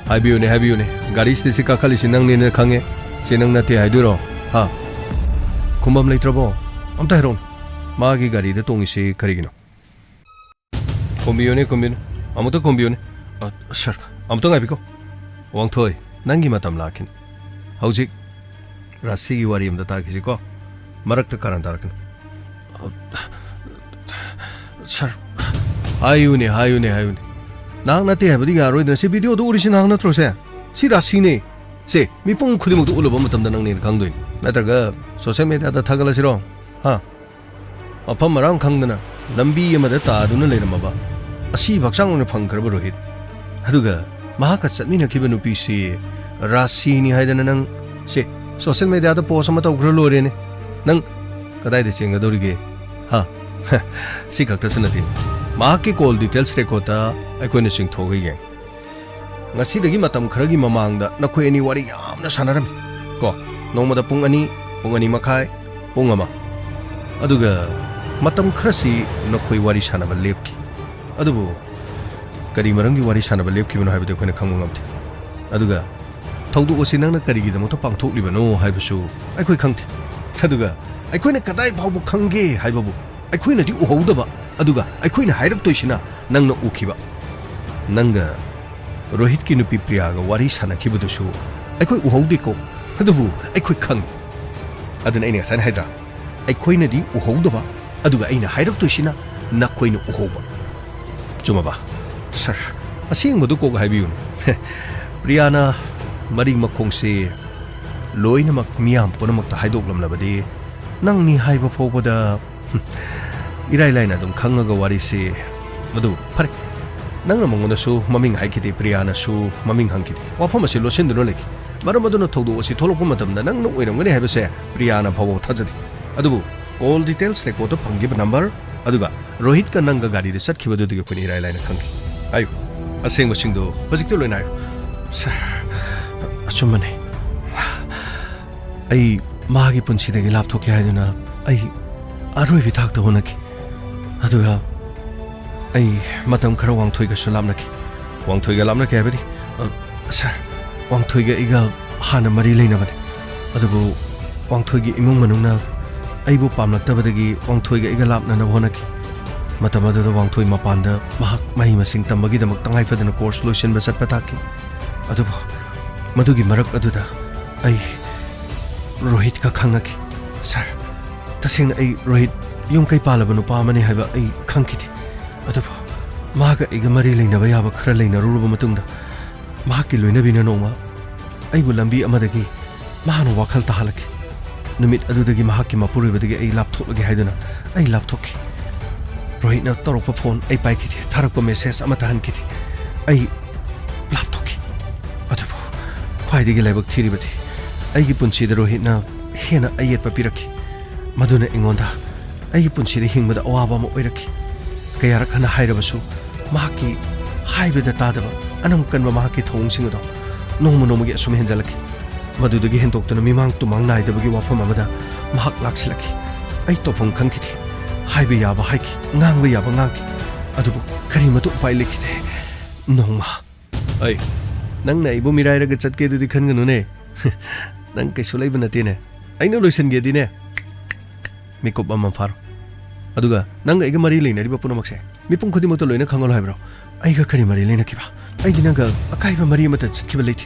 ꯍꯥꯏꯕꯤꯌꯨꯅꯦ, ꯍꯥꯏꯕꯤꯌꯨꯅꯦ, ꯒꯥꯔꯤꯁꯤꯗ ꯁꯤ ꯀꯥꯈꯠꯂꯤꯁꯤ ꯅꯪꯅꯦꯅ ꯈꯪꯉꯦ꯫ ꯁꯤ ꯅꯪ ꯅꯠꯇꯦ ꯍꯥꯏꯗꯣꯏꯔꯣ? ꯍꯥ? ꯈꯨꯝꯐꯝ ꯂꯩꯇ꯭ꯔꯕꯣ? ꯑꯝꯇ ꯍꯥꯏꯔꯛꯎꯅꯦ꯫ ꯃꯥꯒꯤ ꯒꯥꯔꯤꯗ ꯇꯣꯡꯉꯤꯁꯤ ꯀꯔꯤꯒꯤꯅꯣ? ꯈꯨꯝꯕꯤꯌꯨꯅꯦ, ꯈꯨꯝꯕꯤꯌꯨꯅꯦ꯫ ꯑꯃꯨꯛꯇ ꯈꯨꯝꯕꯤꯌꯨꯅꯦ꯫ ꯑ, ꯁꯥꯔ, ꯑꯃꯨꯛꯇ ꯉꯥꯏꯕꯤꯀꯣ꯫ ꯋꯥꯡꯊꯣꯏ, ꯅꯪꯒꯤ ꯃꯇꯝ ꯂꯥꯛꯈꯤꯅꯤ꯫ ꯍꯧꯖꯤꯛ ꯔꯥꯁꯤꯒꯤ ꯋꯥꯔꯤ ꯑꯝꯇ ꯇꯥꯈꯤꯁꯤꯀꯣ꯫ ꯃꯔꯛꯇ ꯀꯥꯔꯟ ꯇꯥꯔꯛꯀꯅꯨ꯫ ꯑ, ꯁꯥꯔ꯫ ꯍꯥꯏꯌꯨꯅꯦ, ꯍꯥꯏꯌꯨꯅꯦ, ꯍꯥꯏꯌꯨꯅꯦ꯫ ꯅꯍꯥꯛ ꯅꯠꯇꯦ ꯍꯥꯏꯕꯗꯤ ꯌꯥꯔꯣꯏꯗꯅ꯫ ꯁꯤ ꯚꯤꯗꯤꯑꯣꯗ ꯎꯔꯤꯁꯤ ꯅꯍꯥꯛ ꯅꯠꯇ꯭ꯔꯣ ꯁꯦ? ꯁꯤ ꯔꯥꯁꯤꯅꯦ꯫ ꯁꯦ, ꯃꯤꯄꯨꯝ ꯈꯨꯗꯤꯡꯃꯛꯇ ꯎꯠꯂꯨꯕ ꯃꯇꯝꯗ ꯅꯪꯅꯦꯅ ꯈꯪꯗꯣꯏꯅꯤ꯫ ꯅꯠꯇ꯭ꯔꯒ ꯁꯣꯁꯦꯜ ꯃꯦꯗꯤꯌꯥꯗ ꯊꯥꯒꯠꯂꯁꯤꯔꯣ? ꯍꯥ? ꯃꯐꯝ ꯃꯔꯥꯡ ꯈꯪꯗꯅ ꯂꯝꯕꯤ ꯑꯃꯗ ꯇꯥꯗꯨꯅ ꯂꯩꯔꯝꯃꯕ ꯑꯁꯤꯕ ꯍꯛꯆꯥꯡ ꯑꯣꯏꯅ ꯐꯪꯈ꯭ꯔꯕ ꯔꯣꯍꯤꯠ, ꯑꯗꯨꯒ ꯃꯍꯥꯛꯀ ꯆꯠꯃꯤꯟꯅꯈꯤꯕ ꯅꯨꯄꯤꯁꯤ ꯔꯥꯁꯤꯅꯤ ꯍꯥꯏꯗꯅ ꯅꯪ, ꯁꯦ, ꯁꯣꯁꯦꯜ ꯃꯦꯗꯤꯌꯥꯗ ꯄꯣꯁ ꯑꯃ ꯇꯧꯈ꯭ꯔ ꯂꯣꯏꯔꯦꯅꯦ꯫ ꯅꯪ ꯀꯗꯥꯏꯗ ꯆꯦꯟꯒꯗꯧꯔꯤꯒꯦ? ꯍꯥ? ꯁꯤ ꯈꯛꯇꯁꯨ ꯅꯠꯇꯦ, ꯃꯍꯥꯛꯀꯤ ꯀꯣꯜ ꯗꯤꯇꯦꯜꯁ ꯔꯦꯀꯣꯔꯗꯇ ꯑꯩꯈꯣꯏꯅ ꯆꯤꯡꯊꯣꯛꯑꯒ ꯌꯦꯡ ꯉꯁꯤꯗꯒꯤ ꯃꯇꯝ ꯈꯔꯒꯤ ꯃꯃꯥꯡꯗ ꯅꯈꯣꯏ ꯑꯅꯤ ꯋꯥꯔꯤ ꯌꯥꯝꯅ ꯁꯥꯟꯅꯔꯝꯃꯤ ꯀꯣ꯫ ꯅꯣꯡꯃꯗ ꯄꯨꯡ ꯑꯅꯤ, ꯄꯨꯡ ꯑꯅꯤ ꯃꯈꯥꯏ, ꯄꯨꯡ ꯑꯃ꯫ ꯑꯗꯨꯒ ꯃꯇꯝ ꯈꯔꯁꯤ ꯅꯈꯣꯏ ꯋꯥꯔꯤ ꯁꯥꯟꯅꯕ ꯂꯦꯞꯈꯤ꯫ ꯑꯗꯨꯕꯨ ꯀꯔꯤ ꯃꯔꯝꯒꯤ ꯋꯥꯔꯤ ꯁꯥꯟꯅꯕ ꯂꯦꯞꯈꯤꯕꯅꯣ ꯍꯥꯏꯕꯗꯤ ꯑꯩꯈꯣꯏꯅ ꯈꯪꯕ ꯉꯝꯗꯦ꯫ ꯑꯗꯨꯒ ꯊꯧꯗꯣꯛ ꯑꯁꯤ ꯅꯪꯅ ꯀꯔꯤꯒꯤꯗꯃꯛꯇ ꯄꯥꯡꯊꯣꯛꯂꯤꯕꯅꯣ ꯍꯥꯏꯕꯁꯨ ꯑꯩꯈꯣꯏ ꯈꯪꯗꯦ꯫ ꯑꯗꯨꯒ ꯑꯩꯈꯣꯏꯅ ꯀꯗꯥꯏ ꯐꯥꯎꯕ ꯈꯪꯒꯦ ꯍꯥꯏꯕꯕꯨ ꯑꯩꯈꯣꯏꯅꯗꯤ ꯎꯍꯧꯗꯕ, ꯑꯗꯨꯒ ꯑꯩꯈꯣꯏꯅ ꯍꯥꯏꯔꯛꯇꯣꯏꯁꯤꯅ ꯅꯪꯅ ꯎꯈꯤꯕ꯫ ꯅꯪꯒ ꯔꯣꯍꯤꯠꯀꯤ ꯅꯨꯄꯤ ꯄ꯭ꯔꯤꯌꯥꯒ ꯋꯥꯔꯤ ꯁꯥꯟꯅꯈꯤꯕꯗꯨꯁꯨ ꯑꯩꯈꯣꯏ ꯎꯍꯧꯗꯦꯀꯣ, ꯑꯗꯨꯕꯨ ꯑꯩꯈꯣꯏ ꯈꯪꯉꯤ꯫ ꯑꯗꯨꯅ ꯑꯩꯅ ꯉꯁꯥꯏꯅ ꯍꯥꯏꯗ꯭ꯔꯥ, ꯑꯩꯈꯣꯏꯅꯗꯤ ꯎꯍꯧꯗꯕ, ꯑꯗꯨꯒ ꯑꯩꯅ ꯍꯥꯏꯔꯛꯇꯣꯏꯁꯤꯅ ꯅꯈꯣꯏꯅ ꯎꯍꯧꯕ꯫ ꯆꯨꯝꯃꯕ? ꯁꯥꯔ, ꯑꯁꯦꯡꯕꯗꯨ ꯀꯣꯛ ꯍꯥꯏꯕꯤꯌꯨꯅꯦ꯫ ꯄ꯭ꯔꯤꯌꯥꯅ ꯃꯔꯤ ꯃꯈꯣꯡꯁꯦ ꯂꯣꯏꯅꯃꯛ ꯃꯤꯌꯥꯝ ꯄꯨꯝꯅꯃꯛꯇ ꯍꯥꯏꯗꯣꯛꯂꯝꯂꯕꯗꯤ ꯅꯪꯅꯤ ꯍꯥꯏꯕ ꯐꯥꯎꯕꯗ ꯏꯔꯥꯏ ꯂꯥꯏꯅ ꯑꯗꯨꯝ ꯈꯪꯉꯒ ꯋꯥꯔꯤꯁꯤ꯫ ꯃꯗꯨ ꯐꯔꯦ, ꯅꯪꯅ ꯃꯉꯣꯟꯗꯁꯨ ꯃꯃꯤꯡ ꯍꯥꯏꯈꯤꯗꯦ, ꯄ꯭ꯔꯤꯌꯥꯅꯁꯨ ꯃꯃꯤꯡ ꯍꯪꯈꯤꯗꯦ꯫ ꯋꯥꯐꯝ ꯑꯁꯤ ꯂꯣꯠꯁꯤꯟꯗꯨꯅ ꯂꯩꯈꯤ꯫ ꯃꯔꯝ ꯑꯗꯨꯅ ꯊꯧꯗꯣꯛ ꯑꯁꯤ ꯊꯣꯛꯂꯛꯄ ꯃꯇꯝꯗ ꯅꯪꯅ ꯑꯣꯏꯔꯝꯒꯅꯤ ꯍꯥꯏꯕꯁꯦ ꯄ꯭ꯔꯤꯌꯥꯅ ꯐꯥꯎꯕ ꯊꯥꯖꯗꯦ꯫ ꯑꯗꯨꯕꯨ call details record ꯇ ꯐꯪꯈꯤꯕ number ꯑꯗꯨꯒ ꯔꯣꯍꯤꯠꯀ ꯅꯪꯒ ꯒꯥꯔꯤꯗ ꯆꯠꯈꯤꯕꯗꯨꯗꯒꯤ ꯑꯩꯈꯣꯏꯅ ꯏꯔꯥꯏ ꯂꯥꯏꯅ ꯈꯪꯈꯤ꯫ ꯍꯥꯏꯌꯨ, ꯑꯁꯦꯡꯕꯁꯤꯡꯗꯣ ꯍꯧꯖꯤꯛꯇꯤ ꯂꯣꯏꯅ ꯍꯥꯏꯌꯨ꯫ ꯁꯥꯔ, ꯑꯆꯨꯝꯕꯅꯦ꯫ ꯑꯩ ꯃꯥꯒꯤ ꯄꯨꯟꯁꯤꯗꯒꯤ ꯂꯥꯞꯊꯣꯛꯀꯦ ꯍꯥꯏꯗꯨꯅ ꯑꯩ ꯑꯔꯣꯏꯕꯤ ꯊꯥꯛꯇ ꯍꯣꯠꯅꯈꯤ꯫ ꯑꯗꯨꯒ ꯑꯩ ꯃꯇꯝ ꯈꯔ ꯋꯥꯡꯊꯣꯏꯒꯁꯨ ꯂꯥꯞꯅꯈꯤ꯫ ꯋꯥꯡꯊꯣꯏꯒ ꯂꯥꯞꯅꯈꯤ ꯍꯥꯏꯕꯗꯤ, ꯑ, ꯁꯥꯔ, ꯋꯥꯡꯊꯣꯏꯒ ꯑꯩꯒ ꯍꯥꯟꯅ ꯃꯔꯤ ꯂꯩꯅꯕꯅꯦ꯫ ꯑꯗꯨꯕꯨ ꯋꯥꯡꯊꯣꯏꯒꯤ ꯏꯃꯨꯡ ꯃꯅꯨꯡꯅ ꯑꯩꯕꯨ ꯄꯥꯝꯂꯛꯇꯕꯗꯒꯤ ꯋꯥꯡꯊꯣꯏꯒ ꯑꯩꯒ ꯂꯥꯞꯅꯅꯕ ꯍꯣꯠꯅꯈꯤ꯫ ꯃꯇꯝ ꯑꯗꯨꯗ ꯋꯥꯡꯊꯣꯏ ꯃꯄꯥꯟꯗ ꯃꯍꯥꯛ ꯃꯍꯩ ꯃꯁꯤꯡ ꯇꯝꯕꯒꯤꯗꯃꯛ ꯇꯉꯥꯏ ꯐꯗꯅ course ꯂꯣꯏꯁꯤꯟꯕ ꯆꯠꯄ ꯇꯥꯈꯤ꯫ ꯑꯗꯨꯕꯨ ꯃꯗꯨꯒꯤ ꯃꯔꯛ ꯑꯗꯨꯗ ꯑꯩ ꯔꯣꯍꯤꯠꯀ ꯈꯪꯅꯈꯤ꯫ ꯁꯥꯔ, ꯇꯁꯦꯡꯅ ꯑꯩ ꯔꯣꯍꯤꯠ ꯌꯨꯝ ꯀꯩ ꯄꯥꯜꯂꯕ ꯅꯨꯄꯥ ꯑꯃꯅꯤ ꯍꯥꯏꯕ ꯑꯩ ꯈꯪꯈꯤꯗꯦ꯫ ꯑꯗꯨꯕꯨ ꯃꯥꯒ ꯑꯩꯒ ꯃꯔꯤ ꯂꯩꯅꯕ ꯌꯥꯕ ꯈꯔ ꯂꯩꯅꯔꯨꯔꯕ ꯃꯇꯨꯡꯗ ꯃꯍꯥꯛꯀꯤ ꯂꯣꯏꯅꯕꯤꯅ ꯅꯣꯡꯃ ꯑꯩꯕꯨ ꯂꯝꯕꯤ ꯑꯃꯗꯒꯤ ꯃꯍꯥꯛꯅ ꯋꯥꯈꯜ ꯇꯥꯍꯜꯂꯛꯈꯤ꯫ ꯅꯨꯃꯤꯠ ꯑꯗꯨꯗꯒꯤ ꯃꯍꯥꯛꯀꯤ ꯃꯄꯨꯔꯣꯏꯕꯗꯒꯤ ꯑꯩ ꯂꯥꯞꯊꯣꯛꯂꯒꯦ ꯍꯥꯏꯗꯨꯅ ꯑꯩ ꯂꯥꯞꯊꯣꯛꯈꯤ꯫ ꯔꯣꯍꯤꯠꯅ ꯇꯧꯔꯛꯄ phone ꯑꯩ ꯄꯥꯏꯈꯤꯗꯦ, ꯊꯥꯔꯛꯄ message ꯑꯃꯠꯇ ꯍꯟꯈꯤꯗꯦ꯫ ꯑꯩ ꯂꯥꯞꯊꯣꯛꯈꯤ꯫ ꯑꯗꯨꯕꯨ ꯈ꯭ꯋꯥꯏꯗꯒꯤ ꯂꯥꯏꯕꯛ ꯊꯤꯔꯤꯕꯗꯤ ꯑꯩꯒꯤ ꯄꯨꯟꯁꯤꯗ ꯔꯣꯍꯤꯠꯅ ꯍꯦꯟꯅ ꯑꯌꯦꯠꯄ ꯄꯤꯔꯛꯈꯤ꯫ ꯃꯗꯨꯅ ꯑꯩꯉꯣꯟꯗ ꯑꯩꯒꯤ ꯄꯨꯟꯁꯤꯗ ꯍꯤꯡꯕꯗ ꯑꯋꯥꯕ ꯑꯃ ꯑꯣꯏꯔꯛꯈꯤ꯫ ꯀꯌꯥꯔꯛ ꯍꯟꯅ ꯍꯥꯏꯔꯕꯁꯨ ꯃꯍꯥꯛꯀꯤ ꯍꯥꯏꯕꯗ ꯇꯥꯗꯕ ꯑꯅꯝ ꯀꯟꯕ ꯃꯍꯥꯛꯀꯤ ꯊꯧꯑꯣꯡꯁꯤꯡ ꯑꯗꯣ ꯅꯣꯡꯃ ꯅꯣꯡꯃꯒꯤ ꯑꯁꯨꯝ ꯍꯦꯟꯖꯜꯂꯛꯈꯤ꯫ ꯃꯗꯨꯗꯒꯤ ꯍꯦꯟꯗꯣꯛꯇꯨꯅ ꯃꯤꯃꯥꯡ ꯇꯨꯃꯥꯡ ꯅꯥꯏꯗꯕꯒꯤ ꯋꯥꯐꯝ ꯑꯃꯗ ꯃꯍꯥꯛ ꯂꯥꯛꯁꯤꯜꯂꯛꯈꯤ꯫ ꯑꯩ ꯇꯧꯐꯝ ꯈꯪꯈꯤꯗꯦ꯫ ꯍꯥꯏꯕ ꯌꯥꯕ ꯍꯥꯏꯈꯤ, ꯉꯥꯡꯕ ꯌꯥꯕ ꯉꯥꯡꯈꯤ꯫ ꯑꯗꯨꯕꯨ ꯀꯔꯤꯃꯠꯇ ꯎꯄꯥꯏ ꯂꯩꯈꯤꯗꯦ꯫ ꯅꯣꯡꯃ, "ꯑꯩ, ꯅꯪꯅ ꯑꯩꯕꯨ ꯃꯤꯔꯥꯏꯔꯒ ꯆꯠꯀꯦ ꯑꯗꯨꯗꯤ ꯈꯟꯒꯅꯨꯅꯦ꯫ ꯅꯪ ꯀꯩꯁꯨ ꯂꯩꯕ ꯅꯠꯇꯦꯅꯦ꯫ ꯑꯩꯅ ꯂꯣꯏꯁꯤꯟꯒꯦꯗꯤꯅꯦ, ꯃꯤꯀꯨꯞ ꯑꯃ ꯐꯥꯔꯣ꯫ ꯑꯗꯨꯒ ꯅꯪꯒ ꯑꯩꯒ ꯃꯔꯤ ꯂꯩꯅꯔꯤꯕ ꯄꯨꯝꯅꯃꯛꯁꯦ ꯃꯤꯄꯨꯝ ꯈꯨꯗꯤꯡꯃꯛꯇ ꯂꯣꯏꯅ ꯈꯪꯍꯜꯂꯣ ꯍꯥꯏꯕ꯭ꯔꯣ? ꯑꯩꯒ ꯀꯔꯤ ꯃꯔꯤ ꯂꯩꯅꯈꯤꯕ? ꯑꯩꯗꯤ ꯅꯪꯒ ꯑꯀꯥꯏꯕ ꯃꯔꯤ ꯑꯃꯠꯇ ꯆꯠꯈꯤꯕ ꯂꯩꯇꯦ꯫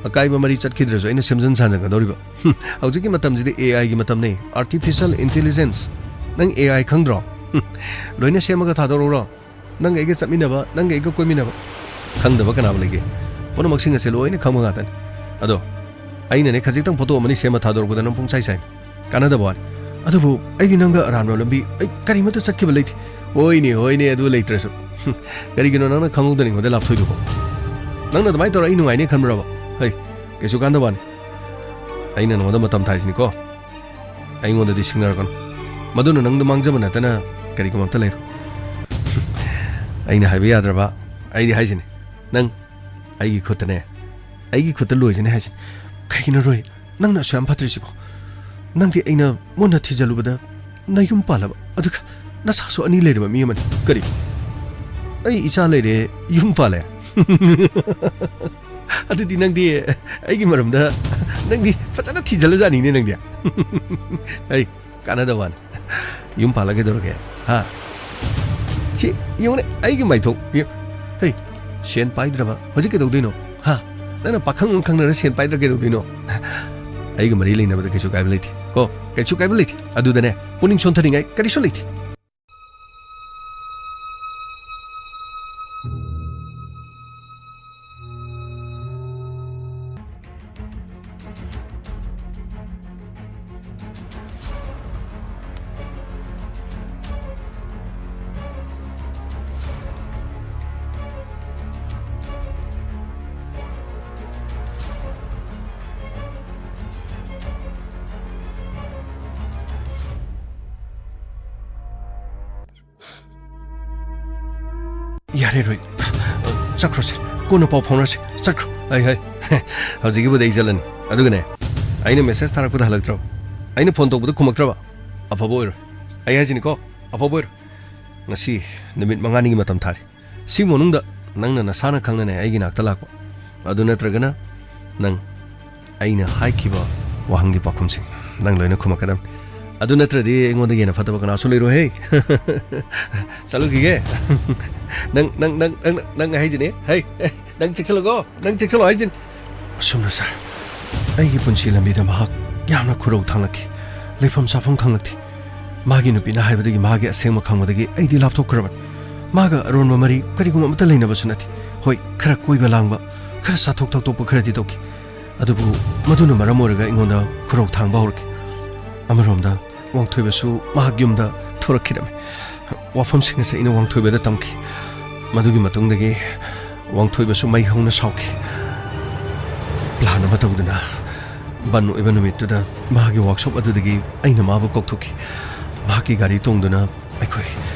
ꯑꯀꯥꯏꯕ ꯃꯔꯤ ꯆꯠꯈꯤꯗ꯭ꯔꯁꯨ ꯑꯩꯅ ꯁꯦꯝꯖꯤꯟ ꯁꯥꯖꯤꯟꯒꯗꯧꯔꯤꯕ꯫ ꯍꯨꯝ, ꯍꯧꯖꯤꯛꯀꯤ ꯃꯇꯝꯁꯤꯗꯤ AI ꯒꯤ ꯃꯇꯝꯅꯤ, Artificial Intelligence꯫ ꯅꯪ AI ꯈꯪꯗ꯭ꯔꯣ? ꯍꯨꯝ, ꯂꯣꯏꯅ ꯁꯦꯝꯃꯒ ꯊꯥꯗꯣꯔꯛꯎꯔꯣ? ꯅꯪꯒ ꯑꯩꯒ ꯆꯠꯃꯤꯟꯅꯕ, ꯅꯪꯒ ꯑꯩꯒ ꯀꯣꯏꯃꯤꯟꯅꯕ꯫ ꯈꯪꯗꯕ ꯀꯅꯥꯕꯨ ꯂꯩꯒꯦ? ꯄꯨꯝꯅꯃꯛꯁꯤꯡ ꯑꯁꯦ ꯂꯣꯏꯅ ꯈꯪꯕ ꯉꯥꯛꯇꯅꯤ꯫ ꯑꯗꯣ ꯑꯩꯅꯅꯦ ꯈꯖꯤꯛꯇꯪ ꯐꯣꯇꯣ ꯑꯃꯅꯤ ꯁꯦꯝꯃ ꯊꯥꯗꯣꯔꯛꯄꯗ ꯅꯪ ꯄꯨꯡꯁꯥꯏ ꯁꯥꯏ꯫ ꯀꯥꯟꯅꯗꯕ ꯋꯥꯅꯤ꯫ ꯑꯗꯨꯕꯨ ꯑꯩꯗꯤ ꯅꯪꯒ ꯑꯔꯥꯟꯕ ꯂꯝꯕꯤ ꯑꯩ ꯀꯔꯤꯃꯠꯇ ꯆꯠꯈꯤꯕ ꯂꯩꯇꯦ꯫ ꯍꯣꯏꯅꯦ, ꯍꯣꯏꯅꯦ, ꯑꯗꯨ ꯂꯩꯇ꯭ꯔꯁꯨ꯫ ꯍꯨꯝ, ꯀꯔꯤꯒꯤꯅꯣ ꯅꯪꯅ ꯈꯪꯍꯧꯗꯅ ꯑꯩꯉꯣꯟꯗ ꯂꯥꯞꯊꯣꯛꯏꯗꯨꯕꯣ? ꯅꯪꯅ ꯑꯗꯨꯃꯥꯏꯅ ꯇꯧꯔ ꯑꯩ ꯅꯨꯡꯉꯥꯏꯅꯤ ꯈꯟꯕ꯭ꯔꯕ? ꯍꯩ, ꯀꯩꯁꯨ ꯀꯥꯟꯗꯕ ꯋꯥꯅꯤ꯫ ꯑꯩꯅ ꯅꯉꯣꯟꯗ ꯃꯇꯝ ꯊꯥꯏꯁꯤꯅꯤꯀꯣ꯫ ꯑꯩꯉꯣꯟꯗꯗꯤ ꯁꯤꯡꯅꯔꯛꯀꯅꯨ꯫ ꯃꯗꯨꯅ ꯅꯪꯗ ꯃꯥꯡꯖꯕ ꯅꯠꯇꯅ ꯀꯔꯤꯒꯨꯝꯕ ꯑꯝꯇ ꯂꯩꯔꯣꯏ꯫ ꯑꯩꯅ ꯍꯥꯏꯕ ꯌꯥꯗ꯭ꯔꯕ? ꯑꯩꯗꯤ ꯍꯥꯏꯁꯤꯅꯤ꯫ ꯅꯪ ꯑꯩꯒꯤ ꯈꯨꯠꯇꯅꯦ, ꯑꯩꯒꯤ ꯈꯨꯠꯇ ꯂꯣꯏꯁꯤꯅꯤ ꯍꯥꯏꯁꯤꯅꯤ꯫ ꯀꯩꯒꯤꯅꯣ ꯔꯣꯍꯤꯠ? ꯅꯪꯅ ꯑꯁꯨꯛ ꯌꯥꯝ ꯐꯠꯇ꯭ꯔꯤꯁꯤꯕꯣ? ꯅꯪꯗꯤ ꯑꯩꯅ ꯃꯨꯟꯅ ꯊꯤꯖꯜꯂꯨꯕꯗ ꯅꯌꯨꯝ ꯄꯥꯜꯂꯕ, ꯑꯗꯨꯒ ꯅꯆꯥꯁꯨ ꯑꯅꯤ ꯂꯩꯔꯕ ꯃꯤ ꯑꯃꯅꯤ꯫ ꯀꯔꯤ? ꯑꯩ ꯏꯆꯥ ꯂꯩꯔꯦ, ꯌꯨꯝ ꯄꯥꯜꯂꯦ? ꯑꯗꯨꯗꯤ ꯅꯪꯗꯤ ꯑꯩꯒꯤ ꯃꯔꯝꯗ ꯅꯪꯗꯤ ꯐꯖꯅ ꯊꯤꯖꯜꯂꯖꯥꯠꯅꯤꯅꯦ ꯅꯪꯗꯤ꯫ ꯑꯩ ꯀꯥꯟꯅꯗꯕ ꯋꯥꯅꯤ꯫ ꯌꯨꯝ ꯄꯥꯜꯂ ꯀꯩꯗꯧꯔꯒꯦ? ꯍꯥ? ꯁꯤ ꯌꯦꯡꯉꯨꯅꯦ, ꯑꯩꯒꯤ ꯃꯥꯏꯊꯣꯡ ꯌꯦꯡ-, ꯍꯩ, ꯁꯦꯟ ꯄꯥꯏꯗ꯭ꯔꯕ ꯍꯧꯖꯤꯛ ꯀꯩꯗꯧꯗꯣꯏꯅꯣ? ꯍꯥ? ꯅꯪꯅ ꯄꯥꯈꯪ ꯑꯃ ꯈꯪꯅꯔ ꯁꯦꯟ ꯄꯥꯏꯗ꯭ꯔ ꯀꯩꯗꯧꯗꯣꯏꯅꯣ? ꯑꯩꯒ ꯃꯔꯤ ꯂꯩꯅꯕꯗ ꯀꯩꯁꯨ ꯀꯥꯏꯕ ꯂꯩꯇꯦ ꯀꯣ, ꯀꯩꯁꯨ ꯀꯥꯏꯕ ꯂꯩꯇꯦ꯫ ꯑꯗꯨꯗꯅꯦ ꯄꯨꯛꯅꯤꯡ ꯁꯣꯟꯊꯅꯤꯡꯉꯥꯏ ꯀꯔꯤꯁꯨ ꯂꯩꯇꯦ꯫ ꯌꯥꯔꯦ ꯔꯣꯍꯤꯠ, ꯆꯠꯈ꯭ꯔꯣꯁꯦ꯫ ꯀꯣꯟꯅ ꯄꯥꯎ ꯐꯥꯎꯅꯔꯁꯤ꯫ ꯆꯠꯈ꯭ꯔꯣ꯫ ꯍꯩ, ꯍꯩ꯫ ꯍꯧꯖꯤꯛꯀꯤꯕꯨꯗꯤ ꯑꯩ ꯆꯠꯂꯅꯤ꯫ ꯑꯗꯨꯒꯅꯦ, ꯑꯩꯅ ꯃꯦꯁꯦꯖ ꯊꯥꯔꯛꯄꯗ ꯍꯜꯂꯛꯇ꯭ꯔꯕ, ꯑꯩꯅ ꯐꯣꯟ ꯇꯧꯕꯗ ꯈꯨꯝꯃꯛꯇ꯭ꯔꯕ, ꯑꯐꯕ ꯑꯣꯏꯔꯣꯏ꯫ ꯑꯩ ꯍꯥꯏꯁꯤꯅꯤꯀꯣ, ꯑꯐꯕ ꯑꯣꯏꯔꯣꯏ꯫ ꯉꯁꯤ ꯅꯨꯃꯤꯠ ꯃꯉꯥꯅꯤꯒꯤ ꯃꯇꯝ ꯊꯥꯔꯤ꯫ ꯁꯤꯒꯤ ꯃꯅꯨꯡꯗ ꯅꯪꯅ ꯅꯁꯥꯅ ꯈꯪꯅꯅꯦ ꯑꯩꯒꯤ ꯅꯥꯛꯇ ꯂꯥꯛꯄ꯫ ꯑꯗꯨ ꯅꯠꯇ꯭ꯔꯒꯅ ꯅꯪ ꯑꯩꯅ ꯍꯥꯏꯈꯤꯕ ꯋꯥꯍꯪꯒꯤ ꯄꯥꯎꯈꯨꯝꯁꯤꯡ ꯅꯪ ꯂꯣꯏꯅ ꯈꯨꯝꯃꯛꯀꯗꯕꯅꯤ꯫ ꯑꯗꯨ ꯅꯠꯇ꯭ꯔꯗꯤ ꯑꯩꯉꯣꯟꯗ ꯍꯦꯟꯅ ꯐꯠꯇꯕ ꯀꯅꯥꯁꯨ ꯂꯩꯔꯣꯏꯍꯦ꯫ ꯆꯠꯂꯨꯈꯤꯒꯦ꯫ ꯅꯪ, ꯅꯪ, ꯅꯪ, ꯅꯪ, ꯅꯪ ꯍꯥꯏꯁꯤꯅꯦ꯫ ꯍꯩ, ꯅꯪ ꯆꯦꯛꯁꯤꯜꯂꯒꯣ꯫ ꯅꯪ ꯆꯦꯛꯁꯤꯜꯂꯣ ꯍꯥꯏꯁꯤꯅꯤ꯫ ꯑꯁꯨꯝꯅ ꯁꯥꯔ, ꯑꯩꯒꯤ ꯄꯨꯟꯁꯤ ꯂꯝꯕꯤꯗ ꯃꯍꯥꯛ ꯌꯥꯝꯅ ꯈꯨꯔꯧ ꯊꯥꯡꯂꯛꯈꯤ꯫ ꯂꯩꯐꯝ ꯆꯥꯐꯝ ꯈꯪꯂꯛꯇꯦ꯫ ꯃꯥꯒꯤ ꯅꯨꯄꯤꯅ ꯍꯥꯏꯕꯗꯒꯤ ꯃꯥꯒꯤ ꯑꯁꯦꯡꯕ ꯈꯪꯕꯗꯒꯤ ꯑꯩꯗꯤ ꯂꯥꯞꯊꯣꯛꯈ꯭ꯔꯕꯅꯤ꯫ ꯃꯥꯒ ꯑꯔꯣꯟꯕ ꯃꯔꯤ ꯀꯔꯤꯒꯨꯝꯕ ꯑꯃꯠꯇ ꯂꯩꯅꯕꯁꯨ ꯅꯠꯇꯦ꯫ ꯍꯣꯏ, ꯈꯔ ꯀꯣꯏꯕ ꯂꯥꯡꯕ, ꯈꯔ ꯆꯥꯊꯣꯛ ꯊꯛꯇꯣꯛꯄ ꯈꯔꯗꯤ ꯇꯧꯈꯤ꯫ ꯑꯗꯨꯕꯨ ꯃꯗꯨꯅ ꯃꯔꯝ ꯑꯣꯏꯔꯒ ꯑꯩꯉꯣꯟꯗ ꯈꯨꯔꯧ ꯊꯥꯡꯕ ꯍꯧꯔꯛꯈꯤ꯫ ꯑꯃꯔꯣꯝꯗ ꯋꯥꯡꯊꯣꯏꯕꯁꯨ ꯃꯍꯥꯛ ꯌꯨꯝꯗ ꯊꯣꯔꯛꯈꯤꯔꯝꯃꯤ꯫ ꯋꯥꯐꯝꯁꯤꯡ ꯑꯁꯤ ꯑꯩꯅ ꯋꯥꯡꯊꯣꯏꯕꯗ ꯇꯝꯈꯤ꯫ ꯃꯗꯨꯒꯤ ꯃꯇꯨꯡꯗꯒꯤ ꯋꯥꯡꯊꯣꯏꯕꯁꯨ ꯃꯩ ꯍꯧꯅ ꯁꯥꯎꯈꯤ꯫ ꯄ꯭ꯂꯥꯟ ꯑꯃ ꯇꯧꯗꯨꯅ ꯕꯟ ꯑꯣꯏꯕ ꯅꯨꯃꯤꯠꯇꯨꯗ ꯃꯍꯥꯛꯀꯤ ꯋꯥꯔꯛꯁꯣꯞ ꯑꯗꯨꯗꯒꯤ ꯑꯩꯅ ꯃꯥꯕꯨ ꯀꯧꯊꯣꯛꯈꯤ꯫ ꯃꯍꯥꯛꯀꯤ ꯒꯥꯔꯤ ꯇꯣꯡꯗꯨꯅ ꯑꯩꯈꯣꯏ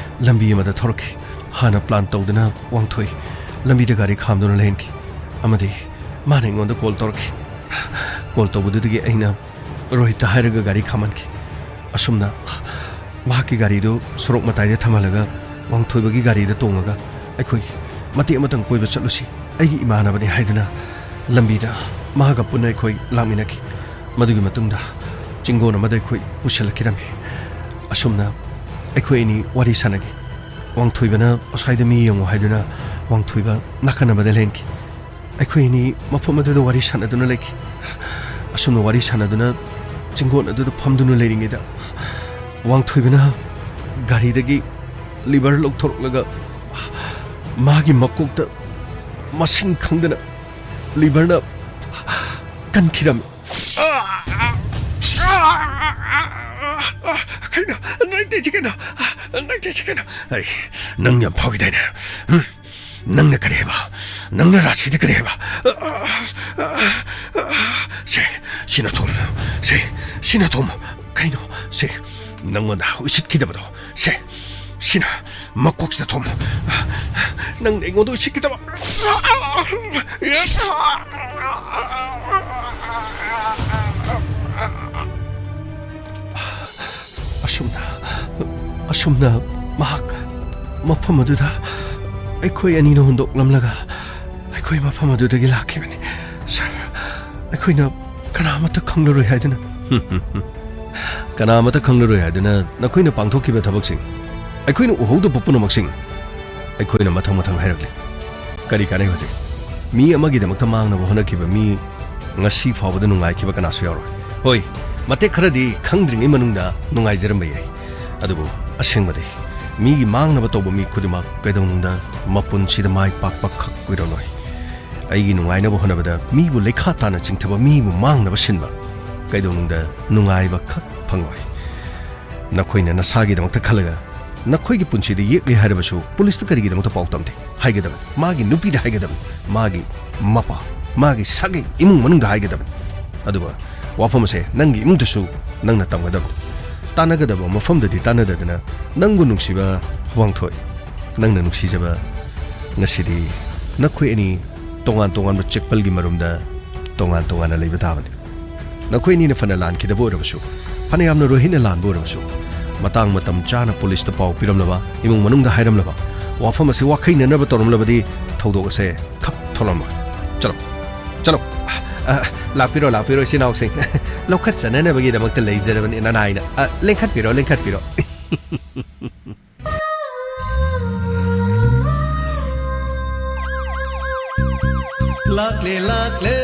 ꯂꯝꯕꯤ ꯑꯃꯗ ꯊꯧꯔꯛꯈꯤ꯫ ꯍꯥꯟꯅ ꯄ꯭ꯂꯥꯟ ꯇꯧꯗꯨꯅ ꯋꯥꯡꯊꯣꯏ ꯂꯝꯕꯤꯗ ꯒꯥꯔꯤ ꯈꯥꯝꯗꯨꯅ ꯂꯩꯍꯟꯈꯤ꯫ ꯑꯃꯗꯤ ꯃꯥꯅ ꯑꯩꯉꯣꯟꯗ ꯀꯣꯜ ꯇꯧꯔꯛꯈꯤ꯫ ꯀꯣꯜ ꯇꯧꯕꯗꯨꯗꯒꯤ ꯑꯩꯅ ꯔꯣꯍꯤꯠꯇ ꯍꯥꯏꯔꯒ ꯒꯥꯔꯤ ꯈꯥꯝꯍꯟꯈꯤ꯫ ꯑꯁꯨꯝꯅ ꯃꯍꯥꯛꯀꯤ ꯒꯥꯔꯤꯗꯨ ꯁꯣꯔꯣꯛ ꯃꯇꯥꯏꯗ ꯊꯝꯍꯜꯂꯒ ꯋꯥꯡꯊꯣꯏꯕꯒꯤ ꯒꯥꯔꯤꯗ ꯇꯣꯡꯉꯒ ꯑꯩꯈꯣꯏ ꯃꯇꯦꯛ ꯑꯃꯇꯪ ꯀꯣꯏꯕ ꯆꯠꯂꯨꯁꯤ, ꯑꯩꯒꯤ ꯏꯃꯥꯟꯅꯕꯅꯤ ꯍꯥꯏꯗꯨꯅ ꯂꯝꯕꯤꯗ ꯃꯍꯥꯛꯀ ꯄꯨꯟꯅ ꯑꯩꯈꯣꯏ ꯂꯥꯛꯃꯤꯟꯅꯈꯤ꯫ ꯃꯗꯨꯒꯤ ꯃꯇꯨꯡꯗ ꯆꯤꯡꯒꯣꯟ ꯑꯃꯗ ꯑꯩꯈꯣꯏ ꯄꯨꯁꯤꯜꯂꯛꯈꯤꯔꯝꯃꯤ꯫ ꯑꯁꯨꯝꯅ ꯑꯩꯈꯣꯏ ꯑꯅꯤ ꯋꯥꯔꯤ ꯁꯥꯟꯅꯈꯤ꯫ ꯋꯥꯡꯊꯣꯏꯕꯅ ꯑꯁ꯭ꯋꯥꯏꯗ ꯃꯤ ꯌꯦꯡꯉꯨ ꯍꯥꯏꯗꯨꯅ ꯋꯥꯡꯊꯣꯏꯕ ꯅꯥꯀꯟ ꯑꯃꯗ ꯂꯦꯟꯈꯤ꯫ ꯑꯩꯈꯣꯏ ꯑꯅꯤ ꯃꯐꯝ ꯑꯗꯨꯗ ꯋꯥꯔꯤ ꯁꯥꯟꯅꯗꯨꯅ ꯂꯩꯈꯤ꯫ ꯑꯁꯨꯝꯅ ꯋꯥꯔꯤ ꯁꯥꯟꯅꯗꯨꯅ ꯆꯤꯡꯒꯣꯟ ꯑꯗꯨꯗ ꯐꯝꯗꯨꯅ ꯂꯩꯔꯤꯉꯩꯗ ꯋꯥꯡꯊꯣꯏꯕꯅ ꯒꯥꯔꯤꯗꯒꯤ ꯂꯤꯚꯔ ꯂꯧꯊꯣꯔꯛꯂꯒ ꯃꯥꯒꯤ ꯃꯀꯣꯛꯇ ꯃꯁꯤꯡ ꯈꯪꯗꯅ ꯂꯤꯚꯔꯅ ꯀꯟꯈꯤꯔꯝꯃꯤ꯫ ꯀꯩꯅꯣ? ꯅꯪ ꯇꯧꯔꯤꯁꯤ ꯀꯩꯅꯣ? ꯅꯪ ꯇꯧꯔꯤꯁꯤ ꯀꯩꯅꯣ? ꯑꯩ, ꯅꯪ ꯌꯥꯝ ꯐꯥꯎꯈꯤꯗꯥꯏꯅꯦ? ꯎꯝ? ꯅꯪꯅ ꯀꯔꯤ ꯍꯥꯏꯕ? ꯅꯪꯅ ꯔꯥꯁꯤꯗ ꯀꯔꯤ ꯍꯥꯏꯕ? ꯁꯦ, ꯁꯤꯅ ꯊꯣꯝ꯫ ꯁꯦ, ꯁꯤꯅ ꯊꯣꯝ꯫ ꯀꯩꯅꯣ? ꯁꯦ, ꯅꯪꯉꯣꯟꯗ ꯎꯁꯤꯠꯈꯤꯗꯕꯗꯣ꯫ ꯁꯦ, ꯁꯤꯅ ꯃꯀꯣꯛꯁꯤꯗ ꯊꯣꯝ꯫ ꯅꯪꯅ ꯑꯩꯉꯣꯟꯗ ꯎꯁꯤꯠꯈꯤꯗꯕ꯫ ꯑꯁꯨꯝꯅ, ꯑꯁꯨꯝꯅ ꯃꯍꯥꯛ ꯃꯐꯝ ꯑꯗꯨꯗ ꯑꯩꯈꯣꯏ ꯑꯅꯤꯅ ꯍꯨꯟꯗꯣꯛꯂꯝꯂꯒ ꯑꯩꯈꯣꯏ ꯃꯐꯝ ꯑꯗꯨꯗꯒꯤ ꯂꯥꯛꯈꯤꯕꯅꯤ꯫ ꯁꯥꯔ, ꯑꯩꯈꯣꯏꯅ ꯀꯅꯥꯃꯠꯇ ꯈꯪꯂꯔꯣꯏ ꯍꯥꯏꯗꯨꯅ꯫ ꯀꯅꯥꯃꯠꯇ ꯈꯪꯂꯔꯣꯏ ꯍꯥꯏꯗꯨꯅ ꯅꯈꯣꯏꯅ ꯄꯥꯡꯊꯣꯛꯈꯤꯕ ꯊꯕꯛꯁꯤꯡ, ꯑꯩꯈꯣꯏꯅ ꯎꯍꯧꯗꯕ ꯄꯨꯝꯅꯃꯛꯁꯤꯡ ꯑꯩꯈꯣꯏꯅ ꯃꯊꯪ ꯃꯊꯪ ꯍꯥꯏꯔꯛꯂꯤ꯫ ꯀꯔꯤ ꯀꯥꯟꯅꯩ ꯍꯧꯖꯤꯛ? ꯃꯤ ꯑꯃꯒꯤꯗꯃꯛꯇ ꯃꯥꯡꯅꯕ ꯍꯣꯠꯅꯈꯤꯕ ꯃꯤ ꯉꯁꯤ ꯐꯥꯎꯕꯗ ꯅꯨꯡꯉꯥꯏꯈꯤꯕ ꯀꯅꯥꯁꯨ ꯌꯥꯎꯔꯣꯏ꯫ ꯍꯣꯏ, ꯃꯇꯦꯛ ꯈꯔꯗꯤ ꯈꯪꯗ꯭ꯔꯤꯉꯩ ꯃꯅꯨꯡꯗ ꯅꯨꯡꯉꯥꯏꯖꯔꯝꯕ ꯌꯥꯏ, ꯑꯗꯨꯕꯨ ꯑꯁꯦꯡꯕꯗꯤ ꯃꯤꯒꯤ ꯃꯥꯡꯅꯕ ꯇꯧꯕ ꯃꯤ ꯈꯨꯗꯤꯡꯃꯛ ꯀꯩꯗꯧꯅꯨꯡꯗ ꯃꯄꯨꯟꯁꯤꯗ ꯃꯥꯏ ꯄꯥꯛꯄ ꯈꯛ ꯑꯣꯏꯔꯝꯂꯣꯏ꯫ ꯑꯩꯒꯤ ꯅꯨꯡꯉꯥꯏꯅꯕ ꯍꯣꯠꯅꯕꯗ ꯃꯤꯕꯨ ꯂꯩꯈꯥ ꯇꯥꯅ ꯆꯤꯡꯊꯕ, ꯃꯤꯕꯨ ꯃꯥꯡꯅꯕ ꯁꯤꯟꯕ ꯀꯩꯗꯧꯅꯨꯡꯗ ꯅꯨꯡꯉꯥꯏꯕ ꯈꯛ ꯐꯪꯂꯣꯏ꯫ ꯅꯈꯣꯏꯅ ꯅꯁꯥꯒꯤꯗꯃꯛꯇ ꯈꯜꯂꯒ ꯅꯈꯣꯏꯒꯤ ꯄꯨꯟꯁꯤꯗ ꯌꯦꯛꯂꯤ ꯍꯥꯏꯔꯕꯁꯨ ꯄꯨꯂꯤꯁꯇ ꯀꯔꯤꯒꯤꯗꯃꯛꯇ ꯄꯥꯎ ꯇꯝꯗꯦ ꯍꯥꯏꯒꯗꯕꯅꯤ? ꯃꯥꯒꯤ ꯅꯨꯄꯤꯗ ꯍꯥꯏꯒꯗꯕꯅꯤ, ꯃꯥꯒꯤ ꯃꯄꯥ, ꯃꯥꯒꯤ ꯁꯥꯒꯩ ꯏꯃꯨꯡ ꯃꯅꯨꯡꯗ ꯍꯥꯏꯒꯗꯕꯅꯤ꯫ ꯑꯗꯨꯒ ꯋꯥꯐꯝ ꯑꯁꯦ ꯅꯪꯒꯤ ꯏꯃꯨꯡꯗꯁꯨ ꯅꯪꯅ ꯇꯝꯒꯗꯕꯅꯤ꯫ ꯇꯥꯟꯅꯒꯗꯕ ꯃꯐꯝꯗꯗꯤ ꯇꯥꯟꯅꯗꯗꯅ ꯅꯪꯕꯨ ꯅꯨꯡꯁꯤꯕ ꯋꯥꯡꯊꯣꯏ, ꯅꯪꯅ ꯅꯨꯡꯁꯤꯖꯕ, ꯉꯁꯤꯗꯤ ꯅꯈꯣꯏ ꯑꯅꯤ ꯇꯣꯉꯥꯟ ꯇꯣꯉꯥꯟꯕ ꯆꯦꯛꯄꯜꯒꯤ ꯃꯔꯨꯝꯗ ꯇꯣꯉꯥꯟ ꯇꯣꯉꯥꯟꯅ ꯂꯩꯕ ꯇꯥꯕꯅꯤ꯫ ꯅꯈꯣꯏ ꯑꯅꯤꯅ ꯐꯅ ꯂꯥꯟꯈꯤꯗꯕ ꯑꯣꯏꯔꯕꯁꯨ, ꯐꯅꯌꯥꯝꯅ ꯔꯣꯍꯤꯠꯅ ꯂꯥꯟꯕ ꯑꯣꯏꯔꯕꯁꯨ, ꯃꯇꯥꯡ ꯃꯇꯝ ꯆꯥꯅ ꯄꯨꯂꯤꯁꯇ ꯄꯥꯎ ꯄꯤꯔꯝꯂꯕ, ꯏꯃꯨꯡ ꯃꯅꯨꯡꯗ ꯍꯥꯏꯔꯝꯂꯕ, ꯋꯥꯐꯝ ꯑꯁꯤ ꯋꯥꯈꯩꯅꯅꯕ ꯇꯧꯔꯝꯂꯕꯗꯤ ꯊꯧꯗꯣꯛ ꯑꯁꯦ ꯈꯛ ꯊꯣꯛꯂꯝꯂꯣꯏ꯫ ꯆꯠꯂꯣ, ꯆꯠꯂꯣ꯫ ꯑ, ꯂꯥꯛꯄꯤꯔꯣ, ꯂꯥꯛꯄꯤꯔꯣ, ꯏꯆꯤꯟ ꯏꯅꯥꯎꯁꯤꯡ꯫ ꯂꯧꯈꯠꯆꯅꯅꯕꯒꯤꯗꯃꯛꯇ ꯂꯩꯖꯔꯕꯅꯤ ꯅꯅꯥꯏꯅ꯫ ꯑ, ꯂꯦꯡꯈꯠꯄꯤꯔꯣ, ꯂꯦꯡꯈꯠꯄꯤꯔꯣ꯫ ꯂꯥꯛꯂꯦ, ꯂꯥꯛꯂꯦ꯫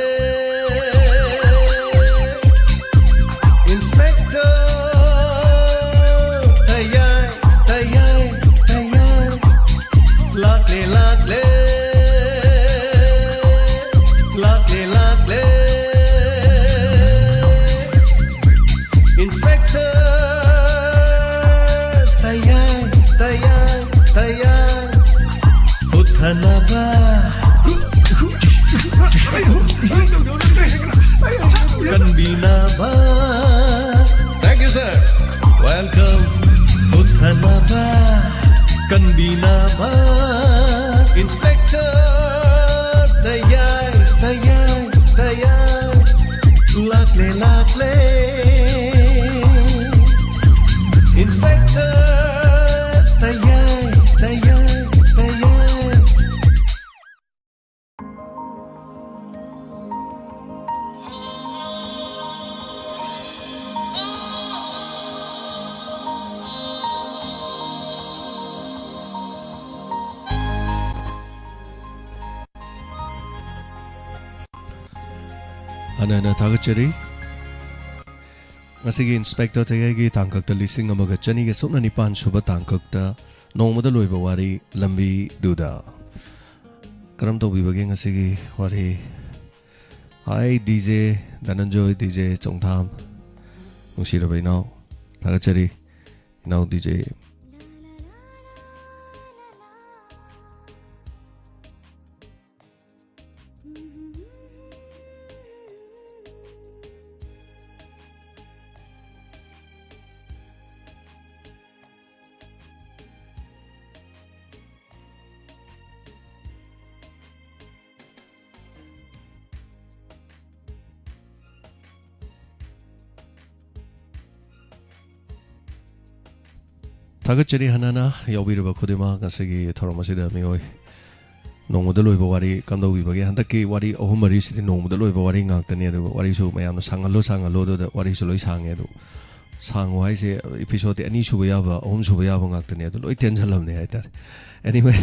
Inspector ꯇꯌꯥꯏ, ꯇꯌꯥꯏ, ꯇꯌꯥꯏ꯫ ꯂꯥꯛꯂꯦ, ꯂꯥꯛꯂꯦ꯫ ꯂꯥꯛꯂꯦ, ꯂꯥꯛꯂꯦ꯫ Inspector ꯇꯌꯥꯏ, ꯇꯌꯥꯏ, ꯇꯌꯥꯏ꯫ ꯍꯨꯠꯊꯅꯕ, ꯀꯟꯕꯤꯅꯕ꯫ Thank you, sir. Welcome. ꯍꯨꯠꯊꯅꯕ, ꯀꯟꯕꯤꯅꯕ꯫ Inspector ꯂꯥꯛꯂꯦ ꯏꯟꯁꯄꯦꯛꯇꯔ ꯇꯌꯥꯏ, ꯇꯌꯥꯏ, ꯇꯌꯥꯏ꯫ ꯍꯟꯅ ꯍꯟꯅ ꯊꯥꯒꯠꯆꯔꯤ꯫ ꯉꯁꯤꯒꯤ ꯏꯟꯁꯄꯦꯛꯇꯔ ꯇꯌꯥꯏꯒꯤ ꯇꯥꯡꯀꯛꯇ ꯂꯤꯁꯤꯡ ꯑꯃꯒ ꯆꯅꯤꯒ ꯁꯨꯞꯅ ꯅꯤꯄꯥꯟ ꯁꯨꯕ ꯇꯥꯡꯀꯛꯇ ꯅꯣꯡꯃꯗ ꯂꯣꯏꯕ ꯋꯥꯔꯤ ꯂꯝꯕꯤꯗꯨꯗ꯫ ꯀꯔꯝ ꯇꯧꯕꯤꯕꯒꯦ ꯉꯁꯤꯒꯤ ꯋꯥꯔꯤ? ꯍꯥꯏ ꯗꯤ ꯖꯦ ꯙꯅꯟꯖꯣꯏ, ꯗꯤ ꯖꯦ ꯆꯣꯡꯊꯥꯝ, ꯅꯨꯡꯁꯤꯔꯕ ꯏꯅꯥꯎ, ꯊꯥꯒꯠꯆꯔꯤ ꯏꯅꯥꯎ ꯗꯤ ꯖꯦ꯫ ꯊꯥꯒꯠꯆꯔꯤ ꯍꯥꯟꯅꯅ ꯌꯥꯎꯕꯤꯔꯤꯕ ꯈꯨꯗꯤꯡꯃꯛ꯫ ꯉꯁꯤꯒꯤ ꯊꯧꯔꯝ ꯑꯁꯤꯗ ꯃꯤꯑꯣꯏ ꯅꯣꯡꯃꯗ ꯂꯣꯏꯕ ꯋꯥꯔꯤ ꯀꯝꯗꯧꯕꯤꯕꯒꯦ? ꯍꯟꯗꯛꯀꯤ ꯋꯥꯔꯤ ꯑꯍꯨꯝ ꯃꯔꯤꯁꯤꯗꯤ ꯅꯣꯡꯃꯗ ꯂꯣꯏꯕ ꯋꯥꯔꯤ ꯉꯥꯛꯇꯅꯤ, ꯑꯗꯨꯒ ꯋꯥꯔꯤꯁꯨ ꯃꯌꯥꯝꯅ ꯁꯥꯡꯍꯜꯂꯣ ꯁꯥꯡꯍꯜꯂꯣ, ꯑꯗꯨꯗ ꯋꯥꯔꯤꯁꯨ ꯂꯣꯏ ꯁꯥꯡꯉꯦ꯫ ꯑꯗꯨ ꯁꯥꯡꯉꯨ ꯍꯥꯏꯁꯦ, ꯏꯄꯤꯁꯣꯗꯇꯤ ꯑꯅꯤ ꯁꯨꯕ ꯌꯥꯕ, ꯑꯍꯨꯝ ꯁꯨꯕ ꯌꯥꯕ ꯉꯥꯛꯇꯅꯦ, ꯑꯗꯨ ꯂꯣꯏ ꯇꯦꯟꯁꯜꯂꯝꯅꯦ ꯍꯥꯏꯇꯥꯔꯦ꯫ Anyway,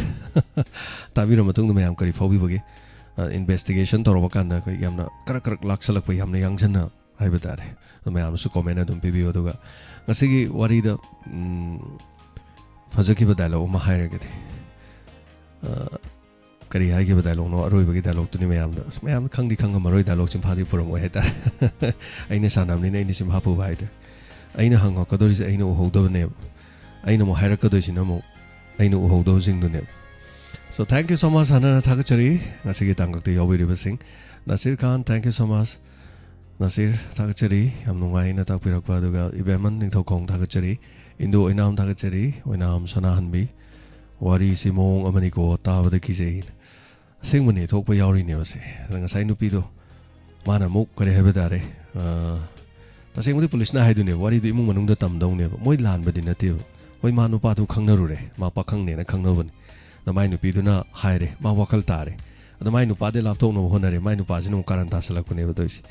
ꯇꯥꯕꯤꯔ ꯃꯇꯨꯡꯗ ꯃꯌꯥꯝ ꯀꯔꯤ ꯐꯥꯎꯕꯤꯕꯒꯦ? ꯏꯟꯚꯦꯁꯇꯤꯒꯦꯁꯟ ꯇꯧꯔꯕ ꯀꯥꯟꯗ ꯑꯩꯈꯣꯏ ꯌꯥꯝꯅ ꯀꯔꯛ ꯀꯔꯛ ꯂꯥꯛꯁꯜꯂꯛꯄ, ꯌꯥꯝꯅ ꯌꯥꯡꯁꯟꯅ ꯍꯥꯏꯕ ꯇꯥꯔꯦ꯫ ꯑꯗꯣ ꯃꯌꯥꯝꯅꯁꯨ ꯀꯣꯃꯦꯟ ꯑꯗꯨꯝ ꯄꯤꯕꯤꯌꯨ꯫ ꯑꯗꯨꯒ ꯉꯁꯤꯒꯤ ꯋꯥꯔꯤꯗ, ꯎꯝ, ꯐꯖꯈꯤꯕ ꯗꯥꯏꯂꯣꯛ ꯑꯃ ꯍꯥꯏꯔꯒꯗꯤ, ꯑ, ꯀꯔꯤ ꯍꯥꯏꯈꯤꯕ ꯗꯥꯏꯂꯣꯛꯅꯣ? ꯑꯔꯣꯏꯕꯒꯤ ꯗꯥꯏꯂꯣꯛꯇꯨꯅꯤ ꯃꯌꯥꯝꯗ꯫ ꯑꯁ, ꯃꯌꯥꯝ ꯈꯪꯗꯤ ꯈꯪꯉꯝꯃꯔꯣꯏ, ꯗꯥꯏꯂꯣꯛ ꯆꯤꯟꯐꯥꯗꯤ ꯄꯨꯔꯝꯃꯣꯏ ꯍꯥꯏꯇꯥꯔꯦ꯫ ꯑꯩꯅ ꯁꯥꯟꯅꯕꯅꯤꯅ ꯑꯩꯅ ꯆꯤꯟꯐꯥ ꯄꯨꯕ ꯍꯥꯏꯇꯥꯔꯦ꯫ ꯑꯩꯅ ꯍꯪꯉꯛꯀꯗꯧꯔꯤꯁꯦ ꯑꯩꯅ ꯎꯍꯧꯗꯕꯅꯦꯕ, ꯑꯩꯅ ꯑꯃꯨꯛ ꯍꯥꯏꯔꯛꯀꯗꯣꯏꯁꯤꯅ ꯑꯃꯨꯛ ꯑꯩꯅ ꯎꯍꯧꯗꯕꯁꯤꯡꯗꯨꯅꯦꯕ꯫ So, thank you so much, ꯍꯥꯟꯅꯅ ꯊꯥꯒꯠꯆꯔꯤ ꯉꯁꯤꯒꯤ ꯇꯥꯡꯀꯛꯇ ꯌꯥꯎꯕꯤꯔꯤꯕꯁꯤꯡ꯫ ꯅꯥꯁꯤꯔ ꯈꯥꯟ, thank you so much꯫ Nasir, ꯊꯥꯒꯠꯆꯔꯤ, ꯌꯥꯝ ꯅꯨꯡꯉꯥꯏꯅ ꯇꯥꯛꯄꯤꯔꯛꯄ꯫ ꯑꯗꯨꯒ ꯏꯕꯦꯝꯃꯟ ꯅꯤꯡꯊꯧꯈꯣꯡ, ꯊꯥꯒꯠꯆꯔꯤ꯫ ꯏꯟꯗꯨ ꯑꯣꯏꯅꯥꯝ, ꯊꯥꯒꯠꯆꯔꯤ꯫ ꯑꯣꯏꯅꯥꯝ ꯁꯅꯥꯍꯟꯕꯤ, ꯋꯥꯔꯤꯁꯤ ꯃꯑꯣꯡ ꯑꯃꯅꯤꯀꯣ, ꯇꯥꯕꯗ ꯀꯤꯖꯩ꯫ ꯑꯁꯦꯡꯕꯅꯦ, ꯊꯣꯛꯄ ꯌꯥꯎꯔꯤꯅꯦꯕ ꯁꯦ꯫ ꯑꯗ ꯉꯁꯥꯏ ꯅꯨꯄꯤꯗꯣ, ꯃꯥꯅ ꯑꯃꯨꯛ ꯀꯔꯤ ꯍꯥꯏꯕ ꯇꯥꯔꯦ, ꯑ, ꯇꯁꯦꯡꯕꯗꯤ ꯄꯨꯂꯤꯁꯅ ꯍꯥꯏꯗꯣꯏꯅꯦꯕ, ꯋꯥꯔꯤꯗꯨ ꯏꯃꯨꯡ ꯃꯅꯨꯡꯗ ꯇꯝꯗꯧꯅꯦꯕ, ꯃꯣꯏ ꯂꯥꯟꯕꯗꯤ ꯅꯠꯇꯦꯕ꯫ ꯍꯣꯏ, ꯃꯥ ꯅꯨꯄꯥꯗꯨ ꯈꯪꯅꯔꯨꯔꯦ, ꯃꯥ ꯄꯥꯈꯪꯅꯦꯅ ꯈꯪꯅꯕꯅꯤ꯫ ꯑꯗ ꯃꯥꯏ ꯅꯨꯄꯤꯗꯨꯅ ꯍꯥꯏꯔꯦ, ꯃꯥ ꯋꯥꯈꯜ ꯇꯥꯔꯦ꯫ ꯑꯗ ꯃꯥꯏ ꯅꯨꯄꯥꯗꯩ ꯂꯥꯞꯊꯣꯛꯅꯕ ꯍꯣꯠꯅꯔꯦ, ꯃꯥꯏ ꯅꯨꯄꯥꯁꯤꯅ ꯑꯃꯨꯛ ꯀꯥꯔꯟ ꯇꯥꯁꯜꯂꯛꯄꯅꯦꯕ ꯇꯧꯔꯤꯁꯦ꯫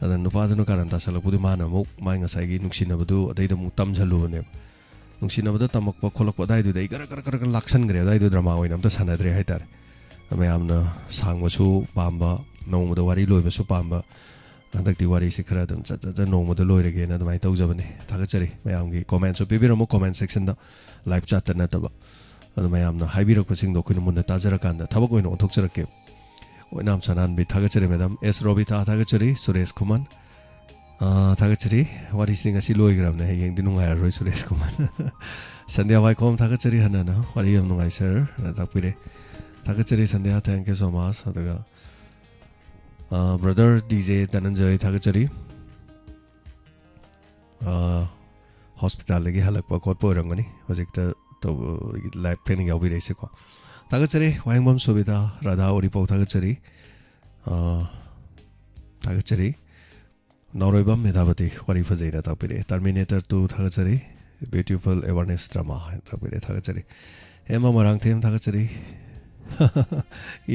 ꯑꯗ ꯅꯨꯄꯥꯗꯨꯅ ꯀꯥꯔꯟ ꯇꯥꯁꯜꯂꯛꯄꯗꯨ ꯃꯥꯅ ꯑꯃꯨꯛ ꯃꯥꯏ ꯉꯁꯥꯏꯒꯤ ꯅꯨꯡꯁꯤꯅꯕꯗꯨ ꯑꯗꯩꯗ ꯑꯃꯨꯛ ꯇꯝꯁꯜꯂꯨꯕꯅꯦꯕ꯫ ꯅꯨꯡꯁꯤꯅꯕꯗ ꯇꯝꯃꯛꯄ ꯈꯣꯠꯂꯛꯄ ꯑꯗꯥꯏꯗꯨꯗ ꯑꯩ ꯒꯔ ꯒꯔ ꯒꯔ ꯒꯔ ꯂꯥꯛꯁꯟꯈ꯭ꯔꯦ, ꯑꯗꯥꯏꯗꯨ ꯗ꯭ꯔꯃꯥ ꯑꯣꯏꯅ ꯑꯝꯇ ꯁꯥꯟꯅꯗ꯭ꯔꯦ ꯍꯥꯏꯇꯥꯔꯦ꯫ ꯃꯌꯥꯝꯅ ꯁꯥꯡꯕꯁꯨ ꯄꯥꯝꯕ, ꯅꯣꯡꯃꯗ ꯋꯥꯔꯤ ꯂꯣꯏꯕꯁꯨ ꯄꯥꯝꯕ, ꯍꯟꯗꯛꯇꯤ ꯋꯥꯔꯤꯁꯤ ꯈꯔ ꯑꯗꯨꯝ ꯆꯠ ꯆꯠ ꯆꯠ ꯅꯣꯡꯃꯗ ꯂꯣꯏꯔꯒꯦꯅ ꯑꯗꯨꯃꯥꯏꯅ ꯇꯧꯖꯕꯅꯦ꯫ ꯊꯥꯒꯠꯆꯔꯤ꯫ ꯃꯌꯥꯝꯒꯤ ꯀꯣꯃꯦꯟꯁꯨ ꯄꯤꯕꯤꯔꯝꯃꯣ, ꯀꯣꯃꯦꯟ ꯁꯦꯛꯁꯟꯗ, ꯂꯥꯏꯞ ꯆꯥꯠꯇ ꯅꯠꯇꯕ꯫ ꯑꯗꯣ ꯃꯌꯥꯝꯅ ꯍꯥꯏꯕꯤꯔꯛꯄꯁꯤꯡꯗꯣ ꯑꯩꯈꯣꯏꯅ ꯃꯨꯟꯅ ꯇꯥꯖꯔꯀꯥꯟꯗ ꯊꯕꯛ ꯑꯣꯏꯅ ꯑꯣꯟꯊꯣꯛꯆꯔꯛꯀꯦ꯫ ꯑꯣꯏꯅꯥꯝ ꯁꯅꯥꯟꯕꯤ ꯊꯥꯒꯠꯆꯔꯤ ꯃꯦꯗꯥꯝ꯫ ꯑꯦꯁ ꯔꯣꯕꯤꯇꯥ ꯊꯥꯒꯠꯆꯔꯤ꯫ ꯁꯨꯔꯦꯁ ꯈꯨꯃꯟ, ꯑꯥ, ꯊꯥꯒꯠꯆꯔꯤ꯫ ꯋꯥꯔꯤꯁꯤ ꯉꯁꯤ ꯂꯣꯏꯈ꯭ꯔꯕꯅꯦ, ꯍꯌꯦꯡꯗꯤ ꯅꯨꯡꯉꯥꯏꯔꯔꯣꯏ ꯁꯨꯔꯦꯁ ꯈꯨꯃꯟ꯫ ꯁꯟꯙ꯭ꯌꯥ ꯋꯥꯏꯈꯣꯝ ꯊꯥꯒꯠꯆꯔꯤ, ꯍꯟꯅ ꯍꯟꯅ ꯋꯥꯔꯤ ꯌꯥꯝ ꯅꯨꯡꯉꯥꯏ ꯁꯥꯔ ꯅ ꯇꯥꯛꯄꯤꯔꯦ꯫ ꯊꯥꯒꯠꯆꯔꯤ ꯁꯟꯙ꯭ꯌꯥ, thank you so much꯫ ꯑꯗꯨꯒ, ꯑꯥ, ꯕ꯭ꯔꯗꯔ ꯗꯤ ꯖꯦ ꯙꯅꯟꯖꯌ ꯊꯥꯒꯠꯆꯔꯤ꯫ ꯑꯥ, ꯍꯣꯁꯄꯤꯇꯥꯜꯗꯒꯤ ꯍꯜꯂꯛꯄ ꯈꯣꯠꯄ ꯑꯣꯏꯔꯝꯒꯅꯤ ꯍꯧꯖꯤꯛꯇ ꯇꯧ-, ꯂꯥꯏꯞ ꯊꯦꯡꯅ ꯌꯥꯎꯕꯤꯔꯛꯏꯁꯦꯀꯣ꯫ ꯊꯥꯒꯠꯆꯔꯤ꯫ ꯋꯥꯍꯦꯡꯕꯝ ꯁꯣꯕꯤꯇꯥ, ꯔꯥꯙꯥ ꯎꯔꯤꯄꯣꯛ ꯊꯥꯒꯠꯆꯔꯤ꯫ ꯑꯥ, ꯊꯥꯒꯠꯆꯔꯤ꯫ ꯅꯥꯎꯔꯣꯏꯕꯝ ꯃꯦꯙꯥꯕꯇꯤ ꯋꯥꯔꯤ ꯐꯖꯩꯅ ꯇꯥꯛꯄꯤꯔꯛꯑꯦ꯫ ꯇꯔꯃꯤꯅꯦꯇꯔ ꯇꯨ ꯊꯥꯒꯠꯆꯔꯤ꯫ ꯕ꯭ꯌꯨꯇꯤꯐꯨꯜ ꯑꯦꯋꯥꯔꯅꯦꯁ ꯗ꯭ꯔꯃꯥ ꯍꯥꯏꯅ ꯇꯥꯛꯄꯤꯔꯛꯑꯦ, ꯊꯥꯒꯠꯆꯔꯤ꯫ ꯍꯦꯃ ꯃꯣꯏꯔꯥꯡꯊꯦꯝ ꯊꯥꯒꯠꯆꯔꯤ꯫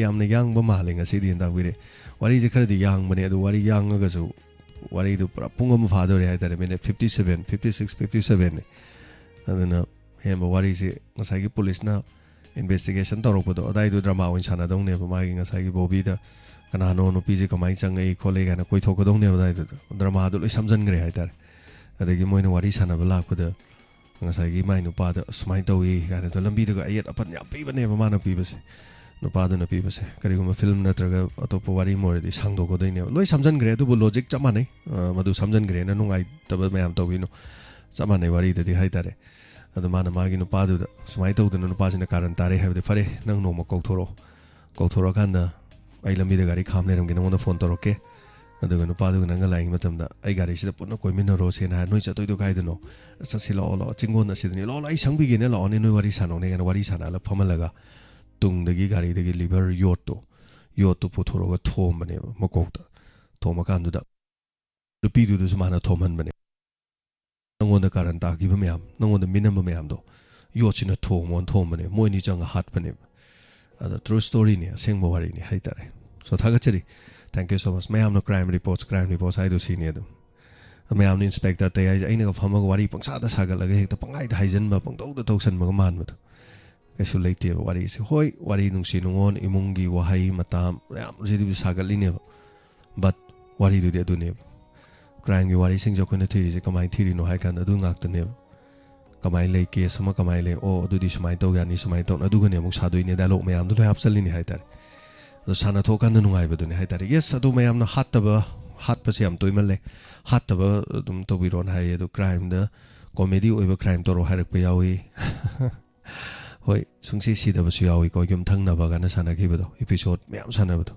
ꯌꯥꯝꯅ ꯌꯥꯡꯕ ꯃꯥꯜꯂꯦ ꯉꯁꯤꯗꯤ ꯍꯥꯏꯅ ꯇꯥꯛꯄꯤꯔꯛꯑꯦ꯫ ꯋꯥꯔꯤꯁꯦ ꯈꯔꯗꯤ ꯌꯥꯡꯕꯅꯦ, ꯑꯗꯨ ꯋꯥꯔꯤ ꯌꯥꯡꯉꯒꯁꯨ ꯋꯥꯔꯤꯗꯨ ꯄꯨꯔꯥ ꯄꯨꯡ ꯑꯃ ꯐꯥꯗꯣꯔꯦ ꯍꯥꯏꯇꯥꯔꯦ, minute fifty seven, fifty six, fifty ꯁꯚꯦꯟꯅꯦ꯫ ꯑꯗꯨꯅ ꯍꯦꯟꯕ ꯋꯥꯔꯤꯁꯤ ꯉꯁꯥꯏꯒꯤ ꯄꯨꯂꯤꯁꯅ ꯏꯟꯚꯦꯁꯇꯤꯒꯦꯁꯟ ꯇꯧꯔꯛꯄꯗꯣ ꯑꯗꯥꯏꯗꯨ ꯗ꯭ꯔꯃꯥ ꯑꯣꯏꯅ ꯁꯥꯟꯅꯗꯧꯅꯦꯕ꯫ ꯃꯥꯒꯤ ꯉꯁꯥꯏꯒꯤ ꯕꯣꯕꯤꯗ ꯀꯅꯥꯅꯣ, ꯅꯨꯄꯤꯁꯦ ꯀꯃꯥꯏꯅ ꯆꯪꯉꯛꯏ ꯈꯣꯠꯂꯤ ꯀꯥꯏꯅ ꯀꯣꯏꯊꯣꯛꯀꯗꯧꯅꯦꯕ ꯑꯗꯥꯏꯗꯨꯗ꯫ ꯗ꯭ꯔꯃꯥꯗꯣ ꯂꯣꯏ ꯁꯝꯖꯟꯈ꯭ꯔꯦ ꯍꯥꯏꯇꯥꯔꯦ꯫ ꯑꯗꯒꯤ ꯃꯣꯏꯅ ꯋꯥꯔꯤ ꯁꯥꯟꯅꯕ ꯂꯥꯛꯄꯗ ꯉꯁꯥꯏꯒꯤ ꯃꯥꯏ ꯅꯨꯄꯥꯗ ꯁꯨꯃꯥꯏꯅ ꯇꯧꯏ ꯀꯥꯏꯅ ꯑꯗꯣ ꯂꯝꯕꯤꯗꯒ ꯑꯌꯦꯠ ꯑꯄꯟ ꯌꯥꯝ ꯄꯤꯕꯅꯦꯕ ꯃꯥꯅ ꯄꯤꯕꯁꯦ, ꯅꯨꯄꯥꯗꯨꯅ ꯄꯤꯕꯁꯦ꯫ ꯀꯔꯤꯒꯨꯝꯕ ꯐꯤꯂꯝ ꯅꯠꯇ꯭ꯔꯒ ꯑꯇꯣꯞꯄ ꯋꯥꯔꯤ ꯑꯃ ꯑꯣꯏꯔꯗꯤ ꯁꯥꯡꯗꯣꯛꯀꯗꯣꯏꯅꯦꯕ꯫ ꯂꯣꯏ ꯁꯝꯖꯟꯈ꯭ꯔꯦ, ꯑꯗꯨꯕꯨ ꯂꯣꯖꯤꯛ ꯆꯞ ꯃꯥꯟꯅꯩ꯫ ꯑ, ꯃꯗꯨ ꯁꯝꯖꯟꯈ꯭ꯔꯦꯅ ꯅꯨꯡꯉꯥꯏꯇꯕ ꯃꯌꯥꯝ ꯇꯧꯕꯤꯅꯨ, ꯆꯞ ꯃꯥꯟꯅꯩ ꯋꯥꯔꯤꯗꯗꯤ ꯍꯥꯏꯇꯥꯔꯦ꯫ ꯑꯗꯣ ꯃꯥꯅ ꯃꯥꯒꯤ ꯅꯨꯄꯥꯗꯨꯗ ꯁꯨꯃꯥꯏꯅ ꯇꯧꯗꯅ ꯅꯨꯄꯥꯁꯤꯅ ꯀꯥꯔꯟ ꯇꯥꯔꯦ ꯍꯥꯏꯕꯗꯤ, "ꯐꯔꯦ, ꯅꯪ ꯅꯣꯡꯃ ꯀꯧꯊꯣꯔꯛꯑꯣ, ꯀꯧꯊꯣꯔꯛꯑꯀꯥꯟꯗ ꯑꯩ ꯂꯝꯕꯤꯗ ꯒꯥꯔꯤ ꯈꯥꯝ ꯂꯩꯔꯝꯒꯦ, ꯅꯉꯣꯟꯗ ꯐꯣꯟ ꯇꯧꯔꯛꯀꯦ, ꯑꯗꯨꯒ ꯅꯨꯄꯥꯗꯨꯒ ꯅꯪꯒ ꯂꯥꯛꯏꯉꯩ ꯃꯇꯝꯗ ꯑꯩ ꯒꯥꯔꯤꯁꯤꯗ ꯄꯨꯟꯅ ꯀꯣꯏꯃꯤꯟꯅꯔꯣ" ꯁꯦꯅ ꯍꯥꯏ꯫ "ꯅꯣꯏ ꯆꯠꯇꯣꯏꯗꯣ ꯀꯥꯏꯗꯅꯣ?" "ꯑꯁ, ꯆꯠꯁꯤ ꯂꯥꯛꯑꯣ, ꯂꯥꯛꯑꯣ, ꯆꯤꯡꯒꯣꯟ ꯑꯁꯤꯗꯅꯤ, ꯂꯥꯛꯑꯣ, ꯂꯥꯛꯑꯣ, ꯑꯩ ꯁꯪꯕꯤꯒꯦꯅꯦ, ꯂꯥꯛꯑꯣꯅꯦ, ꯅꯣꯏ ꯋꯥꯔꯤ ꯁꯥꯟꯅꯧꯅꯦ" ꯀꯥꯏꯅ ꯋꯥꯔꯤ ꯁꯥꯟꯅꯍꯜꯂ ꯐꯝꯍꯜꯂꯒ ꯇꯨꯡꯗꯒꯤ ꯒꯥꯔꯤꯗꯒꯤ ꯂꯤꯚꯔ ꯌꯣꯠꯇꯣ, ꯌꯣꯠꯇꯨ ꯄꯨꯊꯣꯔꯛꯑꯒ ꯊꯣꯝꯕꯅꯦꯕ ꯃꯀꯣꯛꯇ꯫ ꯊꯣꯝꯃꯀꯥꯟꯗꯨꯗ ꯅꯨꯄꯤꯗꯨꯗꯁꯨ ꯃꯥꯅ ꯊꯣꯝꯍꯟꯕꯅꯦ꯫ ꯅꯪꯉꯣꯟꯗ ꯀꯥꯔꯟ ꯇꯥꯈꯤꯕ ꯃꯌꯥꯝ, ꯅꯪꯉꯣꯟꯗ ꯃꯤꯅꯝꯕ ꯃꯌꯥꯝꯗꯣ ꯌꯣꯠꯁꯤꯅ ꯊꯣꯝꯃꯣꯅ ꯊꯣꯝꯕꯅꯦ꯫ ꯃꯣꯏ ꯑꯅꯤ ꯆꯪꯉ ꯍꯥꯠꯄꯅꯦꯕ꯫ ꯑꯗ true storyꯅꯤ, ꯑꯁꯦꯡꯕ ꯋꯥꯔꯤꯅꯤ ꯍꯥꯏꯇꯥꯔꯦ꯫ So ꯊꯥꯒꯠꯆꯔꯤ꯫ Thank you so much꯫ ꯃꯌꯥꯝꯅ crime reports, crime reports ꯍꯥꯏꯗꯣ ꯁꯤꯅꯤ ꯑꯗꯨꯝ꯫ ꯃꯌꯥꯝꯅ ꯏꯟꯁꯄꯦꯛꯇꯔ ꯇꯌꯥꯏꯁꯦ ꯑꯩꯅꯒ ꯐꯝꯃꯒ ꯋꯥꯔꯤ ꯄꯪꯁꯥꯗ ꯁꯥꯒꯠꯂꯒ ꯍꯦꯛꯇ ꯄꯪꯍꯥꯏꯗ ꯍꯥꯏꯖꯟꯕ, ꯄꯪꯇꯧꯗ ꯇꯧꯁꯟꯕꯒ ꯃꯥꯟꯕꯗꯣ꯫ ꯀꯩꯁꯨ ꯂꯩꯇꯦꯕ ꯋꯥꯔꯤꯁꯦ꯫ ꯍꯣꯏ, ꯋꯥꯔꯤ ꯅꯨꯡꯁꯤ ꯅꯨꯡꯉꯣꯟ, ꯏꯃꯨꯡꯒꯤ ꯋꯥꯍꯩ ꯃꯇꯥ ꯃꯌꯥꯝꯁꯤꯗꯤ ꯁꯥꯒꯠꯂꯤꯅꯦꯕ, but ꯋꯥꯔꯤꯗꯨꯗꯤ ꯑꯗꯨꯅꯦꯕ꯫ Crimeꯒꯤ ꯋꯥꯔꯤꯁꯤꯡꯁꯦ ꯑꯩꯈꯣꯏꯅ ꯊꯤꯔꯤꯁꯦ ꯀꯃꯥꯏꯅ ꯊꯤꯔꯤꯅꯣ ꯍꯥꯏ ꯀꯥꯟꯗ ꯑꯗꯨ ꯉꯥꯛꯇꯅꯦꯕ꯫ ꯀꯃꯥꯏꯅ ꯂꯩ, case ꯑꯃ ꯀꯃꯥꯏꯅ ꯂꯩ, ꯑꯣ ꯑꯗꯨꯗꯤ ꯁꯨꯃꯥꯏꯅ ꯇꯧ ꯌꯥꯅꯤ, ꯁꯨꯃꯥꯏꯅ ꯇꯧꯅ, ꯑꯗꯨꯒꯅꯦ ꯑꯃꯨꯛ ꯁꯥꯗꯣꯏꯅꯦ, dialogue ꯃꯌꯥꯝꯗꯣ ꯂꯣꯏ ꯍꯥꯞꯆꯜꯂꯤꯅꯦ ꯍꯥꯏꯇꯥꯔꯦ꯫ ꯑꯗꯣ ꯁꯥꯟꯅ ꯊꯣꯛꯑꯀꯥꯟꯗ ꯅꯨꯡꯉꯥꯏꯕꯗꯨꯅꯦ ꯍꯥꯏꯇꯥꯔꯦ꯫ Yes, ꯑꯗꯣ ꯃꯌꯥꯝꯅ ꯍꯥꯠꯇꯕ, ꯍꯥꯠꯄꯁꯦ ꯌꯥꯝ ꯇꯣꯏꯃꯜꯂꯦ, ꯍꯥꯠꯇꯕ ꯑꯗꯨꯝ ꯇꯧꯕꯤꯔꯣꯅ ꯍꯥꯏꯌꯦ꯫ ꯑꯗꯣ crimeꯗ comedy ꯑꯣꯏꯕ crime ꯇꯧꯔꯣ ꯍꯥꯏꯔꯛꯄ ꯌꯥꯎꯏ꯫ ꯍꯣꯏ, ꯁꯨꯡꯁꯤ ꯁꯤꯗꯕꯁꯨ ꯌꯥꯎꯏꯀꯣ, ꯌꯨꯝꯊꯪꯅꯕ ꯀꯥꯏꯅ ꯁꯥꯟꯅꯈꯤꯕꯗꯣ, episode ꯃꯌꯥꯝ ꯁꯥꯟꯅꯕꯗꯣ꯫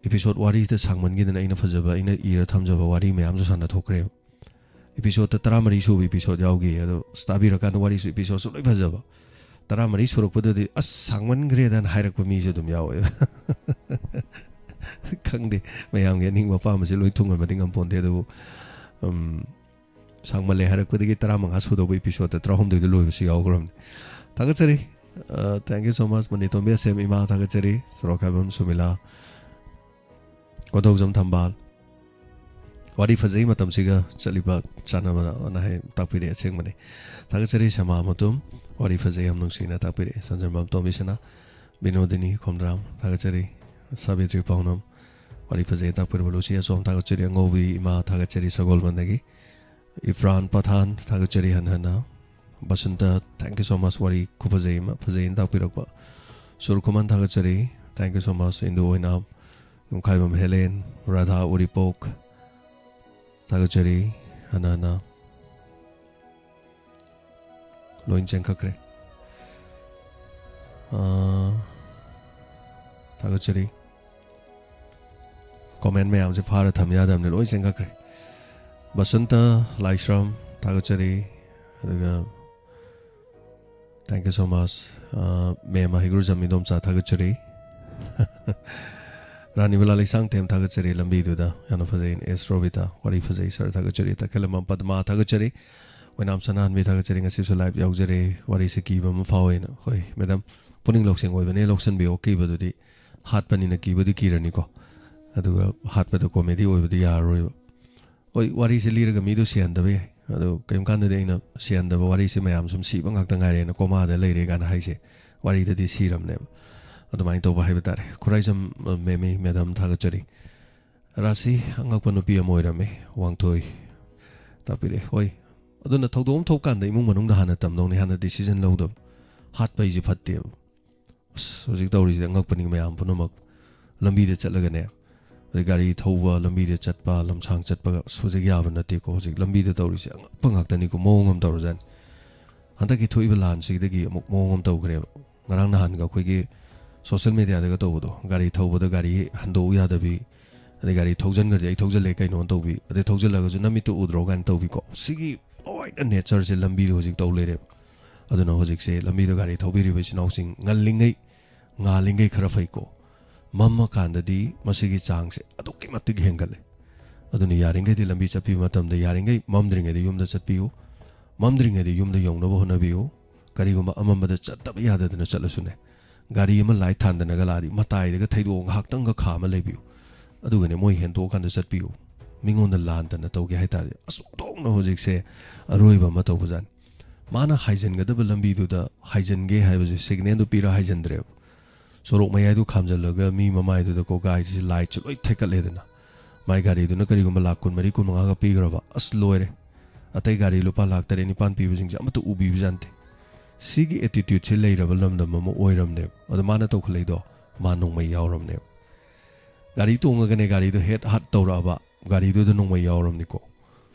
Episode ꯋꯥꯔꯤꯁꯤꯗ ꯁꯥꯡꯃꯟꯈꯤꯗꯅ ꯑꯩꯅ ꯐꯖꯕ, ꯑꯩꯅ ꯏꯔ ꯊꯝꯖꯕ ꯋꯥꯔꯤ ꯃꯌꯥꯝꯁꯨ ꯁꯥꯟꯅꯊꯣꯛꯈ꯭ꯔꯦꯕ꯫ Episodeꯇ ꯇꯔꯥꯃꯔꯤ ꯁꯨꯕ episode ꯌꯥꯎꯈꯤ꯫ ꯑꯗꯣ ꯑꯁ, ꯇꯥꯕꯤꯔꯀꯥꯟꯗ ꯋꯥꯔꯤꯁꯨ episodeꯁꯨ ꯂꯣꯏ ꯐꯖꯕ꯫ ꯇꯔꯥꯃꯔꯤ ꯁꯨꯔꯛꯄꯗꯗꯤ "ꯑꯁ, ꯁꯥꯡꯃꯟꯈ꯭ꯔꯦꯗꯅ" ꯍꯥꯏꯔꯛꯄ ꯃꯤꯁꯨ ꯑꯗꯨꯝ ꯌꯥꯎꯋꯦꯕ꯫ ꯈꯪꯗꯦ, ꯃꯌꯥꯝꯒꯤ ꯑꯅꯤꯡꯕ ꯑꯄꯥꯝꯕꯁꯦ ꯂꯣꯏ ꯊꯨꯡꯍꯟꯕꯗꯤ ꯉꯝꯄꯣꯟꯇꯦ, ꯑꯗꯨꯕꯨ, ꯎꯝ, ꯁꯥꯡꯃꯜꯂꯦ ꯍꯥꯏꯔꯛꯄꯗꯒꯤ ꯇꯔꯥꯃꯉꯥ ꯁꯨꯗꯧꯕ episodeꯇ ꯇꯔꯥꯍꯨꯝꯗꯣꯏꯗ ꯂꯣꯏꯕꯁꯨ ꯌꯥꯎꯈ꯭ꯔꯕꯅꯤ꯫ ꯊꯥꯒꯠꯆꯔꯤ꯫ ꯑ, thank you so much, ꯃꯅꯤꯇꯣꯝꯕꯤ ꯑꯁꯦꯝ, ꯏꯃꯥ ꯊꯥꯒꯠꯆꯔꯤ, ꯁꯣꯔꯣꯛꯈꯥꯏꯕꯝ ꯁꯨꯃꯤꯂꯥ, ꯀꯣꯟꯊꯧꯖꯝ ꯊꯝꯕꯥꯜ꯫ ꯋꯥꯔꯤ ꯐꯖꯩ, ꯃꯇꯝꯁꯤꯒ ꯆꯠꯂꯤꯕ ꯆꯥꯟꯅꯕꯅ ꯍꯥꯏ ꯇꯥꯛꯄꯤꯔꯦ, ꯑꯁꯦꯡꯕꯅꯤ꯫ ꯊꯥꯒꯠꯆꯔꯤ ꯁꯃꯥ ꯃꯇꯨꯝ, ꯋꯥꯔꯤ ꯐꯖꯩ ꯌꯥꯝ ꯅꯨꯡꯁꯤꯅ ꯇꯥꯛꯄꯤꯔꯦ꯫ ꯁꯟꯖꯦꯟꯕꯝ ꯇꯣꯝꯕꯤꯁꯅꯥ, ꯕꯤꯅꯣꯗꯤꯅꯤ ꯈꯣꯝꯗ꯭ꯔꯥꯝ ꯊꯥꯒꯠꯆꯔꯤ꯫ ꯁꯥꯕꯤꯇ꯭ꯔꯤ ꯄꯥꯎꯅꯝ, ꯋꯥꯔꯤ ꯐꯖꯩ ꯇꯥꯛꯄꯤꯔꯕ ꯂꯨꯁꯤ ꯑꯆꯣꯝ ꯊꯥꯒꯠꯆꯔꯤ꯫ ꯑꯉꯧꯕꯤ ꯏꯃꯥ ꯊꯥꯒꯠꯆꯔꯤ ꯁꯒꯣꯜꯕꯟꯗꯒꯤ꯫ ꯏꯐ꯭ꯔꯥꯟ ꯄꯊꯥꯟ ꯊꯥꯒꯠꯆꯔꯤ ꯍꯟꯅ ꯍꯟꯅ꯫ Basanta, thank you so much, ꯋꯥꯔꯤ ꯈꯨꯐꯖꯩ ꯑꯃ, ꯐꯖꯩꯅ ꯇꯥꯛꯄꯤꯔꯛꯄ꯫ ꯁꯨꯔꯈꯨꯃꯟ ꯊꯥꯒꯠꯆꯔꯤ, thank you so much꯫ ꯏꯟꯗꯨ ꯑꯣꯏꯅꯥꯝ, ꯌꯨꯝꯈꯥꯏꯕꯝ ꯍꯦꯂꯦꯟ, ꯔꯥꯙꯥ ꯎꯔꯤꯄꯣꯛ ꯊꯥꯒꯠꯆꯔꯤ ꯍꯟꯅ ꯍꯟꯅ꯫ ꯂꯣꯏ ꯆꯦꯟꯈꯠꯈ꯭ꯔꯦ꯫ ꯑꯥ, ꯊꯥꯒꯠꯆꯔꯤ꯫ Comment ꯃꯌꯥꯝꯁꯦ ꯐꯥꯔ ꯊꯝ ꯌꯥꯗꯕꯅꯤ, ꯂꯣꯏ ꯆꯦꯟꯈꯠꯈ꯭ꯔꯦ꯫ ꯕꯁꯟꯇ ꯂꯥꯏꯁ꯭ꯔꯝ ꯊꯥꯒꯠꯆꯔꯤ꯫ ꯑꯗꯨꯒ thank you so much꯫ ꯑꯥ, ꯃꯦꯝ ꯍꯩꯒ꯭ꯔꯨꯖꯝ ꯏꯟꯗꯣꯝꯆꯥ ꯊꯥꯒꯠꯆꯔꯤ꯫ ꯔꯥꯅꯤ ꯕꯂꯥ ꯂꯩꯁꯥꯡꯊꯦꯝ ꯊꯥꯒꯠꯆꯔꯤ ꯂꯝꯕꯤꯗꯨꯗ꯫ ꯌꯥꯝꯅ ꯐꯖꯩ꯫ ꯑꯦꯁ ꯔꯣꯕꯤꯇꯥ, ꯋꯥꯔꯤ ꯐꯖꯩ꯫ ꯁꯥꯔ ꯊꯥꯒꯠꯆꯔꯤ꯫ ꯇꯈꯦꯜꯂꯝꯕꯝ ꯄꯗꯃꯥ ꯊꯥꯒꯠꯆꯔꯤ꯫ ꯑꯣꯏꯅꯥꯝ ꯁꯅꯥꯍꯟꯕꯤ ꯊꯥꯒꯠꯆꯔꯤ꯫ ꯉꯁꯤꯁꯨ ꯂꯥꯏꯚ ꯌꯥꯎꯖꯔꯦ꯫ ꯋꯥꯔꯤꯁꯦ ꯀꯤꯕ ꯑꯃ ꯐꯥꯎꯋꯦꯅ꯫ ꯍꯣꯏ ꯃꯦꯗꯥꯝ, ꯄꯨꯛꯅꯤꯡ ꯂꯧꯁꯤꯡ ꯑꯣꯏꯕꯅꯦ, ꯂꯧꯁꯟꯕꯤꯌꯣ꯫ ꯀꯤꯕꯗꯨꯗꯤ ꯍꯥꯠꯄꯅꯤꯅ ꯀꯤꯕꯗꯤ ꯀꯤꯔꯅꯤꯀꯣ꯫ ꯑꯗꯨꯒ ꯍꯥꯠꯄꯗ ꯀꯣꯃꯦꯗꯤ ꯑꯣꯏꯕꯗꯤ ꯌꯥꯔꯔꯣꯏꯕ꯫ ꯍꯣꯏ, ꯋꯥꯔꯤꯁꯦ ꯂꯤꯔꯒ ꯃꯤꯗꯣ ꯁꯤꯍꯟꯗꯕ ꯌꯥꯏ꯫ ꯑꯗꯣ ꯀꯔꯤꯝ ꯀꯥꯟꯗꯗꯤ ꯑꯩꯅ ꯁꯤꯍꯟꯗꯕ ꯋꯥꯔꯤꯁꯦ ꯃꯌꯥꯝ ꯁꯨꯝ ꯁꯤꯕ ꯉꯥꯛꯇ ꯉꯥꯏꯔꯦꯅ ꯀꯣꯃꯥꯗ ꯂꯩꯔꯦ ꯀꯥꯏꯅ ꯍꯥꯏꯁꯦ꯫ ꯋꯥꯔꯤꯗꯗꯤ ꯁꯤꯔꯝꯅꯦꯕ꯫ ꯑꯗꯨꯃꯥꯏꯅ ꯇꯧꯕ ꯍꯥꯏꯕ ꯇꯥꯔꯦ꯫ ꯈꯨꯔꯥꯏꯖꯝ, ꯑ, ꯃꯦꯃꯤ, ꯃꯦꯗꯥꯝ ꯊꯥꯒꯠꯆꯔꯤ꯫ ꯔꯥꯁꯤ ꯑꯉꯛꯄ ꯅꯨꯄꯤ ꯑꯃ ꯑꯣꯏꯔꯝꯃꯤ꯫ ꯋꯥꯡꯊꯣꯏ ꯇꯥꯛꯄꯤꯔꯛꯑꯦ꯫ ꯍꯣꯏ꯫ ꯑꯗꯨꯅ ꯊꯧꯗꯣꯛ ꯑꯃ ꯊꯣꯛꯀꯥꯟꯗ ꯏꯃꯨꯡ ꯃꯅꯨꯡꯗ ꯍꯥꯟꯅ ꯇꯝꯗꯧꯅꯤ, ꯍꯥꯟꯅ ꯗꯤꯁꯤꯖꯟ ꯂꯧꯗꯕ꯫ ꯍꯥꯠꯄ ꯍꯥꯏꯁꯦ ꯐꯠꯇꯦꯕ꯫ ꯑꯁ, ꯍꯧꯖꯤꯛ ꯇꯧꯔꯤꯁꯦ ꯑꯉꯛꯄꯅꯤ ꯃꯌꯥꯝ ꯄꯨꯝꯅꯃꯛ꯫ ꯂꯝꯕꯤꯗ ꯆꯠꯂꯒꯅꯦ, ꯑꯗꯩ ꯒꯥꯔꯤ ꯊꯧꯕ, ꯂꯝꯕꯤꯗ ꯆꯠꯄ, ꯂꯝꯁꯥꯡ ꯆꯠꯄꯒ, ꯑꯁ, ꯍꯧꯖꯤꯛ ꯌꯥꯕ ꯅꯠꯇꯦꯀꯣ꯫ ꯍꯧꯖꯤꯛ ꯂꯝꯕꯤꯗ ꯇꯧꯔꯤꯁꯦ ꯑꯉꯛꯄ ꯉꯥꯛꯇꯅꯤꯀꯣ, ꯃꯑꯣꯡ ꯑꯃ ꯇꯧꯔꯖꯥꯠꯅꯤ꯫ ꯍꯟꯗꯛꯀꯤ ꯊꯣꯛꯏꯕ ꯂꯥꯟꯁꯤꯗꯒꯤ ꯑꯃꯨꯛ ꯃꯑꯣꯡ ꯑꯃ ꯇꯧꯈ꯭ꯔꯦꯕ꯫ ꯉꯔꯥꯡ ꯅꯍꯥꯟꯒ ꯑꯩꯈꯣꯏꯒꯤ ꯁꯣꯁꯦꯜ ꯃꯦꯗꯤꯌꯥꯗꯒ ꯇꯧꯕꯗꯣ, ꯒꯥꯔꯤ ꯊꯧꯕꯗ ꯒꯥꯔꯤ ꯍꯟꯗꯣꯛꯎ ꯌꯥꯗꯕꯤ, ꯑꯗꯩ ꯒꯥꯔꯤ ꯊꯧꯖꯟꯈ꯭ꯔꯗꯤ "ꯑꯩ ꯊꯧꯖꯜꯂꯦ ꯀꯩꯅꯣ" ꯇꯧꯕꯤ, ꯑꯗꯩ ꯊꯧꯖꯜꯂꯒꯁꯨ "ꯅꯃꯤꯠꯇꯨ ꯎꯗ꯭ꯔꯣ?" ꯀꯥꯏꯅ ꯇꯧꯕꯤꯀꯣ꯫ ꯁꯤꯒꯤ ꯂꯣꯏꯅ ꯅꯦꯆꯔꯁꯦ ꯂꯝꯕꯤꯗ ꯍꯧꯖꯤꯛ ꯇꯧ ꯂꯩꯔꯦꯕ꯫ ꯑꯗꯨꯅ ꯍꯧꯖꯤꯛꯁꯦ ꯂꯝꯕꯤꯗ ꯒꯥꯔꯤ ꯊꯧꯕꯤꯔꯤꯕ ꯏꯆꯤꯟ ꯏꯅꯥꯎꯁꯤꯡ ꯉꯜꯂꯤꯉꯩ, ꯉꯥꯜꯂꯤꯉꯩ ꯈꯔ ꯐꯩꯀꯣ꯫ ꯃꯝꯃꯀꯥꯟꯗꯗꯤ ꯃꯁꯤꯒꯤ ꯆꯥꯡꯁꯦ ꯑꯗꯨꯛꯀꯤ ꯃꯇꯤꯛ ꯍꯦꯟꯒꯠꯂꯦ꯫ ꯑꯗꯨꯅ ꯌꯥꯔꯤꯉꯩꯗꯤ ꯂꯝꯕꯤ ꯆꯠꯄꯤꯕ ꯃꯇꯝꯗ ꯌꯥꯔꯤꯉꯩ ꯃꯝꯗ꯭ꯔꯤꯉꯩꯗ ꯌꯨꯝꯗ ꯆꯠꯄꯤꯌꯨ꯫ ꯃꯝꯗ꯭ꯔꯤꯉꯩꯗ ꯌꯨꯝꯗ ꯌꯧꯅꯕ ꯍꯣꯠꯅꯕꯤꯌꯨ꯫ ꯀꯔꯤꯒꯨꯝꯕ ꯑꯃꯝꯕꯗ ꯆꯠꯇꯕ ꯌꯥꯗꯗꯅ ꯆꯠꯂꯁꯨꯅꯦ, ꯒꯥꯔꯤ ꯑꯃ ꯂꯥꯏꯠ ꯊꯥꯟꯗꯅꯒ ꯂꯥꯛꯑꯗꯤ ꯃꯇꯥꯏꯗꯒ ꯊꯩꯗꯣꯛꯑꯒ ꯉꯥꯏꯍꯥꯛꯇꯪꯒ ꯈꯥꯝꯃ ꯂꯩꯕꯤꯌꯨ꯫ ꯑꯗꯨꯒꯅꯦ ꯃꯣꯏ ꯍꯦꯟꯗꯣꯛꯑꯀꯥꯟꯗ ꯆꯠꯄꯤꯌꯨ꯫ ꯃꯤꯉꯣꯟꯗ ꯂꯥꯟꯗꯅ ꯇꯧꯒꯦ ꯍꯥꯏꯇꯥꯔꯗꯤ ꯑꯁꯨꯛ ꯊꯣꯛꯅ ꯍꯧꯖꯤꯛꯁꯦ ꯑꯔꯣꯏꯕ ꯑꯃ ꯇꯧꯕꯖꯥꯠꯅꯤ꯫ ꯃꯥꯅ ꯍꯥꯏꯖꯤꯟꯒꯗꯕ ꯂꯝꯕꯤꯗꯨꯗ ꯍꯥꯏꯖꯤꯟꯒꯦ ꯍꯥꯏꯕꯁꯦ ꯁꯤꯒꯅꯦꯜꯗꯨ ꯄꯤꯔ ꯍꯥꯏꯖꯤꯟꯗ꯭ꯔꯦꯕ꯫ ꯁꯣꯔꯣꯛ ꯃꯌꯥꯏꯗꯨ ꯈꯥꯝꯖꯜꯂꯒ ꯃꯤ ꯃꯃꯥꯏꯗꯨꯗꯀꯣ ꯒꯥꯔꯤꯁꯤ ꯂꯥꯏꯠꯁꯨ ꯂꯣꯏ ꯊꯦꯛꯀꯠꯂꯦꯗꯅ꯫ ꯃꯥꯏ ꯒꯥꯔꯤꯗꯨꯅ ꯀꯔꯤꯒꯨꯝꯕ ꯂꯥꯛ ꯀꯨꯟꯃꯔꯤ, ꯀꯨꯟꯃꯉꯥꯒ ꯄꯤꯈ꯭ꯔꯕ, ꯑꯁ ꯂꯣꯏꯔꯦ꯫ ꯑꯇꯩ ꯒꯥꯔꯤ ꯂꯨꯄꯥ ꯂꯥꯛ ꯇꯔꯦꯠ ꯅꯤꯄꯥꯟ ꯄꯤꯕꯁꯤꯡꯁꯦ ꯑꯃꯠꯇ ꯎꯕꯤꯕꯖꯥꯠ ꯅꯠꯇꯦ꯫ ꯁꯤꯒꯤ ꯑꯦꯇꯤꯇ꯭ꯌꯨꯠꯁꯦ ꯂꯩꯔꯕ ꯂꯝꯗꯝ ꯑꯃ ꯑꯣꯏꯔꯝꯅꯦꯕ꯫ ꯑꯗꯣ ꯃꯥꯅ ꯇꯧꯈꯠꯂꯛꯏꯗꯣ ꯃꯥ ꯅꯣꯡꯃꯩ ꯌꯥꯎꯔꯝꯅꯦꯕ꯫ ꯒꯥꯔꯤ ꯇꯣꯡꯉꯒꯅꯦ ꯒꯥꯔꯤꯗꯣ ꯍꯦꯠ ꯍꯥꯠ ꯇꯧꯔꯛꯑꯕ, ꯒꯥꯔꯤꯗꯨꯗ ꯅꯣꯡꯃꯩ ꯌꯥꯎꯔꯝꯅꯤꯀꯣ꯫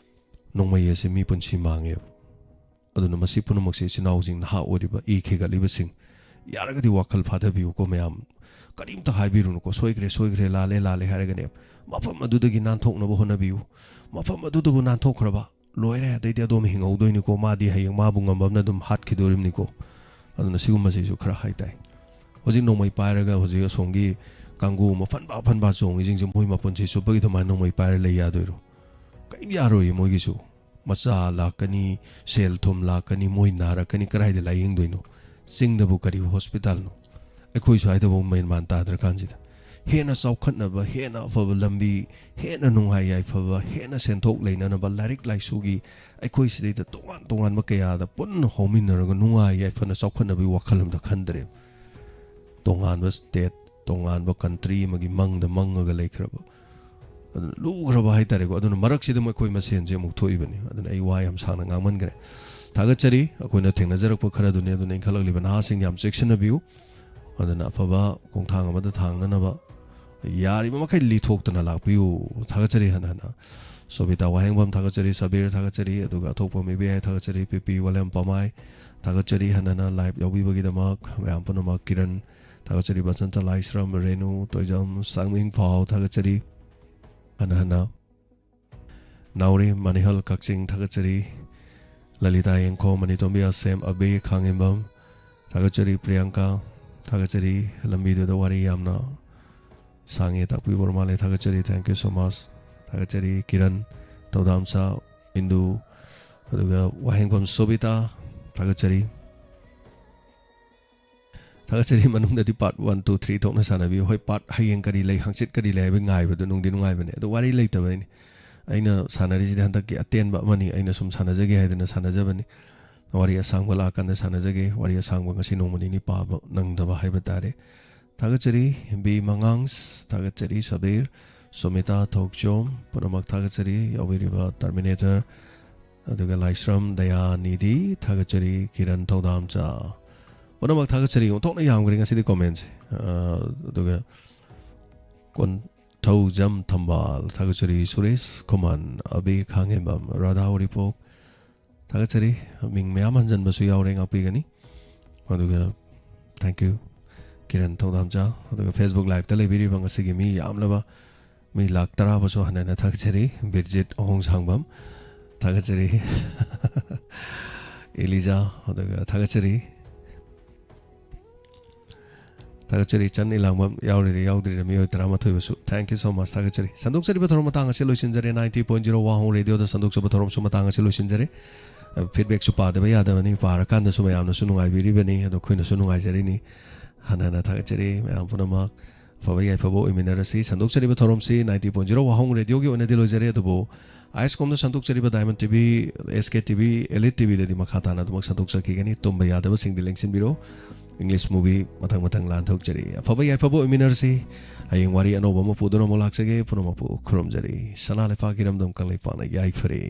ꯅꯣꯡꯃꯩ ꯑꯁꯤ ꯃꯤ ꯄꯨꯟꯁꯤ ꯃꯥꯡꯉꯦꯕ꯫ ꯑꯗꯨꯅ ꯃꯁꯤ ꯄꯨꯝꯅꯃꯛꯁꯦ ꯏꯆꯤꯟ ꯏꯅꯥꯎꯁꯤꯡ, ꯅꯍꯥ ꯑꯣꯏꯔꯤꯕ, ꯏ ꯈꯦꯒꯠꯂꯤꯕꯁꯤꯡ, ꯌꯥꯔꯒꯗꯤ ꯋꯥꯈꯜ ꯐꯥꯊꯕꯤꯌꯨꯀꯣ ꯃꯌꯥꯝ꯫ ꯀꯔꯤꯝꯇ ꯍꯥꯏꯕꯤꯔꯨꯅꯨꯀꯣ꯫ "ꯁꯣꯏꯈ꯭ꯔꯦ, ꯁꯣꯏꯈ꯭ꯔꯦ, ꯂꯥꯜꯂꯦ, ꯂꯥꯜꯂꯦ" ꯍꯥꯏꯔꯒꯅꯦ ꯃꯐꯝ ꯑꯗꯨꯗꯒꯤ ꯅꯥꯟꯊꯣꯛꯅꯕ ꯍꯣꯠꯅꯕꯤꯌꯨ꯫ ꯃꯐꯝ ꯑꯗꯨꯗꯕꯨ ꯅꯥꯟꯊꯣꯛꯈ꯭ꯔꯕ, ꯂꯣꯏꯔꯦ꯫ ꯑꯗꯩꯗꯤ ꯑꯗꯣꯝ ꯍꯤꯡꯍꯧꯗꯣꯏꯅꯤꯀꯣ꯫ ꯃꯥꯗꯤ ꯍꯌꯦꯡ ꯃꯥꯕꯨ ꯉꯝꯕ ꯑꯃꯅ ꯑꯗꯨꯝ ꯍꯥꯠꯈꯤꯗꯣꯔꯤꯕꯅꯤꯀꯣ꯫ ꯑꯗꯨꯅ ꯁꯤꯒꯨꯝꯕꯁꯤꯁꯨ ꯈꯔ ꯍꯥꯏ ꯇꯥꯏ꯫ ꯍꯧꯖꯤꯛ ꯅꯣꯡꯃꯩ ꯄꯥꯏꯔꯒ ꯍꯧꯖꯤꯛ ꯑꯁꯣꯝꯒꯤ ꯀꯥꯡꯒꯨ ꯃꯐꯟꯕ ꯐꯟꯕ ꯆꯣꯡꯉꯤꯁꯤꯡꯁꯦ ꯃꯣꯏ ꯃꯄꯨꯟꯁꯤ ꯆꯨꯞꯄꯒꯤ ꯑꯗꯨꯃꯥꯏꯅ ꯅꯣꯡꯃꯩ ꯄꯥꯏꯔ ꯂꯩ ꯌꯥꯗꯣꯏꯔꯣ? ꯀꯔꯤꯝ ꯌꯥꯔꯣꯏꯌꯦ ꯃꯣꯏꯒꯤꯁꯨ꯫ ꯃꯆꯥ ꯂꯥꯛꯀꯅꯤ, ꯁꯦꯜ ꯊꯨꯝ ꯂꯥꯛꯀꯅꯤ, ꯃꯣꯏ ꯅꯥꯔꯛꯀꯅꯤ, ꯀꯗꯥꯏꯗ ꯂꯥꯏꯌꯦꯡꯗꯣꯏꯅꯣ? ꯆꯤꯡꯗꯕꯨ ꯀꯔꯤ ꯍꯣꯁꯄꯤꯇꯥꯜꯅꯣ? ꯑꯩꯈꯣꯏ ꯁ꯭ꯋꯥꯏꯗꯕꯨ ꯃꯦꯟ ꯃꯥꯟ ꯇꯥꯗ꯭ꯔꯀꯥꯟꯁꯤꯗ꯫ ꯍꯦꯟꯅ ꯆꯥꯎꯈꯠꯅꯕ, ꯍꯦꯟꯅ ꯑꯐꯕ ꯂꯝꯕꯤ, ꯍꯦꯟꯅ ꯅꯨꯡꯉꯥꯏ ꯌꯥꯏꯐꯕ, ꯍꯦꯟꯅ ꯁꯦꯟꯊꯣꯛ ꯂꯩꯅꯅꯕ, ꯂꯥꯏꯔꯤꯛ ꯂꯥꯏꯁꯨꯒꯤ, ꯑꯩꯈꯣꯏ ꯁꯤꯗꯩꯗ ꯇꯣꯉꯥꯟ ꯇꯣꯉꯥꯟꯕ ꯀꯌꯥꯗ ꯄꯨꯟꯅ ꯍꯧꯃꯤꯟꯅꯔꯒ ꯅꯨꯡꯉꯥꯏ ꯌꯥꯏꯐꯅ ꯆꯥꯎꯈꯠꯅꯕꯒꯤ ꯋꯥꯈꯜ ꯑꯝꯇ ꯈꯟꯗ꯭ꯔꯦꯕ꯫ ꯇꯣꯉꯥꯟꯕ ꯁ꯭ꯇꯦꯠ, ꯇꯣꯉꯥꯟꯕ ꯀꯟꯇ꯭ꯔꯤ ꯑꯃꯒꯤ ꯃꯪꯗ ꯃꯪꯉꯒ ꯂꯩꯈ꯭ꯔꯕ꯫ ꯑꯗꯨꯅ ꯂꯨꯈ꯭ꯔꯕ ꯍꯥꯏꯇꯥꯔꯦꯀꯣ꯫ ꯑꯗꯨꯅ ꯃꯔꯛꯁꯤꯗ ꯑꯩꯈꯣꯏ ꯃꯁꯦꯟꯁꯦ ꯑꯃꯨꯛ ꯊꯣꯛꯏꯕꯅꯤ꯫ ꯑꯗꯨꯅ ꯑꯩ ꯋꯥ ꯌꯥꯝ ꯁꯥꯡꯅ ꯉꯥꯡꯃꯟꯈ꯭ꯔꯦ꯫ ꯊꯥꯒꯠꯆꯔꯤ꯫ ꯑꯩꯈꯣꯏꯅ ꯊꯦꯡꯅꯖꯔꯛꯄ ꯈꯔꯗꯨꯅꯤ꯫ ꯑꯗꯨꯅ ꯏꯟꯈꯠꯂꯛꯂꯤꯕ ꯅꯍꯥꯁꯤꯡ ꯌꯥꯝ ꯆꯦꯛꯁꯤꯟꯅꯕꯤꯌꯨ꯫ ꯑꯗꯨꯅ ꯑꯐꯕ ꯈꯣꯡꯊꯥꯡ ꯑꯃꯗ ꯊꯥꯡꯅꯅꯕ ꯌꯥꯔꯤꯕ ꯃꯈꯩ ꯂꯤꯊꯣꯛꯇꯅ ꯂꯥꯛꯄꯤꯌꯨ꯫ ꯊꯥꯒꯠꯆꯔꯤ ꯍꯟꯅ ꯍꯟꯅ꯫ ꯁꯣꯕꯤꯇꯥ ꯋꯥꯍꯦꯡꯕꯝ ꯊꯥꯒꯠꯆꯔꯤ, ꯁꯕꯤꯔ ꯊꯥꯒꯠꯆꯔꯤ, ꯑꯗꯨꯒ ꯑꯊꯣꯛꯄꯝ ꯏꯕꯦꯌꯥꯏ ꯊꯥꯒꯠꯆꯔꯤ, ꯄꯤꯄꯤ ꯋꯥꯂꯦꯝ ꯄꯃꯥꯏ ꯊꯥꯒꯠꯆꯔꯤ ꯍꯟꯅ ꯍꯟꯅ live ꯌꯥꯎꯕꯤꯕꯒꯤꯗꯃꯛ ꯃꯌꯥꯝ ꯄꯨꯝꯅꯃꯛ꯫ ꯀꯤꯔꯟ ꯊꯥꯒꯠꯆꯔꯤ, ꯕꯁꯟꯇ ꯂꯥꯏꯁ꯭ꯔꯝ, ꯔꯦꯅꯨ ꯇꯣꯏꯖꯝ, ꯁꯥꯡꯃꯤꯡ ꯐꯥꯎ ꯊꯥꯒꯠꯆꯔꯤ ꯍꯟꯅ ꯍꯟꯅ꯫ ꯅꯥꯎꯔꯦꯝ ꯃꯅꯤꯍꯜ ꯀꯛꯆꯤꯡ ꯊꯥꯒꯠꯆꯔꯤ꯫ ꯂꯂꯤꯇꯥ ꯌꯦꯡꯈꯣꯝ, ꯃꯅꯤꯇꯣꯝꯕꯤ ꯑꯁꯦꯝ, ꯑꯕꯦ ꯈꯥꯡꯉꯦꯝꯕꯝ ꯊꯥꯒꯠꯆꯔꯤ꯫ ꯄ꯭ꯔꯤꯌꯥꯡꯀꯥ ꯊꯥꯒꯠꯆꯔꯤ꯫ ꯂꯝꯕꯤꯗꯨꯗ ꯋꯥꯔꯤ ꯌꯥꯝꯅ ꯁꯥꯡꯉꯦ ꯇꯥꯛꯄꯤꯕ ꯑꯣꯏꯔ ꯃꯥꯜꯂꯦ꯫ ꯊꯥꯒꯠꯆꯔꯤ꯫ Thank you so much꯫ ꯊꯥꯒꯠꯆꯔꯤ꯫ ꯀꯤꯔꯟ ꯊꯧꯗꯥꯝꯆꯥ, ꯏꯟꯗꯨ, ꯑꯗꯨꯒ ꯋꯥꯍꯦꯡꯕꯝ ꯁꯣꯕꯤꯇꯥ ꯊꯥꯒꯠꯆꯔꯤ꯫ ꯊꯥꯒꯠꯆꯔꯤ꯫ ꯃꯅꯨꯡꯗꯗꯤ part one, two, three ꯊꯣꯛꯅ ꯁꯥꯟꯅꯕꯤꯌꯨ꯫ ꯍꯣꯏ, part ꯍꯌꯦꯡ ꯀꯔꯤ ꯂꯩ, ꯍꯪꯆꯤꯠ ꯀꯔꯤ ꯂꯩ ꯍꯥꯏꯕ ꯉꯥꯏꯕꯗꯣ ꯅꯨꯡꯗꯤ ꯅꯨꯡꯉꯥꯏꯕꯅꯦ꯫ ꯑꯗꯣ ꯋꯥꯔꯤ ꯂꯩꯇꯕꯩꯅꯤ꯫ ꯑꯩꯅ ꯁꯥꯟꯅꯔꯤꯁꯤꯗꯤ ꯍꯟꯗꯛꯀꯤ ꯑꯇꯦꯟꯕ ꯑꯃꯅꯤ, ꯑꯩꯅ ꯁꯨꯝ ꯁꯥꯟꯅꯖꯒꯦ ꯍꯥꯏꯗꯅ ꯁꯥꯟꯅꯖꯕꯅꯤ꯫ ꯋꯥꯔꯤ ꯑꯁꯥꯡꯕ ꯂꯥꯛꯑꯀꯥꯟꯗ ꯁꯥꯟꯅꯖꯒꯦ꯫ ꯋꯥꯔꯤ ꯑꯁꯥꯡꯕ ꯉꯁꯤ ꯅꯣꯡꯃ ꯅꯤꯅꯤ ꯄꯥꯕ ꯅꯪꯗꯕ ꯍꯥꯏꯕ ꯇꯥꯔꯦ꯫ ꯊꯥꯒꯠꯆꯔꯤ꯫ ꯕꯤ ꯃꯉꯥꯡꯁ ꯊꯥꯒꯠꯆꯔꯤ꯫ ꯁꯕꯤꯔ, ꯁꯨꯃꯤꯇꯥ ꯊꯣꯛꯆꯣꯝ ꯄꯨꯝꯅꯃꯛ ꯊꯥꯒꯠꯆꯔꯤ꯫ ꯌꯥꯎꯕꯤꯔꯤꯕ Terminator, ꯑꯗꯨꯒ ꯂꯥꯏꯁ꯭ꯔꯝ ꯗꯌꯥꯅꯤꯗꯤ ꯊꯥꯒꯠꯆꯔꯤ꯫ ꯀꯤꯔꯟ ꯊꯧꯗꯥꯝꯆꯥ ꯄꯨꯝꯅꯃꯛ ꯊꯥꯒꯠꯆꯔꯤ꯫ ꯑꯣꯟꯊꯣꯛꯅ ꯌꯥꯝꯈ꯭ꯔꯦ ꯉꯁꯤꯗꯤ commentꯁꯦ꯫ ꯑ, ꯑꯗꯨꯒ ꯀꯣꯟꯊꯧꯖꯝ ꯊꯝꯕꯥꯜ ꯊꯥꯒꯠꯆꯔꯤ꯫ ꯁꯨꯔꯦꯁ ꯈꯨꯃꯟ, ꯑꯕꯤ ꯈꯥꯡꯉꯦꯝꯕꯝ, ꯔꯥꯙꯥ ꯎꯔꯤꯄꯣꯛ ꯊꯥꯒꯠꯆꯔꯤ꯫ ꯃꯤꯡ ꯃꯌꯥꯝ ꯍꯟꯖꯟꯕꯁꯨ ꯌꯥꯎꯔꯦ, ꯉꯥꯛꯄꯤꯒꯅꯤ꯫ ꯑꯗꯨꯒ thank you ꯀꯤꯔꯟ ꯊꯧꯗꯥꯝꯆꯥ꯫ ꯑꯗꯨꯒ Facebook liveꯇ ꯂꯩꯕꯤꯔꯤꯕ ꯉꯁꯤꯒꯤ ꯃꯤ ꯌꯥꯝꯂꯕ ꯃꯤ ꯂꯥꯛ ꯇꯔꯥꯕꯨꯁꯨ ꯍꯟꯅ ꯍꯟꯅ ꯊꯥꯒꯠꯆꯔꯤ꯫ ꯕꯤꯔꯖꯤꯠ ꯑꯍꯣꯡꯁꯥꯡꯕꯝ ꯊꯥꯒꯠꯆꯔꯤ꯫ ꯏꯂꯤꯖꯥ, ꯑꯗꯨꯒ ꯊꯥꯒꯠꯆꯔꯤ꯫ ꯊꯥꯒꯠꯆꯔꯤ꯫ ꯆꯟ ꯏꯂꯥꯡꯕꯝ ꯌꯥꯎꯔꯤꯔ ꯌꯥꯎꯗ꯭ꯔꯤꯔ, ꯃꯤꯑꯣꯏ ꯇꯔꯥꯃꯥꯊꯣꯏꯕꯨꯁꯨ꯫ Thank you so much꯫ ꯊꯥꯒꯠꯆꯔꯤ꯫ ꯁꯟꯗꯣꯛꯆꯔꯤꯕ ꯊꯧꯔꯝ ꯃꯇꯥꯡ ꯑꯁꯤ ꯂꯣꯏꯁꯤꯟꯖꯔꯦ꯫ Ninety point zero ꯋꯥꯍꯣꯡ ꯔꯦꯗꯤꯑꯣꯗ ꯁꯟꯗꯣꯛꯆꯕ ꯊꯧꯔꯝꯁꯨ ꯃꯇꯥꯡ ꯑꯁꯤ ꯂꯣꯏꯁꯤꯟꯖꯔꯦ꯫ ꯐꯤꯗꯕꯦꯛꯁꯨ ꯄꯥꯗꯕ ꯌꯥꯗꯕꯅꯤ, ꯄꯥꯔꯀꯥꯟꯗꯁꯨ ꯃꯌꯥꯝꯅꯁꯨ ꯅꯨꯡꯉꯥꯏꯕꯤꯔꯤꯕꯅꯤ, ꯑꯗꯣ ꯑꯩꯈꯣꯏꯅꯁꯨ ꯅꯨꯡꯉꯥꯏꯖꯔꯤꯅꯤ꯫ ꯍꯟꯅ ꯍꯟꯅ ꯊꯥꯒꯠꯆꯔꯤ꯫ ꯃꯌꯥꯝ ꯄꯨꯝꯅꯃꯛ ꯑꯐꯕ ꯌꯥꯏꯐꯕ ꯑꯣꯏꯃꯤꯟꯅꯔꯁꯤ꯫ ꯁꯟꯗꯣꯛꯆꯔꯤꯕ ꯊꯧꯔꯝꯁꯤ ninety point zero ꯋꯥꯍꯣꯡ ꯔꯦꯗꯤꯑꯣꯒꯤ ꯑꯣꯏꯅꯗꯤ ꯂꯣꯏꯖꯔꯦ, ꯑꯗꯨꯕꯨ ꯑꯥꯏ ꯑꯦꯁ ꯀꯣꯝꯗ ꯁꯟꯗꯣꯛꯆꯔꯤꯕ Diamond TV, SK TV, Elite TVꯗꯗꯤ ꯃꯈꯥ ꯇꯥꯅ ꯑꯗꯨꯃꯛ ꯁꯟꯗꯣꯛꯆꯈꯤꯒꯅꯤ꯫ ꯇꯨꯝꯕ ꯌꯥꯗꯕꯁꯤꯡꯗꯤ ꯂꯦꯡꯁꯤꯟꯕꯤꯔꯣ꯫ English movie ꯃꯊꯪ ꯃꯊꯪ ꯂꯥꯟꯊꯣꯛꯆꯔꯤ꯫ ꯑꯐꯕ ꯌꯥꯏꯐꯕ ꯑꯣꯏꯃꯤꯟꯅꯔꯁꯤ꯫ ꯍꯌꯦꯡ ꯋꯥꯔꯤ ꯑꯅꯧꯕ ꯑꯃ ꯄꯨꯗꯨꯅ ꯑꯃꯨꯛ ꯂꯥꯛꯆꯒꯦ꯫ ꯄꯨꯝꯅꯃꯛꯄꯨ ꯈꯨꯔꯨꯝꯖꯔꯤ꯫ ꯁꯅꯥ ꯂꯩꯄꯥꯛ ꯏꯔꯝꯗꯝ ꯀꯪꯂꯩꯄꯥꯛꯅ ꯌꯥꯏꯐꯔꯦ꯫